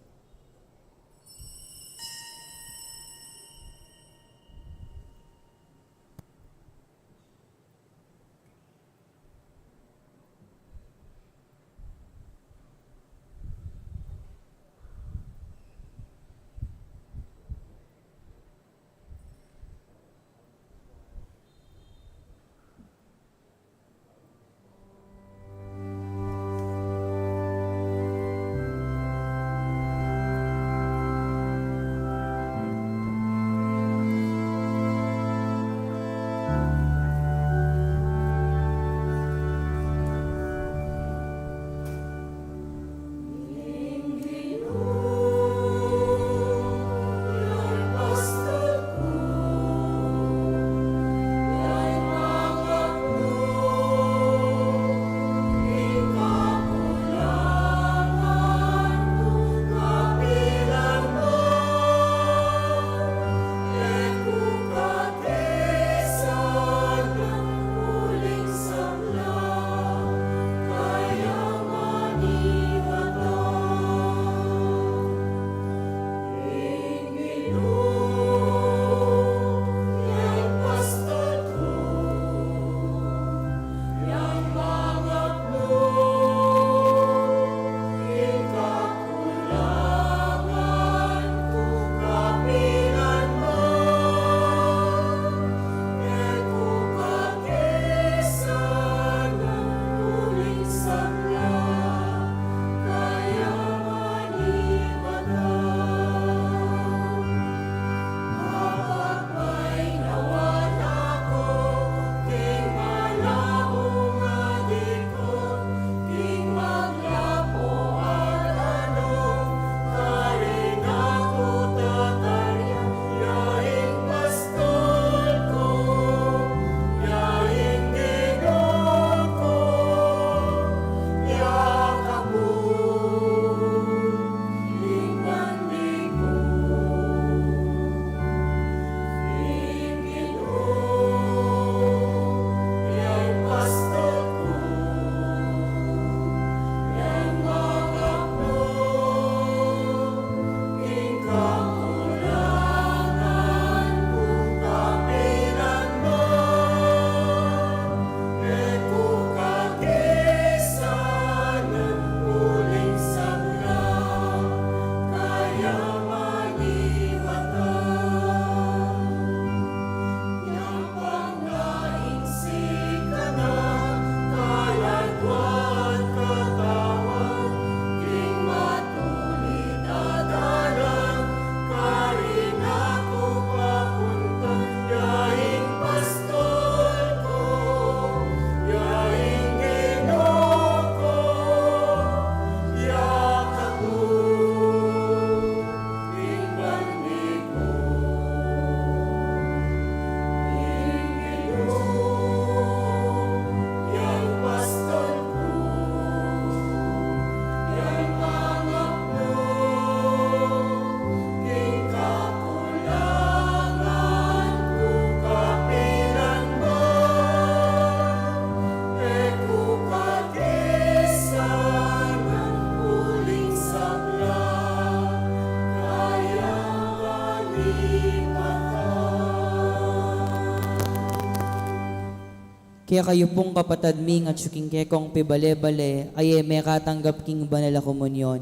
Kekayu pung kapatad mi, nung atyu king kekong pibale-bale a e mekatanggap king banal a komunyon,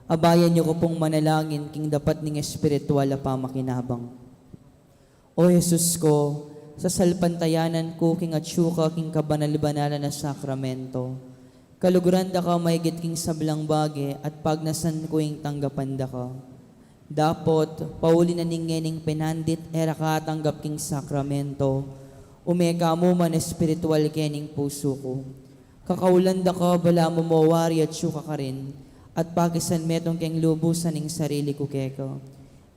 abayan yu ku pung manalangin king dapat ning espiritual a pamakinabang. O Jesus ku, sasalpantayanan ku king atyu ka king kabanal-banalan a sakramento. Kaluguran da ka maigit king sablang bage at pagnasan ku ing tanggapan da ka. Dapot, pauli na ning ngening penandit e ra ka atanggap king sakramento, ume ka mu man espiritual kening pusu ku. Kakaulan da ka balamu mo wari atyu ka karin, at pakisan metung keng lubusan ing sarili ku keka.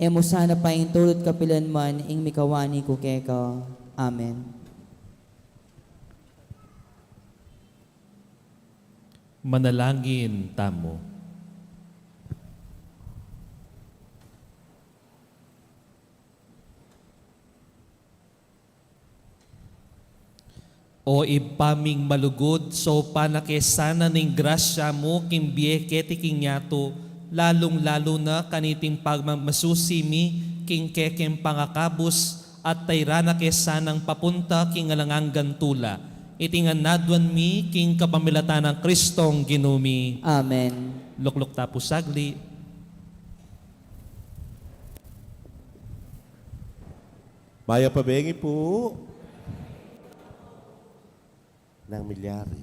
E mu sana paintulut kapilan man ing mikawani ku keka. Amen. Manalangin tamu. O Ibpa ming malugud, saupan na ke sana ning grasya mu king bie keti king yatu, lalung-lalu na kaniting pagmamasusi mi king kekeng pangakabus, at tairan na ke sanang papunta king alang anggang tula. Iti ngan aduan mi king kapamilatan nang Kristong Ginu mi. Amen. Lukluk ta pu sagli. Mayap a bengi pu. Nang milyari.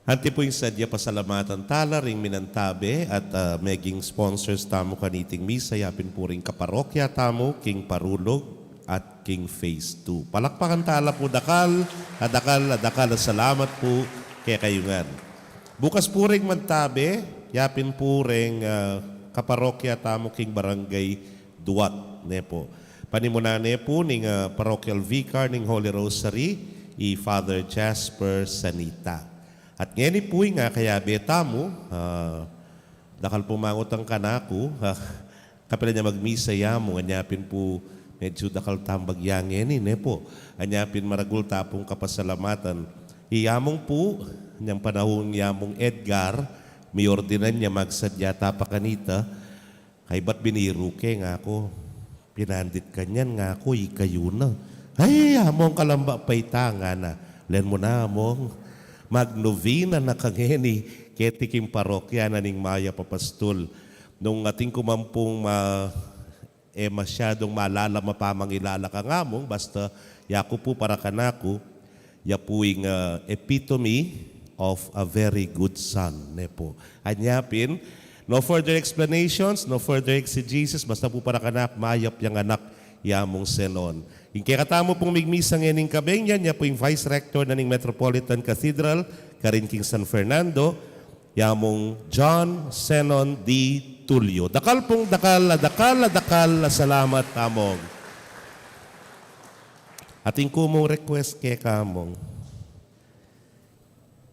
Anti pu ing sadya, pasalamatan tala ring minantabe at, ah, meging sponsors tamu kaniting misa, yapin pu ring kaparokya tamu king Parulug at king Phase two. Palakpakan tala pu dakal a dakal a dakal a salamat pu kekayu ngan. Bukas pu ring mantabe, yapin pu ring, ah, kaparokya tamu king Barangay Duat, ne pu. Panimunan ne pu ning, ah, parochial vicar ning Holy Rosary, i Father Jasper Sanita. At ngeni pu ing, ah, kayabe tamu, ah, dakal pung mangutang kanaku, ah, kapilan ya magmisa ya mu, anya pin pu medyu dakal tambag ya ngeni, ne pu. Anya pin maragul ta pung kapasalamatan. I Among pu, inyang panahung i Among Edgar, miordinan ya magsadya ta pa kanita, kaybat biniru ke ngaku. Pinandit kanyan ngaku, ikayu na. Ay, Among, kalamba pa ita ngana. Len mu na, Among. Magnovena na ka ngeni keti king parokya na ning Mayap a Pastul. Nung atin ku man pung ma-, e masyadung malalam a pamangilala kang Among, basta yaku pu para kanaku, ya pu ing, ah, epitome of a very good son, ne pu. Anya pin, no further explanations, no further exegesis, basta pu para kanaku, mayap yang anak, i Among Zenon. Ing kekatamu pung migmisa ngening kabeng yan, ya pu ing Vice Rector na ning Metropolitan Cathedral, karin king San Fernando, i Among John Zenon D. Tulio. Dakal pung dakal a dakal a dakal a salamat, Among. Atin ku mung request keka, Among.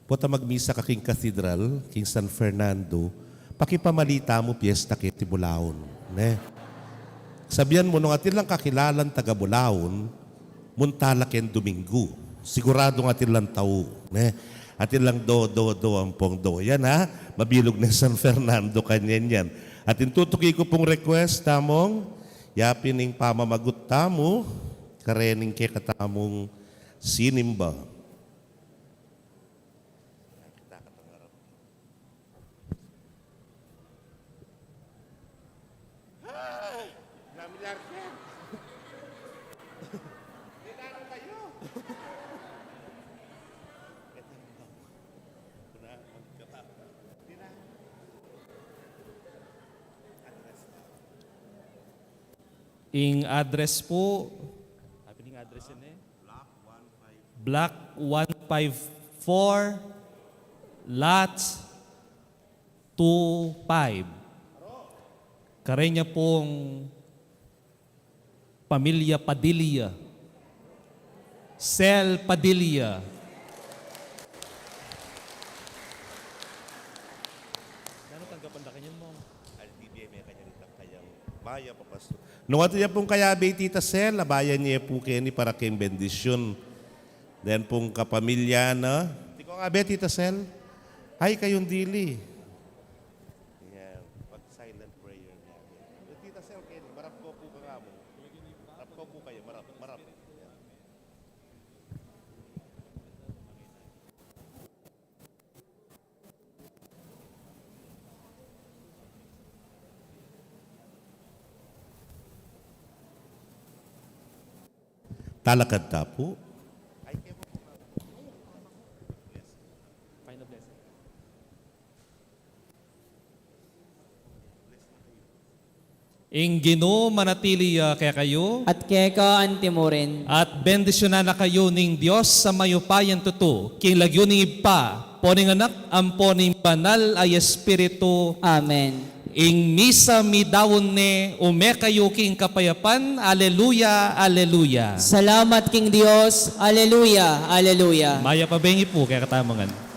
Potang magmisa ka king Cathedral, king San Fernando, pakipamalita mu piesta keti bulaun, ne? Sabian mu nung atin lang kakilalang taga Bulaun, munta la keng Domingo. Siguradung atin lang tau, ne? Atin lang do, do, do, ampong do. Yan, ha? Mabilug ne San Fernando kanyan yan. Atin tutuki ku pung request, Among, yapin ing pamamagut tamu karening kekatamung sinimba. Ay, namilyar siya. Kailangan kayo. Ing address pu, sabi ning address yan eh. Block one five four, lots two five. Karenya pung pamilya Padilla. Sel Padilla. Nanu tanggapan da kanyan, Mong? Al D B M kanya rin ang kayang maya, papasto. Nung atin ya pung kayabe i Tita Sel, abayan ye pu keni para keng bendisyun. Then pung kapamilya na. Di ko nga be, Tita Sel? Ay, kayung dili. Yan. Pag silent prayer niya. Tita Sel, keni, marap ko pu kang Among. Talakad ta pu. Ing Ginu manatili ya kekayu. At keka antimurin. At bendisyunan na kayu ning Dios a mayupayang tutu, king lagyu ning Ibpa, ampo ning Anak, ampo ning Banal a Espiritu. Amen. Ing misa midaun ne, ume kayu king kapayapan. Aleluya, aleluya. Salamat king Dios. Aleluya, aleluya. Mayap a bengi pu kekatamu ngan.